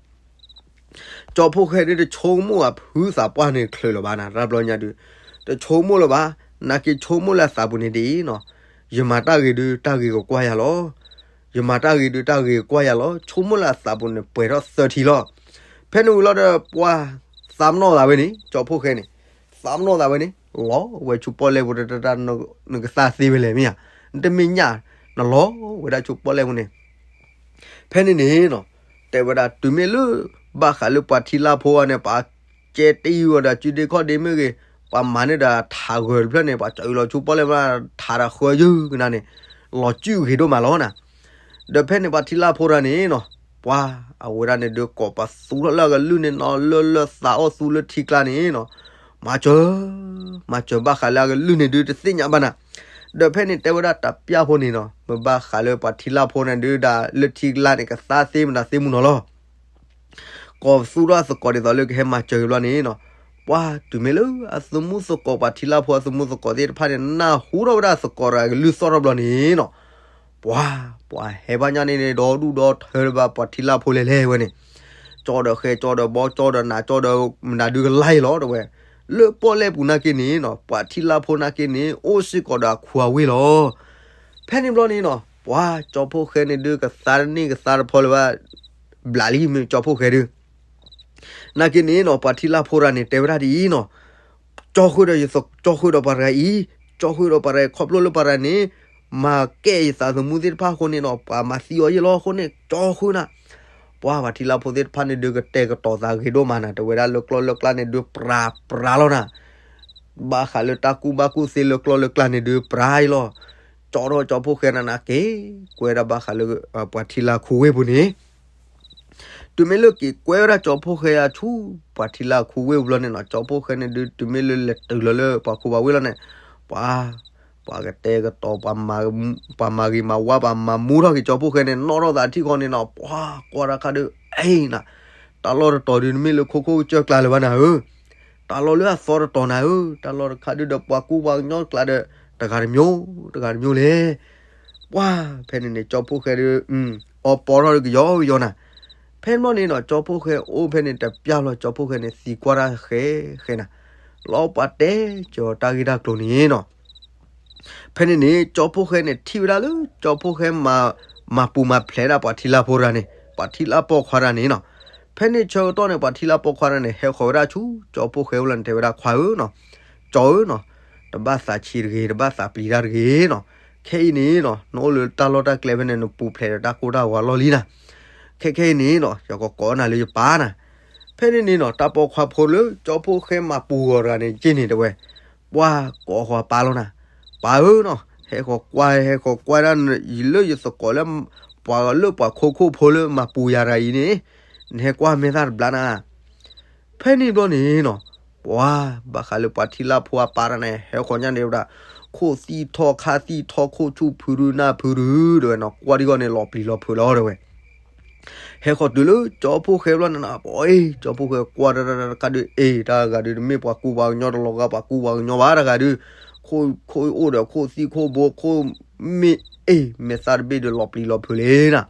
ကၠီဖိၣ်ဃဲဒုးတဆိကမိၣ်အဖုသးပှၢ်န့ၣ်ချုးလၢၤဘၣ်နၤ တၢ်ဘျီညါဒုး, တဆိကမိၣ်လၢၤဘၣ်, နာ်က့ဆိကမိၣ်လၢအသးပူၤန့ၣ်ဒ်အံၤနီၤ, ယမၤတၢ်ဂ့ၤဒုးတၢ်ဂ့ၤကကွၢ်ယၤလီၤ, ယမၤတၢ်ဂ့ၤဒုးတၢ်ဂ့ၤကကွၢ်ယၤလီၤ, ဆိကမိၣ်လၢအသးပူၤန့ၣ် ပှဲၤထီၣ်သၢထံလီၤ. ဖဲန့ၣ်ဝံၤလီၤဒီး ပှၤသးပ့ၤနီၣ်သးဝဲန့ၣ် ကၠီဖိၣ်ဃဲန့ၣ်, သးပ့ၤနီၣ်သးဝဲန့ၣ်, လီၤဝဲဆူပီၣ်လဲၣ်ပူၤတတၢ် နကသးသ့ဝဲလဲၣ်မ့ၢ်ဧါ, နတမ့ၢ်ညၣ်, နလီၤဝဲဒၣ်ဆူပီၣ်လဲၣ်ပူၤန့ၣ် ဖဲန့ၣ်န့ၣ်နီၤ, တဲဝဲဒၣ်တုၤမ့ၢ်လၢ ဘၣ်ဃးလၢပှၤထံလါဖိအံၤန့ၣ် ပှၤကဲတံၢ်အီၤဒီးစုဒ့ခီၣ်ဒ့မ့ၢ်ဂ့ၤ, ပှၤမၤန့ၢ်ဒီးထးဂၢၢ်တဖျၢၣ်န့ၣ် ပှၤကၠီအံၤလီၤဆူပီၣ်လဲၣ်မး ထးဒီးဃၢယုၢ်ကနၤန့ၣ်, လီၤစုၣ်ဂ့ၤဒိၣ်မးလီၤနၤ. ဒီးဖဲန့ၣ်ပှၤထံလါဖိတဂၤန့ၣ်နီၤ, ပှၤအဝဲဒၣ်န့ၣ်ဒုးကိးပသူထီၣ်လၢအကလုၢ်န့ၣ်နီၤ လၢလၢသးအီၣ်သူလၢထံကျါန့ၣ်နီၤ, မၤစၢၤ, မၤစၢၤဘၣ်ဃးလၢအကလုၢ်န့ၣ်ဒုးတသ့ၣ်ညါဘၣ်နၤ. ဒီးဖဲန့ၣ်တဲဝဲဒၣ်တပျၢ်ဖိန့ၣ်နီၤ, မ့ၢ်ဘၣ်ဃးလၢပှၤထံလါဖိန့ၣ်ဒုးဒၣ်လၢထံကျါန့ၣ် ကသးသ့မတၤသ့မူနီၤလီၤ. ကိးပသူထီၣ်သကိးဒ်သိးလၢကဟဲမၤစၢၤက့ၤဘျီန့ၣ်နီၤ, ပှၤတုၤမ့ၢ်လၢအသုးမုၢ်သကိး ပှၤထံလါဖိအသုးမုၢ်သကိးသ့ၣ်တဖၣ်န့ၣ် နၢ်ဟူထီၣ်ဝဲဒၣ်သကိးတဂၤကလုၢ်သီၣ်ထီၣ်ဘျီန့ၣ်နီၤ, ပှၤ, ပှၤဟဲဘၣ်ညါန့ၣ်န့ၣ် ဒီဒူၣ်ဒီထၢလၢၤဘၣ်ပှၤထံလါဖိလဲၤလဲၤဝဲန့ၣ်, ကၠီဒီးဃဲကၠီဒီးဘီ ကၠီဒီးနး ကၠီဒီးမနုၤဒုးကလါအံၤလီၤတဲဝဲ, လၢပီၣ်လဲၣ်ပူၤနာ်က့န့ၣ်နီၤ ပှၤထံလါဖိနာ်က့န့ၣ် အိၣ်စ့ၢ်ကီးဒီးအခူအဝ့ၢ်လီၤ. ဖဲန့ၣ်ဘျီန့ၣ်နီၤ ပှၤကၠီဖိၣ်ဃဲန့ၣ်ဒုးကသါတန့ၢ်ကသါတဖီလၢၤဘၣ်, ဘျးလံမ့ၢ်ကၠီဖိၣ်ဃဲဒုး နာ်က့န့ၣ်နီၤ ပှၤထံလါဖိတဂၤန့ၣ် တဲဝဲဒၣ်ဒ်အံၤနီၤ, ကၠီဃုာ်ဒီးယသ, ကၠီဃုာ်ဒီးပှၤတဂၤအံၤ, ကၠီဃုာ်ဒီးပှၤတဂၤအံၤ ခီဖျိလၢပှၤတဂၤန့ၣ် မၤကဲယသးသမူသ့ၣ်တဖၣ်အဃိန့ၣ်နီၤ ပှၤမၤသံအီၤယဲၢ်လီၤအဃိန့ၣ် ကၠီဃုာ်နၤ. ပှၤ ပှၤထံလါဖိသ့ၣ်တဖၣ်န့ၣ်ဒုး ကတဲာ်ကတီၤသးဂ့ၤဒိၣ်မးနၤ တဲဝဲဒၣ်လၢကျီၢ်လၢကျါန့ၣ်ဒုး ပြၤပြၤလီၤနၤ. ဘၣ်ဃးလၢတၢ်ကူၣ်ဘၣ်ကူၣ်သ့လၢကျီၢ်လၢကျါန့ၣ်ဒုး ပြၤအံၤလီၤ. ကၠီထီၣ်ကၠီဖိၣ်ဃဲနၤနၤက့ၤ ကွဲဒၣ်ဘၣ်ဃးလၢ ပှၤထံလါခူဝ့ၢ်ပူၤန့ၣ် တုၤမ့ၢ်လၢက့ၤကွဲဝဲဒၣ်ကၠီဖိၣ်ဃဲအဆူ ပှၤထံလါခူဝ့ၢ်ပူၤလီၤန့ၣ်နီၤ ကၠီဖိၣ်ဃဲန့ၣ်ဒုး တုၤမ့ၢ်လၢလဲၤတုၤလီၤလၢပှၤခူပှၤဝ့ၢ်လီၤန့ၣ် ပှၤ ပှၤကတဲာ်ကတီၤ ပှၤမၤဂ့ၤမၤဝါ ပှၤမၤမူထီၣ်က့ၤကၠီဖိၣ်ဃဲန့ၣ် နီၣ်ထီၣ်သးထံၣ်ဃီန့ၣ်နီၤ ပှၤကွၢ်တၢ်ခါဒုး အ့ၣ်နၤ တၢ်လီၢ်တတီၤဒုး နမ့ၢ်လၢခိခိၣ်ကစၢၢ်ကျါလၢၤဘၣ်နၤဧၢ တၢ်လီၢ်လၢအသီတတီၤနၤဧၢ တၢ်လီၢ်တခါဒုးဒီးပှၤကူပှၤကညီကျါဒီး တဂၤတမျိုး တဂၤတမျိုးလဲၣ်. ပှၤဖဲန့ၣ်န့ၣ် ကၠီဖှိၣ်ဃဲဒီး အီပီထီၣ်ဒီးကယီကယီနၤ. ဖဲန့ၣ်ဘျီန့ၣ်နီၤ ကၠီဖှိၣ်ဃဲအိၣ်ဖဲန့ၣ်တပျၢ်လီၤ ကၠီဖှိၣ်ဃဲန့ၣ်သံကွၢ်တၢ်ဃဲဃဲနၤ, လီၤပှၤတဲကၠီတၢ်ဂ့ၢ်တၢ်ကျိၤန့ၣ်နီၤ. ဖဲန့ၣ်န့ၣ် ကၠီဖှိၣ်ဃဲန့ၣ်ထံၣ်ဝဲဒၣ်လၢ ကၠီဖှိၣ်ဃဲမၤပူၤမၤဖျဲးဒၣ်ပှၤထံလၢ်ဖိတဂၤန့ၣ် ပှၤထံလၢ်ပိာ်ခွါတဂၤန့ၣ်နီၤ. ဖဲန့ၣ်ဆၢကတီၢ်န့ၣ် ပှၤထံလၢ်ပိာ်ခွါတဂၤန့ၣ် ဟဲဃီၤဝဲဒၣ်ဆူ ကၠီဖှိၣ်ဃဲအိၣ်လီၤန့ၣ် တဲဝဲဒၣ်ခွါဧၢနီၤ, ကၠီဧၢနီၤ, တဘၣ်သးဆံးတဂ့ၤ တဘၣ်သးပျံၤတၢ်တဂ့ၤနီၤ. ခဲအံၤန့ၣ်နီၤ နအိၣ်လၢတၢ်လီၢ်တၢ်ကျဲဖဲန့ၣ် နပူၤဖျဲးဒီးတၢ်ကိၢ်တၢ်ဂီၤလီၢ်လံနၤ. ခဲခဲအံၤန့ၣ်နီၤ ယကကိးနၤလၢယပၢ်နၤ. ဖဲန့ၣ်န့ၣ်နီၤ တၢ်ပိာ်ခွါဖိလၢ ကၠီဖှိၣ်ဃဲမၤပူၤဂီၤတဂၤန့ၣ်က့န့ၣ်တဲဝဲ, ပှၤကိးဃီၤပၢ်လီၤနၤ, ပၢ်ဧၢနီၤ, ဟဲဃီၤကွၢ် ဟဲဃီၤကွၢ်ဒၣ်လၢယသကိးလၢ ပှၤလၢပှၤခိခိၣ်ဖိလၢမၤပူၤယၤတဂၤအံၤန့ၣ် နဟဲကွၢ်မဲာ်သၣ်တဘျါနၤ. ဖဲန့ၣ်ဘျီန့ၣ်နီၤ ပှၤဘၣ်ဃးလၢပှၤထံလၢ်ဖိအပၢ်တဂၤန့ၣ် ဟဲဃီၤညါန့ၣ်ဝဲဒၣ် ခိၣ်သံၣ်ထီၣ်ခါသံၣ်ထီၣ် ခိၣ်ဆူၣ်ဖုဒုနၢ်ဖုဒု တဲဝဲနီၤ, ကွၢ်ဒံဂီၢ်န့ၣ် လီၤပျံၤလီၤဖုးလီၤတဲဝဲ. ဟဲဃီၤတုၤလၢကၠီဖှိၣ်ဃဲဘျီန့ၣ်နီၤ ပှၤအ့ၣ် ကၠီဖှိၣ်ဃဲကွၢ်တၢ်တၢ်တၢ်တခါဒုး အ့ၣ် တၢ်ဂၤဒုး တမ့ၢ်ပှၤကူပှၤကညီ တလီၤဂာ်ပှၤကူပှၤကညီဘၣ်တဂၤဒုး, ခိၣ်ခိၣ်အိၣ်ဒီးခိၣ်သံၣ်ခိၣ်ဘိ ခိၣ်မ့ၢ်အ့ၣ် မဲာ်သၣ်တဘ့ၣ်ဒီးလီၤပျံၤလီၤဖုးလံနၤ.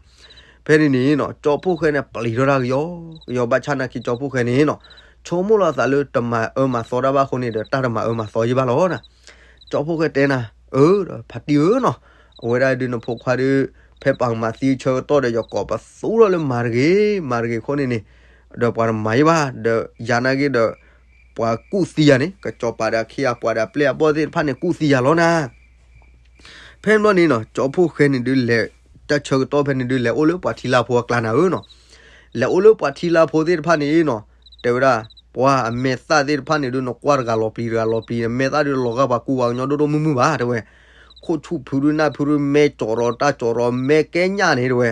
ဖဲန့ၣ်န့ၣ်နီၤ ကၠီဖှိၣ်ဃဲန့ၣ်ပျံၤထီၣ်တၢ်ကယီကယီ ဘၣ်ဆၣ်နာ်က့ ကၠီဖှိၣ်ဃဲန့ၣ်နီၤ ဆိကမိၣ်လီၤအသးလၢတမၤအၢမၤသီတၢ်ဘၣ်အဃိန့ၣ်ဒီး တၢ်တမၤအၢမၤသီယံၣ်ဘၣ်လီၤနၤ. ကၠီဖှိၣ်ဃဲတဲနၤ အၢ ဒီးဖါတံၢ်ဧၢနီၤ, အဝဲဒၣ်ဒုးနဖိခွါဒုး ဖဲပှၤကမၤသံဆၢကတီၢ်ဒီး ယကိးပသူထီၣ်လၢမၤတဂ့ၤ မၤတဂ့ၤအဃိန့ၣ်န့ၣ် ဒီးပှၤတမၤယံၣ်ဘၣ် ဒီးယၤနာ်က့ဒီး ပှၤကူၣ်သံယၤန့ၣ် ကစီၤပၤဒီးအခ့အပှၤဒီးအပျဲၢ်အဘီၣ်သ့ၣ်တဖၣ်န့ၣ် ကူၣ်သံယၤလီၤနၤ. ဖဲန့ၣ်ဘျီန့ၣ်နီၤ ကၠီဖှိၣ်ဃဲန့ၣ်ဒုးလဲၤ တၢ်ဆၢကတီၢ်ဖဲန့ၣ်ဒုး လဲၤအိၣ်လၢပှၤထံလၢ်ဖိအကျါနၤဧၢနီၤ. လဲၤအိၣ်လၢပှၤထံလၢ်ဖိသ့ၣ်တဖၣ်န့ၣ်နီၤ တဲဝဲဒၣ် ပှၤအမဲာ်သၣ်သ့ၣ်တဖၣ်န့ၣ်ဒုး နကွၢ်တဂၤလီၤပျံၤ တဂၤလီၤပျံၤ မဲာ်သၣ်ဒုးလီၤဂာ်ပှၤကူပှၤကညီဒိၣ်ဒိၣ်မုၢ်မုၢ်ဘၣ် တဲဝဲ. ခိၣ်ဆူၣ်ဖုဒုနၢ်ဖုဒု မဲာ်ကၠီၤရီၤတၢ်ကၠီၤရီၤ မဲာ်ကဲညၣ်န့ၣ် တဲဝဲ.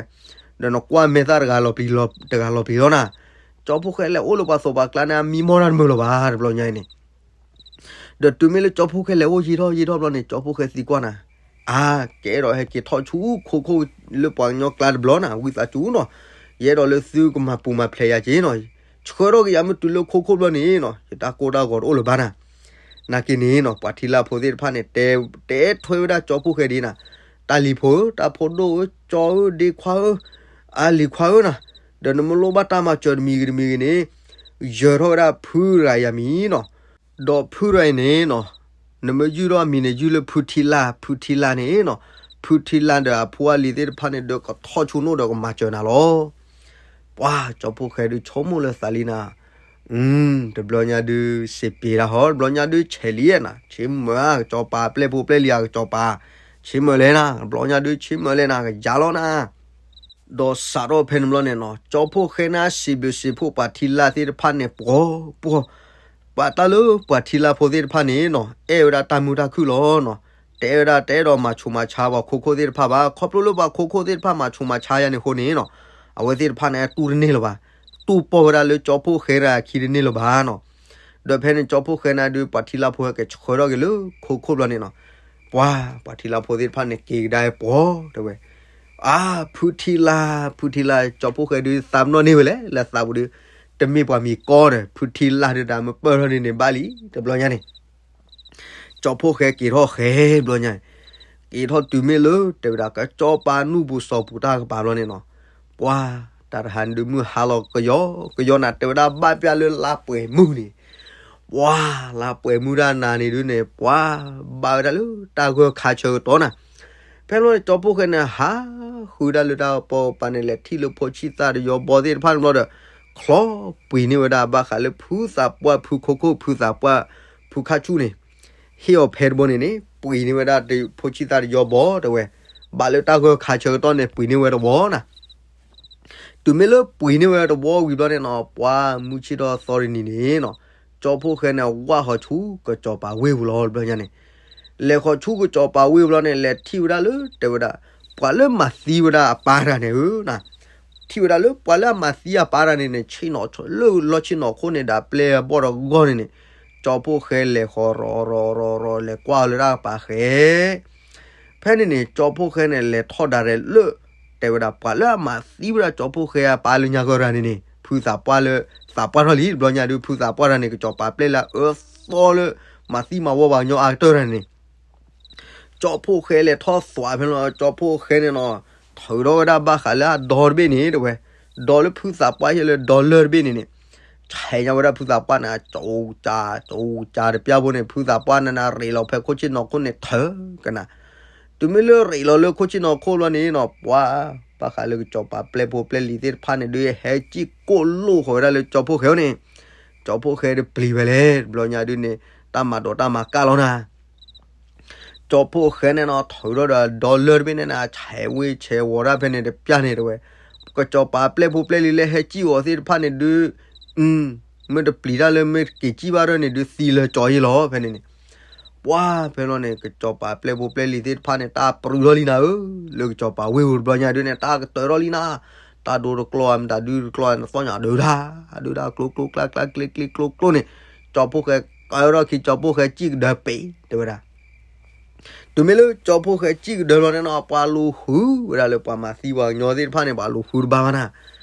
ဒီးနကွၢ်မဲာ်သၣ်တဂၤလီၤပျံၤ တဂၤလီၤပျံၤလီၤနၤ. ကၠီဖှိၣ်ဃဲလဲၤအိၣ်လၢပှၤသိးပှၤကျါန့ၣ် မံမီၢ်တၢ်တမုာ်လၢၤဘၣ် တဘျီညါအံၤန့ၣ် ဒီးတုၤမ့ၢ်လၢကၠီဖှိၣ်ဃဲလဲၤအိၣ်ယံာ်ထီၣ်ယံာ်ထီၣ်ဘျီန့ၣ် ကၠီဖှိၣ်ဃဲသံကွၢ်နၤ, အါ ကအဲၣ်ဒိးဟဲက့ၤထီၣ်ဆူခိခိၣ်လၢပှၤကညီကျါတဘျီနၤ ဝံသးစူၤနီၤ, ယအဲၣ်ဒိးလၢသုကမၤပူၤမၤဖျဲးယၤက့ၤနီၤ, ဆှၢထီၣ်က့ၤယၤမ့ၢ်တုၤလၢခိခိၣ်ဘျီန့ၣ်နီၤ ယတၢ်ကိၢ်တၢ်ဂီၤတအိၣ်လၢၤဘၣ်နၤ. နာ်က့န့ၣ်နီၤ ပှၤထံလၢ်ဖိသ့ၣ်တဖၣ်န့ၣ် တဲ တဲထွဲဝဲဒၣ်ကၠီဖှိၣ်ဃဲဒ်နၤ, တၢ်လံၤဖိဧၢ တၢ်ဖိဒိၣ်ဧၢ ကၠီဧၢ ဒ့ခွါဧၢ အါလံၤခွါဧၢနၤ, ဒီးနမ့ၢ်လိၣ်ဘၣ်တၢ်မၤစၢၤတမံၤဂ့ၤတမံၤဂ့ၤန့ၣ် ယၢၤထီၣ်ဝဲဒၣ်ဖုတဂၤအံၤအမံၤနီၤ. ဒီးဖုတဂၤအံၤန့ၣ်နီၤ နမ့ၢ်ယုၢ်ထီၣ်အမံၤန့ၣ် ယုၢ်လၢဖုထံလၢ် ဖုထံလၢ်န့ၣ်နီၤ, ဖုထံလၢ်ဒီးအဖိအလံၤသ့ၣ်တဖၣ်န့ၣ် ဒီးကထီၣ်ဆူနိၣ်ဒီးကမၤစၢၤနၤလီၤ. ပှၤကၠီဖှိၣ်ဃဲဒုးဆိကမိၣ်လၢသးလံနၤ, တဘျီညါဒုး စံးပ့ၤတၢ်ဟီ တဘျီညါဒုး ဆဲးလံနၤ ဆ့မၢၤဧါ ကစီၤပၤ ပျဲၢ်ဖိပျဲၢ်လံၤဧါ ကစီၤပၤ ဆ့မၢၤလဲၣ်နၤ တဘျီညါဒုး ဆ့မၢၤလဲၣ်နၤ ကယၤလီၤနၤ. ဒီးစးထီၣ်ဖဲန့ၣ်ဘျီန့ၣ်နီၤ ကၠီဖှိၣ်ဃဲန့ၣ် စံးဘျုးစံးဖှိၣ်ပှၤထံလၢ်သ့ၣ်တဖၣ်န့ၣ် ပှီၤပှီၤ, ပှၤတၢ်လၢပှၤထံလၢ်ဖိသ့ၣ်တဖၣ်န့ၣ်နီၤ အဲၣ်ဝဲဒၣ်တၢ်မုာ်တၢ်ခုၣ်လီၤနီၤ. တဲဝဲဒၣ်တအဲၣ်ဒိးမၤဆူးမၤဆါပှၤခိခိၣ်သ့ၣ်တဖၣ်ဘၣ် ခီဖျိလၢပှၤခိခိၣ်သ့ၣ်တဖၣ်မၤဆူးမၤဆါယၤန့ၣ်အဃိန့ၣ်နီၤ အဝဲသ့ၣ်တဖၣ်န့ၣ် တူၢ်တန့ၢ်လၢၤဘၣ်, တူၢ်ပိာ်ဝဲဒၣ်လၢကၠီဖှိၣ်ဃဲတဂၤအခံတန့ၢ်လၢၤဘၣ်နီၤ. ဒီးဖဲန့ၣ်ကၠီဖှိၣ်ဃဲန့ၣ်ဒုး ပှၤထံလၢ်ဖိဟဲက့ၤဆှၢထီၣ်က့ၤလၢခိခိၣ်ဘျီန့ၣ်နီၤ ပှၤ ပှၤထံလၢ်ဖိသ့ၣ်တဖၣ်န့ၣ် က့ၤကဒါပှီၤတဲဝဲ, အါ ဖုထံလၢ် ဖုထံလၢ် ကၠီဖှိၣ်ဃဲဒုး သးပ့ၤနီၣ်န့ၢ်ဝဲလဲၣ် လၢသးပူၤဒုး တမ့ၢ်ပှၤမံၤကီဒီး ဖုထံလၢ်ဒုး တၢ်မ့ၢ်ပၢၢ်ထီၣ်န့ၣ်န့ၣ် ဘၣ်လံ တဘျီညါန့ၣ် ကၠီဖှိၣ်ဃဲက့ၤထီၣ်ဃဲဘျီညါန့ၣ်, က့ၤထီၣ်တုၤမ့ၢ်လၢ တဲဝဲဒၣ် ကစီၤပၤနူၢ်ပူၤစီၤပူၤတၢ်ကပၤဘျီန့ၣ်နီၤ, ပှၤ တၢ်တဟါန့ၣ်ဒုးမုၢ်ဟါလီၤကယီကယီနၤ တဲဝဲဒၣ်ဘၣ်ပျၢ်လၢလါပှဲၤမုၢ်န့ၣ်, ပှၤ လါပှဲၤမုၢ်တၢ်နၤန့ၣ်ဒုးန့ၣ် ပှၤ ဘၣ်ဝဲဒၣ်လၢတၢ်ဂၢၢ်ခါဆၢကတီၢ်နၤ, ဖဲလီၤန့ၣ် ကၠီဖှိၣ်ဃဲန့ၣ် ဟးဃုဒၣ်လၢတၢ်ကပၤန့ၣ် လဲၤထံၣ်လၢဖိဆံၣ်သၣ်တယီဘီသ့ၣ်တဖၣ်န့ၣ်ဘျီဒီး ချီပှ့ၤန့ၢ်ဝဲဒၣ်ဘၣ်ဃးလၢဖုသးပှၢ်ဖုခိခိၣ် ဖုသးပှၢ် ဖုခါဆူၣ်န့ၣ်, ဟ့ၣ်အီၤဖဲတဘိန့ၣ်န့ၣ် ပှ့ၤန့ၢ်ဝဲဒၣ်ဖိဆံၣ်သၣ်တယီဘီတဲဝဲ, ဘၣ်လၢတၢ်ဂၢၢ်ခါဆၢကတီၢ်န့ၣ် ပှ့ၤန့ၢ်ဝဲတဝီနၤ. တုၤမ့ၢ်လၢပှ့ၤန့ၢ်ဝဲတဝီဝံၤဘျီန့ၣ်နီၤ ပှၤမုၢ်ဆ့ၣ်ထီၣ်သီတနံၤန့ၣ်နီၤ, ကၠီဖှိၣ်ဃဲန့ၣ် ဝၢ်ဟီၤဆူကစီၤပၤဝ့ၢ်ပူၤလီၤတဘျီညါန့ၣ်, လဲၤဃီၤဆူကစီၤပၤဝ့ၢ်ဘျီန့ၣ် လဲၤထံၣ်ဝဲဒၣ်လၢ တဲဝဲဒၣ် ပှၤလၢမၤသံဝဲဒၣ်အပၢ်တဂၤန့ၣ်ဧၢ ထံၣ်ဝဲဒၣ်လၢပှၤလၢအမၤသံအပၢ်တဂၤန့ၣ်န့ၣ် ဆ့ၣ်နီၤလၢလီၢ်ဆ့ၣ်နီၤခိၣ်န့ၣ်ဒီး ပျဲၢ်အဘီၣ်တဂီၢ်န့ၣ်န့ၣ်, ကၠီဖှိၣ်ဃဲလဲၤဃီၤရီၤရီၤရီၤရီၤ လဲၤကွၢ်လၢတၢ်ကပၤဃဲ ဖဲန့ၣ်န့ၣ် ကၠီဖှိၣ်ဃဲန့ၣ် လဲၤထီၣ်ဒၣ်ရဲၣ်လၢ တဲဝဲဒၣ် ပှၤလၢအမၤသံဝဲဒၣ်ကၠီဖှိၣ်ဃဲအပၢ်လၢညါကီၢ်တဂၤန့ၣ်န့ၣ် ဖုသးပှၢ်လၢ သးပှၢ်ထီၣ်လံ တဘျီညါဒုး ဖုသးပှၢ်တဂၤန့ၣ် ကစီၤပၤပျဲၢ်လၢအအၢသီလၢ မၤသံမၤဝီပှၤကညီအါကတၢၢ်တဂၤန့ၣ် ကၠီဖှိၣ်ဃဲလဲၤထီၣ်သွးဖဲန့ၣ်လီၤ. ကၠီဖှိၣ်ဃဲန့ၣ်နီၤ ထုးထီၣ်ဝဲဒၣ်ဘၣ်ဃးလၢအဒီတဘ့ၣ်န့ၣ် တဲဝဲ, ဒီလၢဖုသးပှၢ်ယဲလၢဒီလၢၢ်တဘ့ၣ်န့ၣ်န့ၣ်, ဆဲးညါဝဲဒၣ်ဖုသးပှၢ်န့ၣ် ကၠိကၠး ကၠိကၠးတပျၢ်ဖိန့ၣ် ဖုသးပှၢ်န့ၣ်န့ၣ် ရ့းလီၤဖဲခိၣ်ဆ့ၣ်နီၤခိၣ်န့ၣ် ထုးကနၤ တုၤမ့ၢ်လၢရ့းလီၤလၢခိၣ်ဆ့ၣ်နီၤခိၣ်ဘျီန့ၣ်နီၤ ပှၤ ဘၣ်ဃးလၢကစီၤပၤပျဲၢ်ဖိပျဲၢ်လံၤသ့ၣ်တဖၣ်န့ၣ်ဒုး ဟဲစံၣ်ကိၣ်လိၣ်ဃီၤဝဲဒၣ်လၢကၠီဖှိၣ်ဃဲအအိၣ်န့ၣ်, ကၠီဖှိၣ်ဃဲဒုးပျံၤဝဲလဲၣ် တဘျီညါဒုးန့ၣ် တၢ်မၤဒိးတၢ်မၤကၢ်လီၤနၤ ကၠီဖှိၣ်ဃဲန့ၣ်နီၤ ထုးထီၣ်ဒီးဒီလၢၢ်တဘ့ၣ်န့ၣ်န့ၣ် ဆဲးဝ့ဆဲးဝီၤတၢ်ဖဲန့ၣ်တပျၢ်န့ၣ်တဲဝဲ, ကစီၤပၤပျဲၢ်ဖိပျဲၢ်လံၤလၢဟဲစံၣ်အီၤသ့ၣ်တဖၣ်န့ၣ်ဒုး မ့ၢ်တပျံၤတၢ်လၢမ့ၢ်က့ၤစံၣ်ဘၣ်ဒီးန့ၣ်ဒုးသံလၢကၠီအံၤလီၤ ဖဲန့ၣ်န့ၣ် ပှၤဖဲလီၤန့ၣ် ကစီၤပၤပျဲၢ်ဖိပျဲၢ်လံၤသ့ၣ်တဖၣ်န့ၣ် တၢ်ပြူၤထီၣ်လံနၤဧၢ, လၢကစီၤပၤဝ့ၢ်ဧိၤတဘျီညါဒုးန့ၣ် တၢ်ကတၢၢ်ထီၣ်လံနၤ, တၢ်ဒိတကျီၢ် မတၤဒုတကျီၢ် နသီၣ်ညါဒုးဒၣ်, ဒုးဒၣ်ကျိကျိကျါကျါကျ့ကျ့ကျိကျိန့ၣ်, ကၠီဖှိၣ်ဃဲကၢထီၣ်ခံ ကၠီဖှိၣ်ဃဲစံၣ်ကဒၢပ့ၤ တဲဝဲဒၣ် တုၤမ့ၢ်လၢကၠီဖှိၣ်ဃဲစံၣ်ကဒၢလီၤန့ၣ်နီၤ ပှၤလူၤဃုဝဲဒၣ်လၢပှၤမၤသံပှၤကညီသ့ၣ်တဖၣ်န့ၣ် ပှၤလူၤဃုတဘၣ်ဘၣ်နၤ,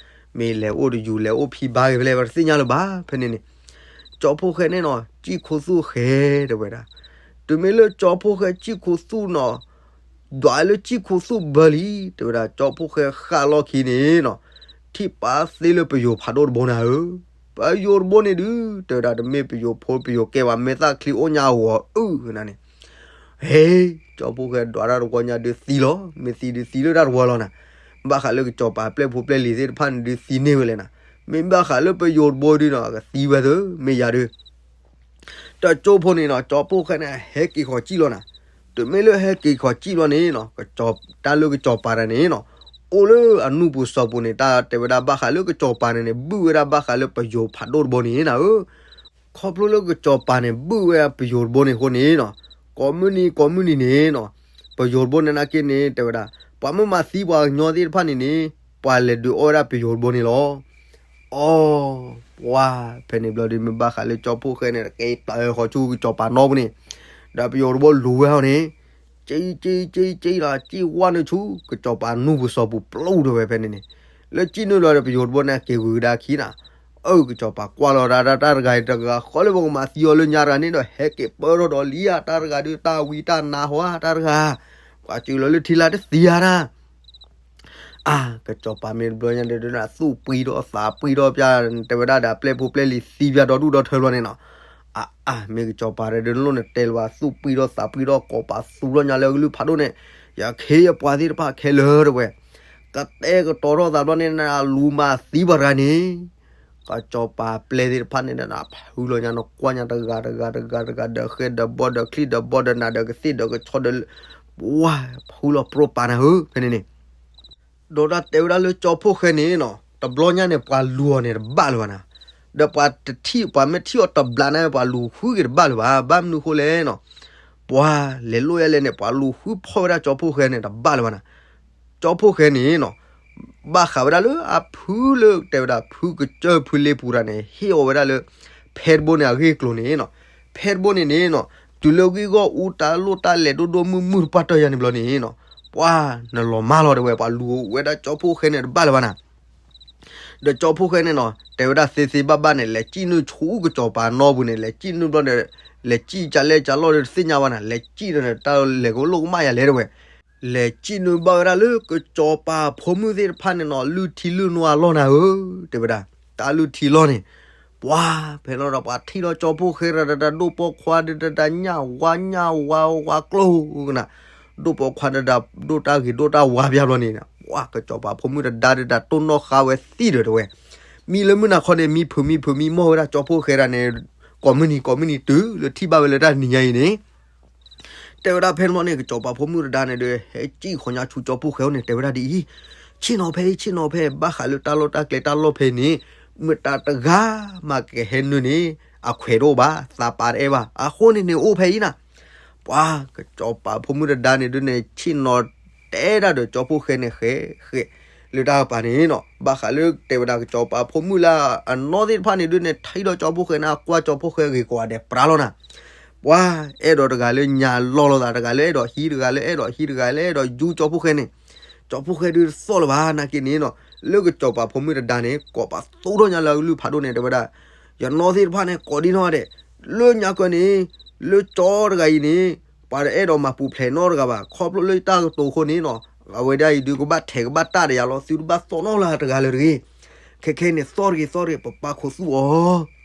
မ့ၢ်လဲၤအိၣ်တယူၤလဲၤအိၣ်ဖံဘါဂ့ၤဖဲလဲၣ် ပတသ့ၣ်ညါလၢၤဘၣ် ဖဲန့ၣ်န့ၣ်, ကၠီဖှိၣ်ဃဲန့ၣ်နီၤ စံၣ်ခိသူၣ်ဃဲ တဲဝဲဒၣ်, တုၤမ့ၢ်လၢကၠီဖှိၣ်ဃဲစံၣ်ခိသူၣ်နီၤ ဒွးလၢစံၣ်ခိသူၣ်ဘၢလံ တဲဝဲဒၣ် ကၠီဖှိၣ်ဃဲဃၣ်လီၢ်ခံန့ၣ်နီၤ, ထံၣ်ပာ်သ့လၢပယိၤဖးဒိၣ်တဘိနၤဧၢ, ပယိၤတဘိန့ၣ်ဒုး တဲဝဲဒၣ် တမ့ၢ်ပယိၤဖိပယိၤကဲဘၣ် မ့ၢ်သၣ်ချံအိၣ်ညါအဂီၤအုၣ်နၤန့ၣ်, ဟဲ ကၠီဖှိၣ်ဃဲဒွးတၢ်တဝီညါဒုးသံလီၤ, မ့ၢ်သံဒုးသံလၢတၢ်တဝီလီၤနၤ, ဘၣ်ဃးလၢကစီၤပၤပျဲၢ်ဖိပျဲၢ်လံၤသ့ၣ်တဖၣ်န့ၣ်ဒုးသံန့ၢ်ဝဲလဲၣ်နၤ, မ့ၢ်ဘၣ်ဃးလၢပယိၤတဘိဒုးနီၤ ကသံဝဲသၢ မ့ၢ်ယၤဒုး တကၠိဖိန့ၣ်နီၤ ကၠီဖှိၣ်ဃဲန့ၣ် ဟဲက့ၤခီၣ်စံၣ်လီၤနၤ, တုၤမ့ၢ်လၢဟဲက့ၤခီၣ်စံၣ်လီၤန့ၣ်နီၤ တၢ်လၢကစီၤပၤတဂၤန့ၣ်နီၤ အိၣ်လၢအနူၢ်ပူၤစီၤပူၤန့ၣ် တၢ်တဲဝဲဒၣ်ဘၣ်ဃးလၢကစီၤပၤန့ၣ်န့ၣ် ဘုၣ်ဝဲဒၣ်ဘၣ်ဃးလၢပယိၤဖးဒိၣ်တဘိန့ၣ်နၤဧၢ, ခီဖျိလၢကစီၤပၤန့ၣ် ဘုၣ်ဝဲပယိၤတဘိန့ၣ်အဃိန့ၣ်နီၤ, ကိးမုၢ်နံၤကိးမုၢ်နံၤန့ၣ်နီၤ ပယိၤတဘိန့ၣ်နာ်က့န့ၣ် တဲဝဲဒၣ် ပှၤမ့ၢ်မၤသံပှၤကညီသ့ၣ်တဖၣ်န့ၣ်န့ၣ် ပှၤလဲၤဒုးအီၣ်ဝဲဒၣ်ပယိၤတဘိန့ၣ်လီၤ. အိ ပှၤ ဖဲန့ၣ်ဘျီဒီးမ့ၢ်ဘၣ်ဃးလၢကၠီဖှိၣ်ဃဲန့ၣ် က့ၤတၢ်ဃီၤဆူကစီၤပၤနီပူၤန့ၣ်, ဒီးပယိၤတဘိလူၤဝဲဟီန့ၣ်, ကၠံကၠံကၠံကၠံလီၤ ကၠံဝါနုာ်ဆူ ကစီၤပၤနူၢ်ပူၤစီၤပူၤပျိၢ်တဲဝဲဖဲန့ၣ်န့ၣ်, လၢကၠံနုာ်ဘျီဒီးပယိၤတဘိန့ၣ် က့ၤဂုၤကဒါခံနၤ, အၢ ကစီၤပၤကွၢ်လီၤဒၣ်တၢ်တဂၤတဂၤဃီလၢပကမၤသံအီၤလၢညါတဂၤန့ၣ်ဒီး ဟဲက့ၤပၢထီၣ်ဒီးလံဧါ တၢ်တဂၤဒုးတၢ်ဝံတၢ်နါဟီဧါ တၢ်တဂၤ, ပှၤစၢၤလီၤလၢထံလာ်တသံဧါတၢ် အါ ကစီၤပၤမ့ၢ်တဘျီညါဒီး သူၣ်ပှံထီၣ်သးပှံထီၣ်ပျၢ် တဲဝဲဒၣ်ဒီးပျဲၢ်ဖိပျဲၢ်လံၤသံပျၢ်ဒီဒူၣ်ဒီထၢဘျီန့ၣ်နီၤ, အါအါ မ့ၢ်ကစီၤပၤဒီး လိၣ်န့ၣ်တဲလၢၤဘၣ် သူၣ်ပှံထီၣ်သးပှံထီၣ် ကိးပာ်သူၣ်ထီၣ်ညါလၢအကလုၢ်ဖးဒိၣ်န့ၣ်, ယခ့ယပှၤသ့ၣ်တဖၣ်ခဲလၢာ်တဲဝဲ, ကတဲာ်ကတီၤထီၣ်သးဘျီန့ၣ် လူၤမၤသံပှၤတဂၤန့ၣ် ကစီၤပၤပျဲၢ်သ့ၣ်တဖၣ်န့ၣ် ဖုလီၤညါနီၤ ကွၢ်ညါတဂၤတဂၤတဂၤတဂၤ ဒီးဃဲဒီးဘီဒီးချံဒီးဘီဒီးနးဒီးကသ့ၣ်ဒီးကဆီဒီး ဝါ ဖုလီၤပြိပာ်နၤဧၢ ဖဲန့ၣ်န့ၣ်, ဒီးတၢ်တဲဝဲဒၣ်လၢကၠီဖှိၣ်ဃဲန့ၣ်နီၤ တဘျီညါန့ၣ် ပှၤလူၤအီၤန့ၣ်တဘၣ်လၢၤဘၣ်နၤ, ဒီးပှၤတထံၣ် ပှၤမ့ၢ်ထံၣ်အီၤတဘျီန့ၣ် ပှၤလူၤဃုက့ၤတဘၣ်လၢၤဘၣ်, ဘၣ်မနုၤဃိလဲၣ်နီၤ, ပှၤလဲၤလိၣ်ယဲလဲၣ်န့ၣ် ပှၤလူၤဃုဖီၣ်ဝဲဒၣ်ကၠီဖှိၣ်ဃဲန့ၣ် တဘၣ်လၢၤဘၣ်နၤ, ကၠီဖှိၣ်ဃဲန့ၣ်နီၤ ဘၣ်ဃးဝဲဒၣ်လၢအဖုလၢတဲဝဲဒၣ် ဖုကစၢၢ်ဖုလ့ပူၤတၢ်န့ၣ် ဟ့ၣ်အီၤဝဲဒၣ်လၢ ဖဲတဘိန့ၣ်အဂ့ၢ်အကျိၤန့ၣ်နီၤ, ဖဲတဘိန့ၣ်န့ၣ်နီၤ တုၤလၢဂံၢ်ဂီၢ်အူတၢ်လိၣ်တၢ်လဲၤဒိၣ်ဒိၣ်မုၢ်မုၢ်တပှၢ်တၢၢ်ယါန့ၣ်ဘျီန့ၣ်နီၤ, ပှၤနလီၤမၢ်လီၤတဲဝဲ ပှၤလူၤဝဲဒၣ်ကၠီဖှိၣ်ဃဲန့ၣ်တဘၣ်လၢၤဘၣ်နၤ ဒီးကၠီဖှိၣ်ဃဲန့ၣ်နီၤ တဲဝဲဒၣ်သ့သ့ဘၣ်ဘၣ်န့ၣ် လဲၤစံၣ်နုာ်ဆူကစီၤပၤနီပူၤန့ၣ် လဲၤစံၣ်နုာ်ဘျီဒီး လဲၤစံၣ်ကလဲၣ်ကလီၢ်ဒီးတသ့ၣ်ညါဘၣ်နၤ လဲၤစံၣ်ဒီးန့ၣ် တၢ်လဲၤကလိၣ်ကမၣ်ယၤလဲၣ်တဲဝဲ, လဲၤစံၣ်နုာ်ဘၣ်ဝဲဒၣ်လၢကစီၤပၤဖိမုၣ်သ့ၣ်တဖၣ်န့ၣ်နီၤ လုၢ်ထံလုၢ်နွါအလီၢ်နၤဧၢ, တဲဝဲဒၣ် တၢ်လုၢ်ထံလီၢ်န့ၣ်, ပှၤ ဖဲလီၤဒီးပှၤထံၣ်ဒီးကၠီဖှိၣ်ဃဲတဒၣ်ဒိၣ်ပိာ်ခွါဒီးတဒၣ်ညၣ်ဝါညၣ်ဝါဝါကျိ ကနၤ ဒိၣ်ပိာ်ခွါတဒၣ်ဒိၣ်တၢ်ဂ့ၤဒိၣ်တၢ်ဝါပျၢ်ဘျီန့ၣ်, ပှၤကစီၤပၤဖိမုၣ်တဒါဒီးတၢ်တိၢ်နီၣ်ဃါဝဲသံဒီးတဲဝဲ, မံလၢမုၢ်နၤခီန့ၣ် မံဖုးမံဖုးမံမီၢ်ဝဲဒၣ်ကၠီဖှိၣ်ဃဲဒၣ်န့ၣ်, ကိးမုၢ်နံၤကိးမုၢ်နံၤတုၤလၢထံၣ်ဘၣ်ဝဲလၢတၢ်နံၤညါအံၤန့ၣ် တဲဝဲဒၣ်ဖဲန့ၣ်ဘျီန့ၣ် ကစီၤပၤဖိမုၣ်တဒါန့ၣ်ဒီး ဟဲစံၣ်ဃီၤညါဆူကၠီဖှိၣ်ဃဲအအိၣ်န့ၣ် တဲဝဲဒၣ်ဒ်အံၤ, ဆ့ၣ်နီၤဖဲအံၤ ဆ့ၣ်နီၤဖဲ ဘၣ်ဃးလၢတၢ်လီၢ်တၢ်ကျဲတၢ်လီၢ်ဖဲအံၤန့ၣ်, မတၤတဂၤမးကဟဲနုာ်န့ၣ် အခွဲးတအိၣ်ဘၣ်, သးပာ်တအဲၣ်ဘၣ်, အဃိန့ၣ်န့ၣ်အိၣ်ဖဲအံၤနၤ, ပှၤကစီၤပၤဖိမုၣ်တဒါန့ၣ်ဒုးန့ၣ် ဆ့ၣ်နီၤတဲဒၣ်ဒီးကၠီဖှိၣ်ဃဲန့ၣ်ဃဲဃဲ, လၢတၢ်ကပၤန့ၣ်နီၤ ဘၣ်ဃးလၢတဲဝဲဒၣ်ကစီၤပၤဖိမုၣ်လၢအနီၢ်သ့ၣ်တဖၣ်န့ၣ်ဒုးန့ၣ် ထံၣ်ဒီးကၠီဖှိၣ်ဃဲန့ၣ် အကွၢ်ကၠီဖှိၣ်ဃဲဂ့ၤကိးဂၤဒဲးပြါလီၤနၤ, ပှၤအဲၣ်ဒိးတဂၤလၢညါလီၢ်လိာ်သး တဂၤလၢအဲၣ်ဒိးဟံး တဂၤလၢအဲၣ်ဒိးဟံး တဂၤလၢအဲၣ်ဒိးယူကၠီဖှိၣ်ဃဲန့ၣ်, ကၠီဖှိၣ်ဃဲဒုးတသီၣ်လၢၤဘၣ် နာ်က့န့ၣ်နီၤ, လၢကစီၤပၤဖိမုၣ်တဒါန့ၣ် ကိးပာ်သူၣ်ထီၣ်ညါလၢအကလုၢ်ဖးဒိၣ်န့ၣ် တဲဝဲဒၣ်, ယနီၢ်သ့ၣ်တဖၣ်န့ၣ် ကိးဒံနီၢ်ဂၤဒဲး, လၢညါကၢန့ၣ်, လၢကၠီတဂၤအံၤန့ၣ်, ပှၤတအဲၣ်ဒိးမၤပူၤဖျဲးနီတဂၤဘၣ်, ခီဖျိလၢတၢ်ကတိၤအဃိန့ၣ်နီၤ, အဝဲဒၣ်အံၤဒုးကဘၣ်ထဲးကဘၣ်တၢ်ဒီးယၤလီၤ, သုတဘၣ်သီၣ်နီၣ်လၢတဂၤလၢၤတဂ့ၤ, ခဲခဲန့ၣ်သီၣ်တဂ့ၤသီၣ်တဂ့ၤ ပပၢ်ခိၣ်သူၣ်အီၤ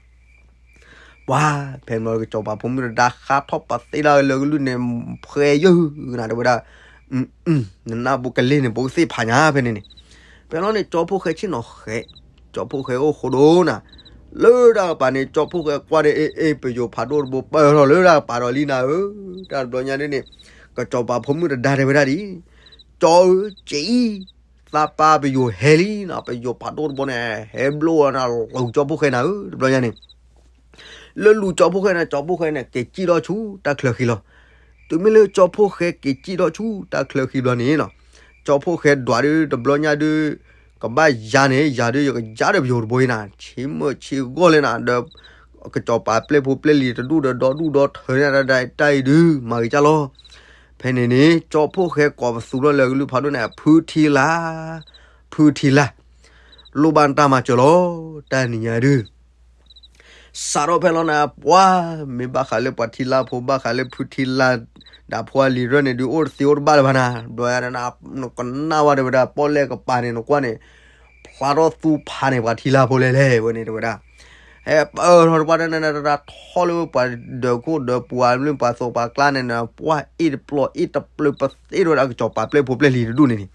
ပှၤ ဖဲမ့ၢ်ကစီၤပၤဖိမုၣ်တဒါဃါထီၣ်ပသ့ဒၣ်လၢကလုၢ်န့ၣ် ဖှဲယုၢ်နၤတဲဝဲဒၣ်, နနၢ်ပူၤကလ့ၢ်န့ၣ် ပကသ့ၣ်ဖးညါဖဲန့ၣ်န့ၣ်, ဖဲလီၤန့ၣ် ကၠီဖှိၣ်ဃဲဆ့ၣ်နီၤဃဲး, ကၠီဖှိၣ်ဃဲအိၣ်ဃိဒိၣ်နၤ, လၢတၢ်ကပၤန့ၣ် ကၠီဖှိၣ်ဃဲကွၢ်ဒီး အ့ အ့ ပယိၤဖးဒိၣ်တဘိပၢၢ်ထီၣ်လၢတၢ်ကပၤဒီးလံနၤဧၢ, တၢ်တဘျီညါဒ်န့ၣ်, ကစီၤပၤဖိမုၣ်တဒါတဲဝဲဒၣ်ဒ်, ကၠီဧၢ က့အံၤ သးပၢ်ပယိၤဟဲလံနီၤ, ပယိၤဖးဒိၣ်တဘိန့ၣ် ဟဲဘျိဝဲနၤ လူၤကၠီဖှိၣ်ဃဲနၤဧၢ, တဘျီညါန့ၣ် လၢလူၤကၠီဖှိၣ်ဃဲန့ၣ် ကၠီဖှိၣ်ဃဲန့ၣ် က့ၤစံၣ်ထီၣ်ဆူတၢ်ချၢဃံလီၤ. တုၤမ့ၢ်လၢကၠီဖှိၣ်ဃဲက့ၤစံၣ်ထီၣ်ဆူတၢ်ချၢဃံဘျီန့ၣ်နီၤ, ကၠီဖှိၣ်ဃဲဒွးဒုးတဘျီညါဒုး, ကဘၣ်ယၤန့ၣ် ယၤဒုးယကယၤဒီးပယိၤတဘိအံၤနၤ, ဆ့မုၢ်ဆ့ဂီၢ်လဲၣ်နၤ, ဒီးကစီၤပၤပျဲၢ်ဖိပျဲၢ်လံၤတဒူၣ်ဒီးဒီဒူၣ်ဒီထၢန့ၣ် တၢ်အံၤဒုး မၤဂ့ၤကၢ်လီၤ. ဖဲန့ၣ်န့ၣ် ကၠီဖှိၣ်ဃဲကိးပသူထီၣ်လၢကလုၢ်ဖးဒိၣ်န့ၣ် ဖုထံလါ, ဖုထံလါ, လိၣ်ဘၣ်နတၢ်မၤစၢၤလီၤ, တၢ်နံၤညါဒုး စးထီၣ်ဖဲလီၤနၤ ပှၤ မ့ၢ်ဘၣ်ဃးလၢပှၤထံလါဖိ ဘၣ်ဃးလၢဖုထံလါ ဒီးဖိအလံၤရၢၢ်န့ၣ်ဒုး အိၣ်တသ့အိၣ်တဘၣ်လၢၤဘၣ်နၤ, ဘျီယၤနၤ နကနၣ်ဝဲတဲဝဲဒၣ် ပီၣ်လဲၣ်ကပၤန့ၣ် နကွၢ်န့ၣ် ဖျါထီၣ်သူဖးန့ၣ် ပှၤထံလါဖိလဲၣ်လဲၣ်ဝဲန့ၣ်တဲဝဲဒၣ်, ဟဲပၢၢ်ထီၣ်တပှၢ်တၢ်နၤ တၢ်ထီၣ်လၢပှၤဒၢးခိၣ်ဒၢးပူၤအမုၢ်ပှၤသိးပှၤကျါန့ၣ်နၤ ပှၤအ့ၣ်တပျီအ့ၣ်တပျၢၤပသ့ၣ်တဲဝဲဒၣ် ကစီၤပၤပျဲၢ်ဖိပျဲၢ်လံၤတဒူၣ်န့ၣ်န့ၣ်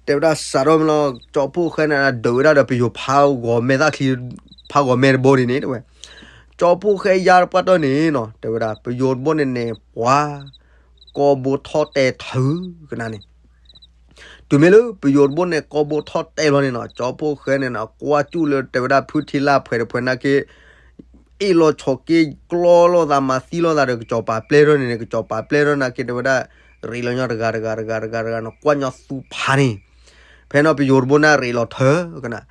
တဲဝဲဒၣ်စးထီၣ်မ့ၢ်လီၤ ကၠီဖှိၣ်ဃဲန့ၣ် ဒုးဝဲဒၣ်ဒီးပယိၤဖးဂီၤမဲာ်သၣ်ချံ ဖးဂီၤမဲာ်တဘိန့ၣ်န့ၣ် တဲဝဲ, ကၠီဖှိၣ်ဃဲယါတပှၢ်တၢၢ်န့ၣ်နီၤ တဲဝဲဒၣ် ပယိၤတဘိန့ၣ်န့ၣ် ပှၤ ကီၢ်ဘိထီၣ်တဲာ်ထုးကနၤန့ၣ် တုၤမ့ၢ်လၢပယိၤတဘိန့ၣ် ကီၢ်ဘိထီၣ်တဲာ်လီၤန့ၣ်နီၤ ကၠီဖှိၣ်ဃဲန့ၣ်နီၤ ကွၢ်ကၠူၣ်လၢတဲဝဲဒၣ်ဖုထံလါဖှဲးတဖှဲးနာ်က့ အ့ၣ်လိာ်ဆိးက့ ကျီလိာ်သးမၤသံလိာ်သးဒီးကစီၤပၤပျဲၢ်ထီၣ်န့ၣ်န့ၣ် ကစီၤပၤပျဲၢ်ထီၣ်နာ်က့တဲဝဲဒၣ် ရ့းလီၤညီတဂၤတဂၤတဂၤတဂၤတဂၤနီၤ ကွၢ်ညီသူဖးန့ၣ် ဖဲနီၤပယိၤတဘိန့ၣ်ရ့းလီၤထၢကနၤ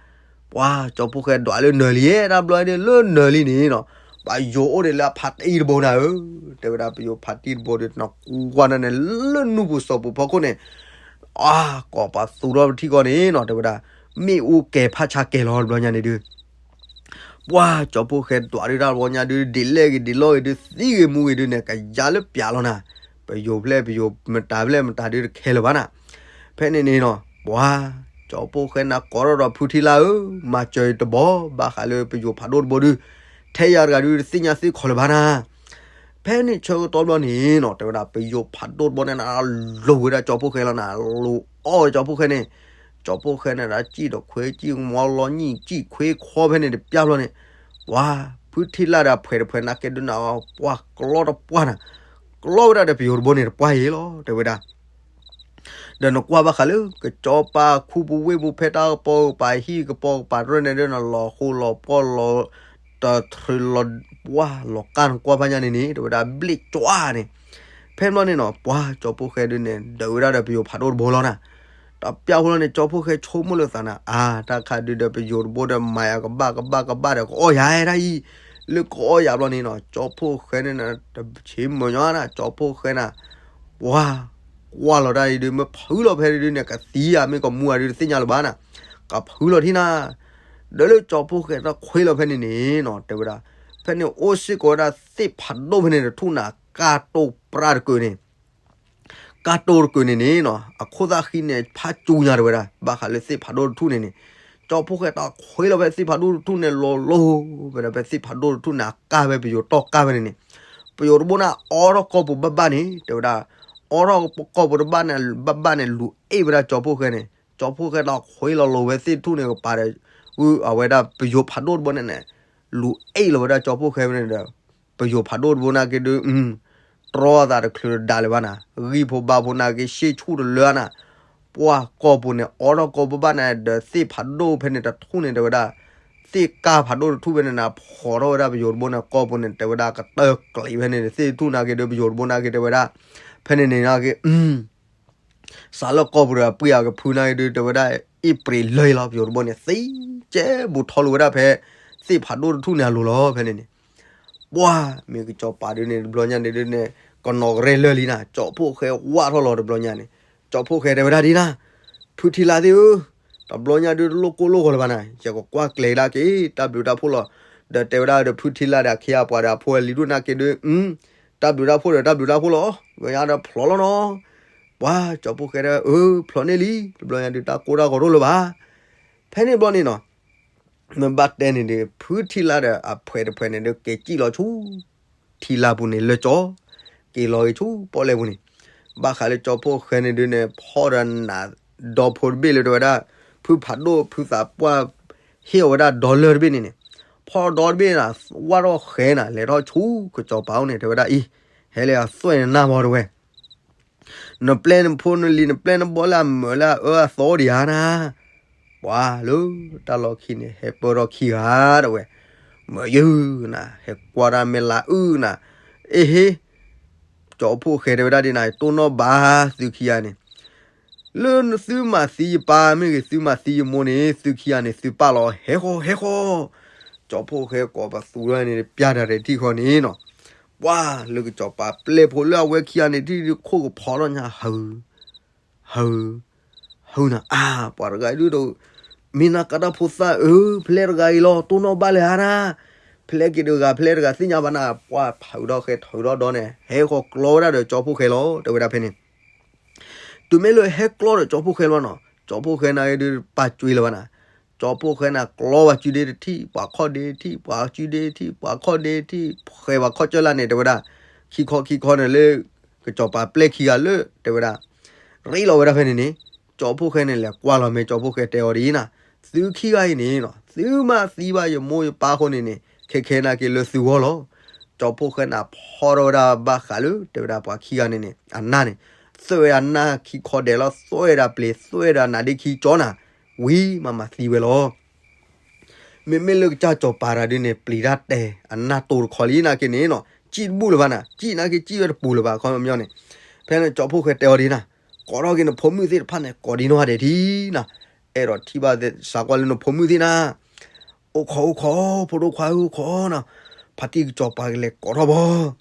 ပှၤကၠီဖှိၣ်ဃဲဒွးလၢနၢၤလံ တၢ်ဘျီဒ်လၢနၢၤလံန့ၣ်နီၤ ပယိၤအိၣ်ဒံးလၢအဖးတံၢ်တဘိနၤဧၢ တဲဝဲဒၣ်ပယိၤဖးတံၢ်တဘိဒီးနီၤ ကွၢ်နၤန့ၣ် လၢနူၢ်ပူၤစီၤပူၤဖီခိၣ်န့ၣ် အါ ကိးပသူထီၣ်ပထံၣ်ကီးန့ၣ်နီၤ တဲဝဲဒၣ် မ့ၣ်အူကဲၤဖးဆါကဲၤလီၤတဘျီညါန့ၣ်ဒုး ပှၤကၠီဖှိၣ်ဃဲဒွးဒုးတၢ်တဘျီညါဒုး ဒ်လဲၣ်ဂ့ၤဒ်လဲၣ်ဂ့ၤဒုး သံဂ့ၤမူဂ့ၤဒုးန့ၣ် ကယါလၢပျးလီၤနၤ ပယိၤဖျဲၣ်ပယိၤမတၤဖျဲၣ်မတၤဒုးတခဲလၢၤဘၣ်နၤ ဖဲန့ၣ်န့ၣ်နီၤ ပှၤကၠီဖှိၣ်ဃဲနၤကိးထီၣ်ဒီးဖုထံလါဧၢ မၤစၢၤတဘီ ဘၣ်ဃးလၢပယိၤဖးဒိၣ်တဘိဒုး ထဲယၤတဂၤဒုးတသ့ၣ်ညါသ့ၣ်ခီလၢၤဘၣ်နၤ ဖဲန့ၣ်ဆၢကတီၢ်ဘျီန့ၣ်နီၤ တဲဝဲဒၣ် ပယိၤဖးဒိၣ်တဘိန့ၣ်နၤ လူၤဝဲဒၣ်ကၠီဖှိၣ်ဃဲလီၤနၤ လူၤအီၣ်ဝဲကၠီဖှိၣ်ဃဲန့ၣ် ကၠီဖှိၣ်ဃဲန့ၣ်ဒၣ် စံၣ်ဒီးခွဲစံၣ်မီလီနံၣ် စံၣ်ခွဲခီဖဲန့ၣ်တပျၢ်ဘျီန့ၣ် ပှၤ ဖုထံလါဒီးဖှဲးတဖှဲးနာ်က့ဒုးနၤ ပှၤကျီတပှၢ်နၤ ကျီဝဲဒၣ်ဒီးပယိၤတဘိန့ၣ်တပှၢ်အံၤလီၤ တဲဝဲဒၣ် ဒီးနကွၢ်ဘၣ်ဃးလၢ ကစီၤပၤခူပူၤဝ့ၢ်ပူၤဖဲတၢ်ကပီၤကပၤဟံၣ်ကပီၤကပၤတရၢၢ်န့ၣ်ဒုးနၤ လီၤဃိလီၤပှီၢ်လီၤ တထြၢလီၤ ပှၢ်လီၤကၢ်နကွၢ်ဖးညါန့ၣ်န့ၣ် တဲဝဲဒၣ်ဘျ့ၣ်ကွၢ်န့ၣ် ဖဲဘျီန့ၣ်နီၤ ပှၤကၠီဖှိၣ်ဃဲဒုးန့ၣ် ဒုးဝဲဒၣ်ဒီးပယိၤဖးဒိၣ်တဘိလီၤနၤ တပျၢ်ဃိလီၤန့ၣ် ကၠီဖှိၣ်ဃဲဆိကမိၣ်လၢသးနၤ အါ တၢ်ခါဒုးဒီးပယိၤတဘိဒီးမၤယၤကဘၣ်ကဘၣ်ကဘၣ်ဒီးကအီၣ်ယၤဒၣ်အံၤ လၢကအီၣ်ယၤဘျီန့ၣ်နီၤ ကၠီဖှိၣ်ဃဲန့ၣ်နၤ တဆ့မုာ်ညီနၤ ကၠီဖှိၣ်ဃဲနၤ ပှၤ ကွၢ်လီၤတၢ်အံၤဒုး မ့ၢ်ဖုလီၤဖဲဒုးန့ၣ် ကသံဧါ မ့ၢ်ကမူဧါဒုး တသ့ၣ်ညါလၢၤဘၣ်နၤ ကဖုလီၤထံနၤ ဒီးလၢကၠီဖှိၣ်ဃဲတၢ်ခွဲလီၤဖဲန့ၣ်န့ၣ်နီၤ တဲဝဲဒၣ် ဖဲန့ၣ်အိၣ်စ့ၢ်ကီးဝဲဒၣ်သ့ၣ်ဖးဒိၣ်ဖဲန့ၣ်တထူၣ်နၤ ကၢ်တိၢ်ပြၢ်တကုာ်န့ၣ် ကၢ်တိၢ်တကုာ်န့ၣ်န့ၣ်နီၤ အခိၣ်သၣ်ဃံန့ၣ် ဖးစူၤညါတဲဝဲဒၣ် ဘၣ်ဃးလၢသ့ၣ်ဖးဒိၣ်တထူၣ်န့ၣ်န့ၣ် ကၠီဖှိၣ်ဃဲတၢ်ခွဲလီၤဖဲသ့ၣ်ဖးဒိၣ်တထူၣ်န့ၣ် လီၤလိၤဝဲဒၣ်ဖဲသ့ၣ်ဖးဒိၣ်တထူၣ်န့ၣ် အကၢ်ဖဲပယိၤတီၢ်ကၢ်ဖဲန့ၣ်န့ၣ် ပယိၤတဘိန့ၣ် အီထီၣ်ကီၢ်ပူၤဘၣ်ဘၣ်န့ၣ် တဲဝဲဒၣ် အီထီၣ်ကီၢ်ပူၤတဘၣ်န့ၣ် ဘၣ်ဘၣ်န့ၣ် လူၤအ့ၣ်ဝဲဒၣ်ကၠီဖှိၣ်ဃဲန့ၣ် ကၠီဖှိၣ်ဃဲတၢ်ခွဲလီၤလိၤဝဲသ့ၣ်တထူၣ်န့ၣ်ကပၤဒီး အဝဲဒၣ်ပယိၤဖးဒိၣ်တဘိန့ၣ်န့ၣ် လူၤအ့ၣ်လီၤဝဲဒၣ်ကၠီဖှိၣ်ဃဲဖဲန့ၣ်ဒီး ပယိၤဖးဒိၣ်တဘိနာ်က့ဒုး တြီအသးတချုးတဒါလၢၤဘၣ်နၤ ဂံၢ်ဖိဘါဖိနာ်က့ ရှ့ၣ်ဆူၣ်တလၢနၤ ပှၤကီၢ်ပူၤန့ၣ် အီထီၣ်ကီၢ်ပူၤဘၣ်ဘၣ်န့ၣ်ဒီး သ့ၣ်ဖးဒိၣ်ဖဲန့ၣ်တထူၣ်န့ၣ် တဲဝဲဒၣ် သ့ၣ်ကၢ်ဖးဒိၣ်တထူၣ်ဖဲန့ၣ်နၤ ဖီၣ်ထီၣ်ဝဲဒၣ်ပယိၤတဘိန့ၣ် ကီၢ်ပူၤန့ၣ် တဲဝဲဒၣ်ကတၢၢ်ကျံးဖဲန့ၣ် သ့ၣ်တထူၣ်နာ်က့ဒုး ပယိၤတဘိနာ်က့တဲဝဲဒၣ် ဖဲန့ၣ်န့ၣ်နာ်က့ စးလၢကီၢ်ပူၤဒီး ပှ့ၤအကဖုနာ်က့ဒုး တဲဝဲဒၣ် အ့ၣ်ပြံးလၢလီၤ ပယိၤတဘိန့ၣ် သံကဲဘူးထီၣ်လီၤဝဲဒၣ်ဖဲ သ့ၣ်ဖးဒိၣ်တထူၣ်န့ၣ်အလိၤလီၤ ဖဲန့ၣ်န့ၣ် ပှၤ မ့ၢ်ကစီၤပၤဒုးန့ၣ် တဘျီညါန့ၣ်ဒုးန့ၣ် ကနီၢ်ကရဲလၢာ်လံနၤ ကၠီဖှိၣ်ဃဲဝၣ်ထီၣ်လီၤတဘျီညါန့ၣ် ကၠီဖှိၣ်ဃဲတဲဝဲဒၣ်ဒ်နၤ ဖုထံလါသ့ၣ်ဧၢ တဘျီညါဒုးတလိၣ်ကိၢ်လိၣ်ဂီၤလၢၤဘၣ်နၤ ယကကွၢ်ကျဲၤဒၣ်က့ၤ တၢ်ဘျုးတၢ်ဖှိၣ်လီၤ ဒီးတဲဝဲဒၣ်ဒီးဖုထံလါဒီးအခ့အပှၤဒီးအဖိအလံၤဒိၣ်နာ်က့ဒုး အ တၢ်ဘျုးတၢ်ဖှိၣ်ဒီးတၢ်ဘျုးတၢ်ဖှိၣ်လီၤ, ဝဲညါဒီးဖျိးလီၤနီၤ. ပှၤကၠီဖှိၣ်ဃဲဒီး အၢ ဖျိးန့ၢ်လံ, တဘျီညါဒုးတၢ်ကိၢ်တၢ်ဂီၤတအိၣ်လၢၤဘၣ်. ဖဲန့ၣ်ဘျီန့ၣ်နီၤ, မ့ၢ်ဘၣ်တဲန့ၣ်ဒီး ဖုထံလါဒီးအဖှဲးတဖှဲးန့ၣ်ဒီး က့ၤစံၣ်လီၤဆူ ထံလါပူၤန့ၣ် လၢကၠီ, က့ၤလီၤဂ့ၤဆူပီၣ်လဲၣ်ပူၤန့ၣ်, ဘၣ်ဃးလၢကၠီဖှိၣ်ဃဲန့ၣ်ဒုးန့ၣ် ဖီၣ်ဒီးနးဒီဖိတဘ့ၣ်လၢတဲဝဲဒၣ်, ဖုဖးဒိၣ်ဖုသးပှၢ် ဟ့ၣ်အီၤဝဲဒၣ်ဒီလၢၢ်တဘ့ၣ်န့ၣ်န့ၣ်, ဖီၣ်ဒီတဘ့ၣ်နၤ, ဝၢ်ထီၣ်ဃဲနၤ လဲၤထီၣ်ဆူကစီၤပၤအိၣ်န့ၣ် တဲဝဲဒၣ်အံၤ, ဟဲလၢအသွဲၣ်နနၢ်မီၤတဝဲ နပျဲနဖိနလံၤ နပျဲနဘီၣ်လၢအမုာ်လၢအအၢအသီဒံးဧါနၤ, ပှၤလၢတၢ်လီၢ်ခံန့ၣ် ဟဲပၢၢ်ထီၣ်ခံဂၤတဝဲ, မုာ်ယုၢ်နၤ ဟဲကွၢ်တၢ်မဲာ်လၤအုၣ်နၤ, အ့ဟ့, ကၠီဖှိၣ်ဃဲတဲဝဲဒၣ်ဒ်နၤ တိၢ်နီၣ်ဘၣ်သုခံဂၤန့ၣ် လၢသုမၤသံယပၢ်မ့ၢ်ဂ့ၤ သုမၤသံယမိၢ်န့ၣ် သုခံဂၤန့ၣ် သုပာ်လီၤ ဟဲဃီ ဟဲဃီ, ကၠီဖှိၣ်ဃဲကိးပသူထီၣ်န့ၣ် ပျၢ်တၢ်ရဲၣ်ထံၣ်ဃီန့ၣ်နီၤ, ပှၤလၢကစီၤပၤပျဲဖိလၢအဝဲခံဂၤန့ၣ် ထံၣ်ဒုးခိၣ်ကဖီထီၣ်ညါ ဟု ဟု ဟုနၤ အါ ပှၤတဂၤအံၤဒုးဒီး မ့ၢ်နၤကးတၢ်ဖိသၣ်အၢ ဖဲလဲၣ်တဂၤအံၤလီၤ တိၢ်နီၣ်ဘၣ်လၢၤဧါနၤ, ဖဲလဲၣ်က့ၤတဂၤ ဖဲလဲၣ်တဂၤသ့ၣ်ညါဘၣ်နၤ, ပှၤထုးထီၣ်ဃဲထုးထီၣ်ဒီးန့ၣ် ဟဲဃီကျီဝဲဒၣ်ဒီးကၠီဖှိၣ်ဃဲလီၤ တဲဝဲဒၣ်ဖဲန့ၣ် တုၤမ့ၢ်လၢဟဲကျီဒီးကၠီဖှိၣ်ဃဲလီၤနီၤ, ကၠီဖှိၣ်ဃဲနၤအံၤဒုးပာ်ကွံာ်လၢၤဘၣ်နၤ, ကၠီဖှိၣ်ဃဲနၤကျီပှၤစုဒ့တထံၣ် ပှၤခီၣ်ဒ့တထံၣ် ပှၤစုဒ့တထံၣ် ပှၤခီၣ်ဒ့တထံၣ် ဃဲပှၤခီၣ်ကၢၢ်လၢ်န့ၣ် တဲဝဲဒၣ်, ခံခီခံခီန့ၣ်လၢ ကစီၤပၤပျဲခံဂၤလၢ တဲဝဲဒၣ် ရ့လီၤဝဲဒၣ်ဖဲန့ၣ်န့ၣ်, ကၠီဖှိၣ်ဃဲန့ၣ်လဲၤကွၢ်လီၤမ့ၢ်ကၠီဖှိၣ်ဃဲတဲအီၤဒ်အံၤနၤ, သုခံဂၤအံၤန့ၣ်နီၤ သုမၤသံဘၣ်ယမိၢ်ယပၢ်အဃိန့ၣ်န့ၣ် ခဲခဲနာ်က့ၤလၢသုဂီၢ်လီၤ. ကၠီဖှိၣ်ဃဲနၤဖီၣ်ထီၣ်ဝဲဒၣ်ဘၣ်ဃးလၢ တဲဝဲဒၣ်ပှၤခံဂၤန့ၣ်န့ၣ် အနၢ်န့ၣ်, သွဲၣ်ဝဲအနၢ်ခံခီဒဲးလီၤ သွဲၣ်ဝဲဒၣ်ပျ့ၤ သွဲၣ်ဝဲဒၣ်နးဒ့ခံကၠီနၤ, ဝံၤမၤမၤသံဝဲလီၤ. မ့မ့ၢ်လၢကစၢ်စီၤပၤတဂၤဒုးန့ၣ် ပျံၤတၢ်တဲ အနၢ်တိၤတခီလံနာ်က့န့ၣ်နီၤ စံၣ်တဘူၣ်လၢၤဘၣ်နၤ, စံၣ်နာ်က့စံၣ်ဝဲတပူၤလၢၤဘၣ် ခီပညီန့ၣ်, ဖဲန့ၣ်ကၠီဖှိၣ်ဃဲတဲအီၤဒ်နၤ, ကိးထီၣ်က့ၤနဖိမုၣ်သ့ၣ်တဖၣ်န့ၣ် ကိးဒံနီၢ်ဂၤဒဲးထံနၤ, အဲၣ်ဒိးထံၣ်ဘၣ်စးကွၢ်လၢနဖိမုၣ်သ့ၣ်နၤ, အိၣ်ခိးအိၣ်ခိး ဖိဒိၣ်ခွါဧၢ အိၣ်ခိးနၤ, ဖါတံၢ်ကစီၤပၤကလဲၤကိးထီၣ်ဘၣ်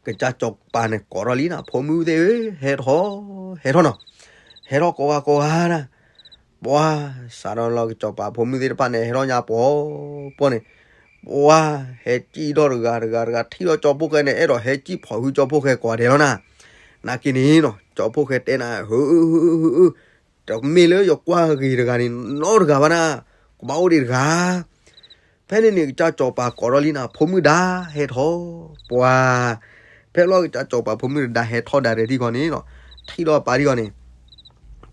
ကစၢ်စီၤပၤန့ၣ်ကိးထီၣ်လံနၤ ဖိမုၣ်သ့ၣ်ဧၢ, ဟဲထီၣ် ဟဲထီၣ်နီၤ, ဟဲထီၣ်ကိးဂၤကိးဂၤနၤ, ပှၤ စးထီၣ်လီၤကစီၤပၤဖိမုၣ်သ့ၣ်တဖၣ်န့ၣ် ဟဲထီၣ်ညါပှီၤပှီၤန့ၣ်, ပှၤ ဟဲစံၣ်ထီၣ်တဂၤတဂၤတဂၤ ထံၣ်ဒီးကၠီဖှိၣ်ဃဲန့ၣ် အဲၣ်ဒိးဟဲစံၣ်ဖီၣ်ဟုကၠီဖှိၣ်ဃဲကိးဂၤဒဲးလီၤနၤ, နာ်က့န့ၣ်နီၤ ကၠီဖှိၣ်ဃဲတဲနၤ ဟု ဟု တမ့ၢ်လၢယကွၢ်ဂ့ၤတဂၤန့ၣ် နီတဂၤဘၣ်နၤ, ကဘၣ်အိၣ်ဒံးတဂၤ ဖဲန့ၣ်န့ၣ် ကစၢ်စီၤပၤကိးထီၣ်လံနၤ ဖိမုၣ်ဒါဟဲထီၣ်, ပှၤ ဖဲလီၤကစၢ်စီၤပၤဖိမုၣ်တဒါဟဲထီၣ်ဒၣ်ရဲၣ်ထံၣ်ခီန့ၣ်နီၤ, ထံၣ်ဒီးပၢ်ထံၣ်ခီန့ၣ်,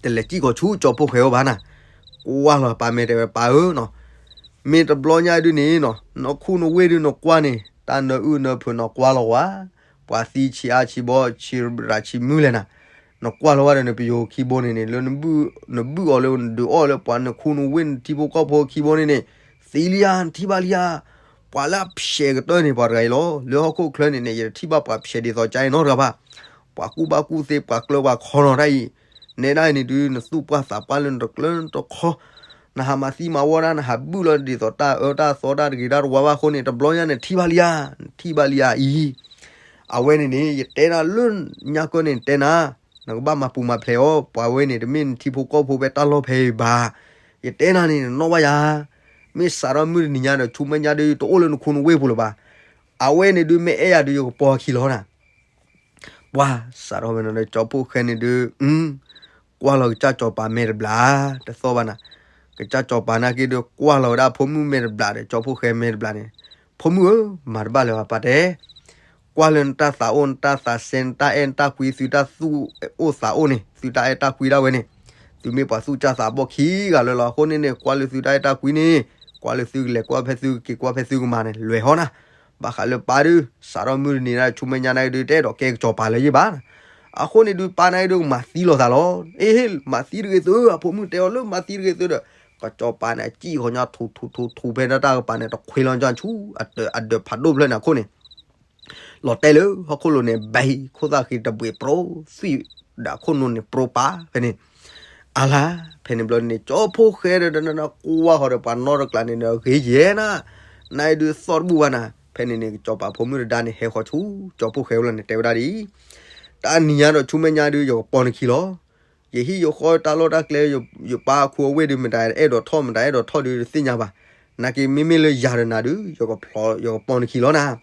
တလဲၤစံၣ်ကီးဆူကၠီဖှိၣ်ဃဲအိၣ်ဘၣ်နၤ, ကွၢ်လီၤပၢ်မဲာ်တဲဝဲပၢ်ဧၢနီၤ, မ့ၢ်တဘျီညါဒုးန့ၣ်နီၤ နခူၣ်နဝ့ၢ်ဒုးနကွၢ်န့ၣ် တၢ်နၢအုၣ်နၢဖုးနကွၢ်လီၤဝဲ, ပှၤသံဆံးအါဆံးဘီ ဆံးရးဆံးမုၢ်လဲၣ်နၤ, နကွၢ်လီၤဝဲဒီးနပယိၤခံဘိန့ၣ်န့ၣ် လၢနဘုၣ်အီၤလၢနဒုးအီၣ်လၢပှၤနခူၣ်နဝ့ၢ်နထံဖိကီၢ်ဖိခံဘိန့ၣ်န့ၣ်, သံလံဧါ နထံၣ်ဘၣ်လံဧါ, ပှၤလၢအဖျဲးကတၢၢ်န့ၣ် ပှၤတဂၤအံၤလီၤ, လၢဟီၣ်ခိၣ်ချၢန့ၣ်န့ၣ် ယတထံၣ်ဘၣ်ပှၤဖျဲးဒ်သိးကါအံၤနီတဂၤဘၣ်, ပှၤကူၣ်ဘၣ်ကူၣ်သ့ ပှၤကျၢၤပှၤခီနီၤတၢ်အံၤ, နဲဒၣ်အံၤန့ၣ်ဒုး နသူၣ်ပှၢ်သးပှၢ်လၢနတကျၢၤနတခီ နဟးမၤသံမၤဝီတၢ် နဟးဘုၣ်လီၤဒ်သိးတၢ်အၢတၢ်သီတၢ်တဂ့ၤတၢ်တဝါဘၣ်အဃိန့ၣ် တဘျီညါန့ၣ်ထံၣ်ဘၣ်လံဧါ, နထံၣ်ဘၣ်လံဧါအံၤ, အဝဲန့ၣ်န့ၣ် ယတဲနၤလၢညါကၢန့ၣ် နတဲနၤ, နကဘၣ်မၤပူၤမၤဖျဲးအီၤ, ပှၤဝဲန့ၣ် တမ့ၢ်နထံဖိကီၢ်ဖိဖဲတၢ်လီၢ်ဖဲအံၤဘၣ်, ယတဲနၤန့ၣ် နနီၣ်ဘၣ်ယၤ, မ့ၢ်စးထီၣ်မုၢ်တနံၤညါဒီး ဆူမဲာ်ညါဒုး ယတအိၣ်လၢနခူၣ်နဝ့ၢ်ပူၤလၢၤဘၣ်, အဝဲန့ၣ်ဒုး မ့ၢ်အဲၣ်ယၤဒုး ယကပီၤခံလီၤနၤ ပှၤစးထီၣ်ဝဲန့ၣ်ဒီး ကၠီဖှိၣ်ဃဲန့ၣ်ဒုး ကွၢ်လီၤကစၢ်စီၤပၤမဲာ်တဘျီ တသီၣ်ဘၣ်နၤ, ကစၢ်စီၤပၤနာ်က့ဒုး ကွၢ်လီၤဝဲဒၣ်ဖိမုၣ်မဲာ်တဘျီဒီး ကၠီဖှိၣ်ဃဲမဲာ်တဘျီန့ၣ်, ဖိမုၣ်ဧၢ, မၤတဘၣ်လၢၤဘၣ်ပၢ်တဲ, ကွၢ်လၢနတၢ်သးအိၣ် နတၢ်သးစဲ နတၢ်အဲၣ်နတၢ်ကွံ သုတၢ်သူၣ်အိၣ်သးအိၣ်န့ၣ် သုတၢ်အဲၣ်တၢ်ကွံဒၣ်ဝဲန့ၣ်, သုမ့ၢ်ပှၤသူၣ်စၢ်သးဘီၣ်ခံဂၤလၢာ်လီၤ. အဃိန့ၣ်န့ၣ် ကွၢ်လၢသုတၢ်အဲၣ်တၢ်ကွံန့ၣ်, ကွၢ်လၢသုကလဲၤကွၢ်ဖဲသုက့ၤကွၢ်ဖဲသုကမၤန့ၣ် လဲၤဟီနၤ, ဘၣ်ဃးလၢပၢ်ဒုး စးထီၣ်မုၢ်တနံၤန့ၣ် ဆူမဲာ်ညါနာ်က့ဒုး တအဲၣ်ဒိးကဲကစီၤပၤလၢၤယဲၢ်ဘၣ်. အဃိန့ၣ်ဒုး ပၢ်နာ်က့ဒုး ကမၤသံလိာ်သးလီၤ. အ့ မၤသံတဂ့ၤသု, အဖိမုၣ်တဲအီၤလၢမၤသံတဂ့ၤသုဒီး ကစီၤပၤန့ၣ် အစံၣ်ဃီၤညါ ထူထူထူထူ ဖဲဒၣ်တၢ်ကပၤန့ၣ် တခွ့လီၤကၠၢ်ဆူ အဒၢးဖးဒိၣ်ဖျၢၣ်န့ၣ်အခိၣ်န့ၣ် လီၤတဲာ်လၢဟီၣ်ခိၣ်လိၤန့ၣ် ဘဲ ခိၣ်သၣ်ဃံတဘှံးပြီ သွံၣ်ဒီးအခိၣ်နူာ်န့ၣ်ပြီပာ်ဖဲန့ၣ်, အါလါ, ဖဲန့ၣ်ဘျီန့ၣ် ကၠီဖှိၣ်ဃဲဒီး ကွၢ်ဃီၤဒီးပှၤနီတကျးန့ၣ်ဒီး ဂ့ၤယဲၢ်နၤ, နအံၤဒုးသီၣ်တဘူၣ်ဘၣ်နၤ. ဖဲန့ၣ်န့ၣ် ကစီၤပၤဖိမုၣ်တဒါန့ၣ် ဟဲဃီၤဆူ ကၠီဖှိၣ်ဃဲအိၣ်လီၤန့ၣ် တဲဝဲဒၣ်ဒ်အံၤ, တနံၤညါဒီးဆူမဲာ်ညါဒုး ယကပီၤနခံလီၤ. ယဟံၣ်ယဃီတၢ်လီၢ်တၢ်ကျဲ ယပၢ်အခူအဝ့ၢ်ဒုး မတၤအဲၣ်ဒိးထီၣ် မတၤအဲၣ်ဒိးထီၣ်ဒုး တသ့ၣ်ညါဘၣ်. နာ်က့မ့မ့ၢ်လၢယၤဒီးနၤဒုး ယကပီၤနခံလီၤနၤ.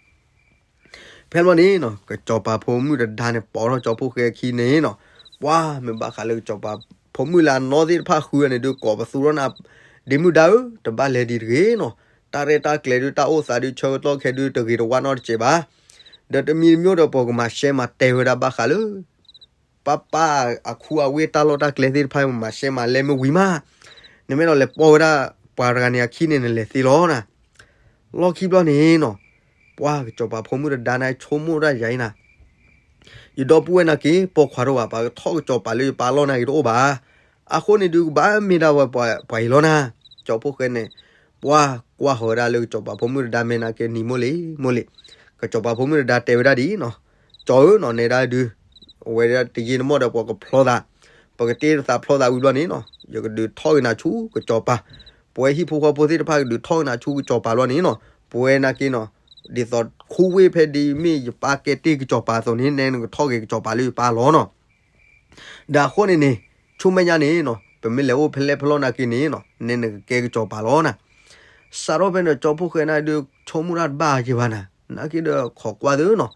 ဖဲန့ၣ်ဘျီန့ၣ်နီၤ ကစီၤပၤဖိမုၣ်တဒါန့ၣ် ပိာ်ထီၣ်ကၠီဖီၣ်ဃဲအခံန့ၣ်နီၤ, ပှၤမ့ၢ်ဘၣ်ဃးလၢကစီၤပၤဖိမုၣ်လၢအနီၢ်သ့ၣ်တဖၣ်ဃုအီၤန့ၣ်ဒုး ကိးပသူထီၣ်နၤ, ဒ့မုၣ်ဒါဧၢ, တဘၣ်လဲၤဒံးတဂ့ၤနီၤ, တၢ်ရဲၣ်တၢ်ကျဲၤဒုး တၢ်အိၣ်သးဒုး ဆၢကတီၢ်ခဲဒုး တဂ့ၤတဝါနီတစဲးဘၣ်, ဒီးတမံၤတမံၤဒီး ပကမၤရှဲမၤတဲဝဲဒၣ်ဘၣ်ဃးလၢ ပၢ်ပၢ်အခူအဝ့ၢ်တၢ်လီၢ်တၢ်ကျဲသ့ၣ်တဖၣ် မၤရှဲမၤလဲမ့ၢ်ဝံၤမး, နမ့ၢ်ဒီးလဲၤပိာ်ဝဲဒၣ်ပှၤတဂၤန့ၣ်အခံန့ၣ် နလဲၤသ့လီၤနၤ. လီၢ်ခံဘျီန့ၣ်နီၤ, ပှၤကစီၤပၤဖိမုၣ်တဒါန့ၣ် ဆိကမိၣ်ဒၣ်ယၤအံၤနၤ, ယဒီပုၢ်ဝဲၢ်နာ်က့ ပိာ်ခွါတအိၣ်ဘၣ်, ပှၤကထီၣ်ကစီၤပၤလၢယပၢ်အလီၢ်နာ်က့တအိၣ်ဘၣ်, အဃိန့ၣ်ဒုး ကဘၣ်မ့ၢ်ဒၣ်ဝဲပှၤအံၤလီၤနၤ. ကၠီဖီၣ်ဃဲန့ၣ် ပှၤကွၢ်ဃီၤဝဲဒၣ်လၢကစီၤပၤဖိမုၣ်တဒါမဲာ်နာ်က့ နံၤမိၢ်လံၤမိၢ်လံၤ, ကစီၤပၤဖိမုၣ်တဒါတဲဝဲဒၣ်ဒ်အံၤနီၤ, ကၠီဧၢနီၤ နဲဒၣ်ဒုး အဝဲဒၣ်တယံာ်တမီၢ်ဒီး ပှၤကဖျီသး, ပကတ့သးဖျီသးဝံၤဘျီန့ၣ်နီၤ ယကဒုးထီၣ်က့ၤနၤဆူကစီၤပၤ, ပဝဲဟံၣ်ဖိဃီဖိသ့ၣ်တဖၣ်ကဒုးထီၣ်က့ၤနၤဆူကစီၤပၤဘျီန့ၣ်နီၤ, ပဝဲနာ်က့နီၤ ဒ်သိးခူဝ့ၢ်ဖဲဒ်မ့ၢ်ယပၢ်ကဲတ့ၢ်ကစီၤပၤအသိးန့ၣ် နဲနကထီၣ်က့ၤကစီၤပၤလၢယပၢ်လီၤနီၤ. ဒီးအဃိန့ၣ်န့ၣ် ဆူမဲာ်ညါန့ၣ်နီၤ ပမ့ၢ်လဲၤအိၣ်ဖဲလဲၣ်ဖဲလဲၣ်နာ်က့န့ၣ်နီၤ နဲနကကဲကစီၤပၤလီၤနၤ. စးထီၣ်ဖဲန့ၣ် ကၠီဖီၣ်ဃဲန့ၣ်ဒုး ဆိကမိၣ်တၢ်တဘၣ်က့ၤဘၣ်နၤ, နာ်က့ဒီးခိးကွၢ်သုနီၤ,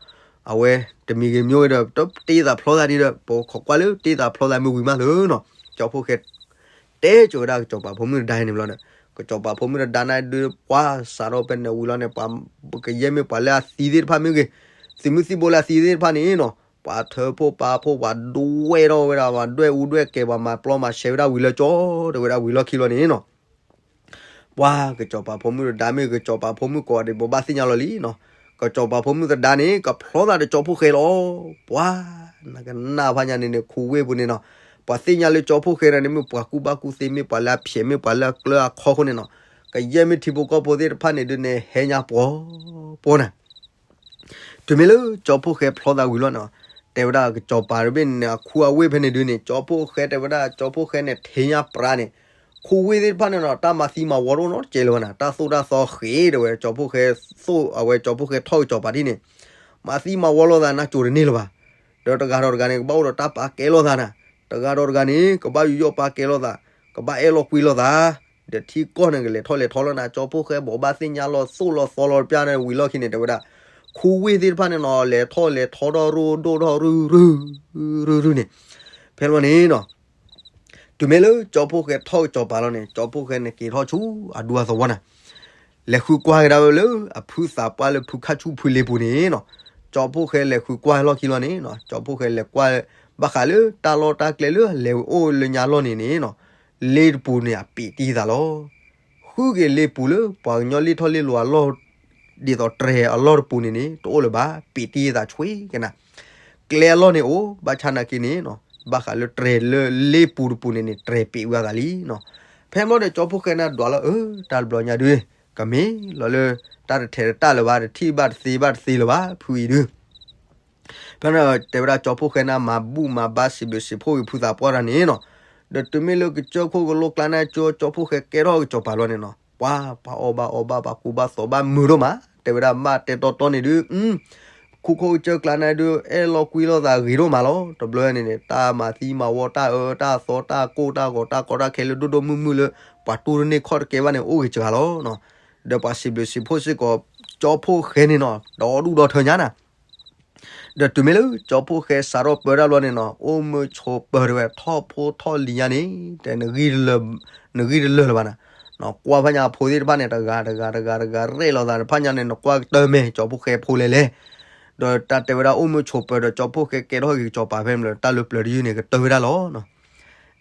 အဝဲတမံၤဂ့ၤမံၤဂ့ၤဒီး တ့သးဖျီသးဒ်ဒီး ပခိးကွၢ်လၢတ့သးဖျီသးမ့ၢ်ဝံၤမးသုနီၤ. ကၠီဖီၣ်ဃဲ တဲကၠီဝဲဒၣ်ကစီၤပၤဖိမုၣ်တဒါန့ၣ်ဘျီဒီး ကစီၤပၤဖိမုၣ်တဒါန့ၣ်ဒုး ပှၤစးထီၣ်ဖဲန့ၣ်ဝံၤလီၤန့ၣ် ပှၤကယဲၢ်မ့ၢ်ပှၤလၢအသံသ့ၣ်တဖၣ်မ့ၢ်ဂ့ၤ, သုးမုၢ်သံၣ်ဘိလၢအသံသ့ၣ်တဖၣ်န့ၣ်နီၤ ပှၤထၢဖှိၣ်ပာ်ဖှိၣ် ပှၤဒွဲၣ်ထီၣ်ဝဲဒၣ် ပှၤဒွဲၣ်အူဒွဲၣ်ကဲၤ ပှၤမၤပျီမၤရှဲဝဲဒၣ်ဝံၤလၢကၠီ တဲဝဲဒၣ်ဝံၤလီၢ်ခံဘျီန့ၣ်နီၤ ပှၤကစီၤပၤဖိမုၣ်တဒါမ့ၢ် ကစီၤပၤဖိမုၣ်ကိးဂၤဒဲး ပဘၣ်သ့ၣ်ညါလီၤလံနီၤ, ကစီၤပၤဖိမုၣ်တဒါန့ၣ် ကဖျီသးဒီးကၠီဖီၣ်ဃဲလီၤ. ပှၤ နကနၣ်ဖးညါန့ၣ်န့ၣ် ခူဝ့ၢ်ပူၤန့ၣ်နီၤ ပှၤသ့ၣ်ညါလၢကၠီဖီၣ်ဃဲန့ၣ်န့ၣ် မ့ၢ်ပှၤကူၣ်ဘၣ်ကူၣ်သ့ မ့ၢ်ပှၤလၢအဖျဲး မ့ၢ်ပှၤလၢအကျၢၤအခီအဃိန့ၣ်နီၤ ကယဲၢ်မ့ၢ်ထံဖိကီၢ်ဖိသ့ၣ်တဖၣ်န့ၣ်ဒုးန့ၣ် ဟဲညါပှီၤပှီၤနၤ တုၤမ့ၢ်လၢကၠီဖီၣ်ဃဲဖျီသးဝံၤလီၤန့ၣ်, တဲဝဲဒၣ်ကစီၤပၤတဘ့ၣ်န့ၣ် အခူအဝ့ၢ်ဖဲန့ၣ်ဒုးန့ၣ် ကၠီဖီၣ်ဃဲတဲဝဲဒၣ် ကၠီဖီၣ်ဃဲန့ၣ် ထံၣ်ညါပြးန့ၣ်, ခူဝ့ၢ်သ့ၣ်တဖၣ်န့ၣ်နီၤ တၢ်မၤသံမၤဝီတအိၣ်နီတစဲးလၢၤဘၣ်နၤ, တၢ်သိၣ်တၢ်သီဃ့ တဲဝဲ ကၠီဖီၣ်ဃဲသိၣ် အဝဲကၠီဖီၣ်ဃဲထီၣ်ကစီၤပၤထံၣ်န့ၣ်, မၤသံမၤဝီလိာ်သးနးစိၤတန့ၢ်လၢၤဘၣ်. ဒီးတဂၤဒီးတဂၤန့ၣ် ကဘၣ်အိၣ်ဒီးတၢ်ပာ်ကဲလိာ်သးနၤ, တဂၤဒီးတဂၤန့ၣ် ကဘၣ်ယူးယီၣ်ပာ်ကဲလိာ်သး, ကဘၣ်အဲၣ်လီၤကွံလိာ်သး ဒီးထံကီၢ်န့ၣ် ကလဲၤထီၣ်လဲၤထီလီၤနၤ, ကၠီဖီၣ်ဃဲဘိးဘၣ်သ့ၣ်ညါလီၤသိၣ်လီၤသီလီၤတပျၢ်န့ၣ်ဝံၤလီၢ်ခံန့ၣ် တဲဝဲဒၣ်, ခူဝ့ၢ်သ့ၣ်တဖၣ်န့ၣ်နီၤ လဲၤထီၣ်လဲၤထီထီၣ်ရိၣ်ဒိၣ်ထီၣ်ရုၢ်ရုၢ်ရုၢ်ရုၢ်န့ၣ်, ဖဲန့ၣ်ဘျီန့ၣ်နီၤ တုၤမ့ၢ်လၢကၠီဖီၣ်ဃဲထီၣ်ကစီၤပၤလီၤန့ၣ် ကၠီဖီၣ်ဃဲန့ၣ်က့ၤထီၣ်ဆူအဒူအသဝီနၤ, လဲၤဃုကွၢ်ကဒါဝဲလၢအဖုသးပှၢ်လၢဖုခၣ်ဆူၣ်ဖုလ့ပူၤန့ၣ်နီၤ, ကၠီဖီၣ်ဃဲလဲၤဃုကွၢ်လီၢ်ခံလီၤန့ၣ်နီၤ, ကၠီဖီၣ်ဃဲလဲၤကွၢ် ဘၣ်ဃးလၢတၢ်လီၢ်တၢ်ကျဲလၢအလဲၤအိၣ်လၢညါလီၢ်န့ၣ်န့ၣ်နီၤ, လ့တပူၤန့ၣ် အပ့းတံၢ်သးလီၤ. ဃုက့ၤလ့ပူၤလၢပှၤကညီလ့ၣ်ထီၣ်လ့လိၤအလီၢ် ဒ်သိးတြဲၤအလီၢ်တပူၤန့ၣ်န့ၣ် တအိၣ်လၢၤဘၣ် ပ့းတံၢ်သးဆွ့ကနၤ, ကျဲအလီၢ်န့ၣ်အိၣ် ဘၣ်ဆၣ်နာ်က့န့ၣ်နီၤ ဘၣ်ဃးလၢတြဲၤလၢလ့ပူၤတပူၤန့ၣ်န့ၣ် တြဲၤပ့းဝဲအသးလံနီၤ. ဖဲန့ၣ်ဘျီဒီး ကၠီဖီၣ်ဃဲန့ၣ်ဒွးလီၤ အၢ တၢ်တဘျီညါဒုး ကမ့ၢ်လီၤလၢ တၢ်တထဲးတတၢ်လၢၤဘၣ် တထံၣ်ဘၣ်တသ့ဘၣ်တသ့လၢၤဘၣ် ဖုအံၤဒုး ဖဲန့ၣ်တဲဝဲဒၣ်ကၠီဖီၣ်ဃဲန့ၣ် မၤဘူၣ်မၤဘါစံးဘျုးစံးဖှိၣ်က့ၤဖုသးပှၢ်တၢ်န့ၣ်နီၤ, ဒီးတုၤမ့ၢ်လၢကစၢၢ်ခိၣ်ကလိကျါန့ၣ် ကၠီဖီၣ်ဃဲကဲထီၣ်ကစီၤပၤလီၤန့ၣ်နီၤ, ပှၤ ပှၤအီၣ်ဘၣ်အီဘၣ် ပှၤကူဘၣ်သိးဘၣ်မုာ်ဒိၣ်မး တဲဝဲဒၣ် ဘၣ်တဲတီတီန့ၣ်ဒုး ခိခိၣ်ကစၢၢ်ကျါန့ၣ်ဒုး အဲၣ်လီၤကွံလိာ်သးဂ့ၤဒိၣ်မးလီၤ. တဘျီန့ၣ်န့ၣ် တၢ်မၤသံမၤဝီ တၢ်အၢတၢ်သီ တၢ်ကိၢ်တၢ်ဂီၤ တၢ်ကီတၢ်ခဲလၢဒိၣ်ဒိၣ်မုၢ်မုၢ်လၢ ပှၤတူၢ်တန့ၢ်ခီၣ်တကဲဘၣ်န့ၣ် အိၣ်ဂ့ၤစှၤလီၤ. ဒီးပှၤစံးဘျုးစံးဖှိၣ်စ့ၢ်ကီး ကၠီဖီၣ်ဃဲန့ၣ်နီၤ ဒီဒူၣ်ဒီထၢညါနၤ ဒီးတုၤမ့ၢ်လၢကၠီဖီၣ်ဃဲစးထီၣ်ပၢတၢ်ဘျီန့ၣ်နီၤ အိၣ်မုာ်ဆိးပၢၤတဝဲ ထီၣ်ဖိထီၣ်လံၤညါန့ၣ် တဲ နဂံၢ်တလၢာ်လၢၤဘၣ်နၤ, နကွၢ်ဖဲညါအဖိသ့ၣ်တဖၣ်န့ၣ် တဂၤတဂၤတဂၤတဂၤရဲၣ်လိာ်သးတဖၣ်ညါန့ၣ် နကွၢ်ကတၢၢ်မဲာ် ကၠီဖီၣ်ဃဲဖိလဲၣ်လဲၣ်, ဒီးတၢ်တဲဝဲဒၣ်အိၣ်မုာ်ဆိးပၢၤဒီး ကၠီဖီၣ်ဃဲကဲထီၣ်က့ၤကစီၤပၤဖဲန့ၣ် တၢ်လၢပျၢၤတယုၢ်န့ၣ် ကတၢၢ်ဝဲဒၣ်လီၤ.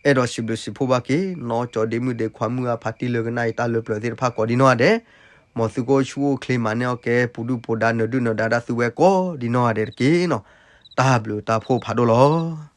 အဲၣ်ဒိးစံးဘျုးစံးဖှိၣ်ဘၣ်က့ၤ နီၢ်ကၠီဒ့မုၣ်ဒ့ခွါမုၣ်အဖါတံၢ်လၢကနၣ်အံၤ တၢ်လၢပျၢၤသ့ၣ်တဖၣ်ကိးဒံနီၢ်ဂၤဒဲး, မ်သုကအိၣ်ဆူၣ်အိၣ်ချ့မၤန့ၢ်အီၣ်ကဲ ပူၤဒုၣ်ပူၤဒါ နၢၤဒုၣ်နၢၤဒါတၢ်သုဝဲကိးဒံနီၢ်ဂၤဒဲးတက့ၢ်နီၤ, တၢ်ဘျုးတၢ်ဖှိၣ်ဖးဒိၣ်လီၤ.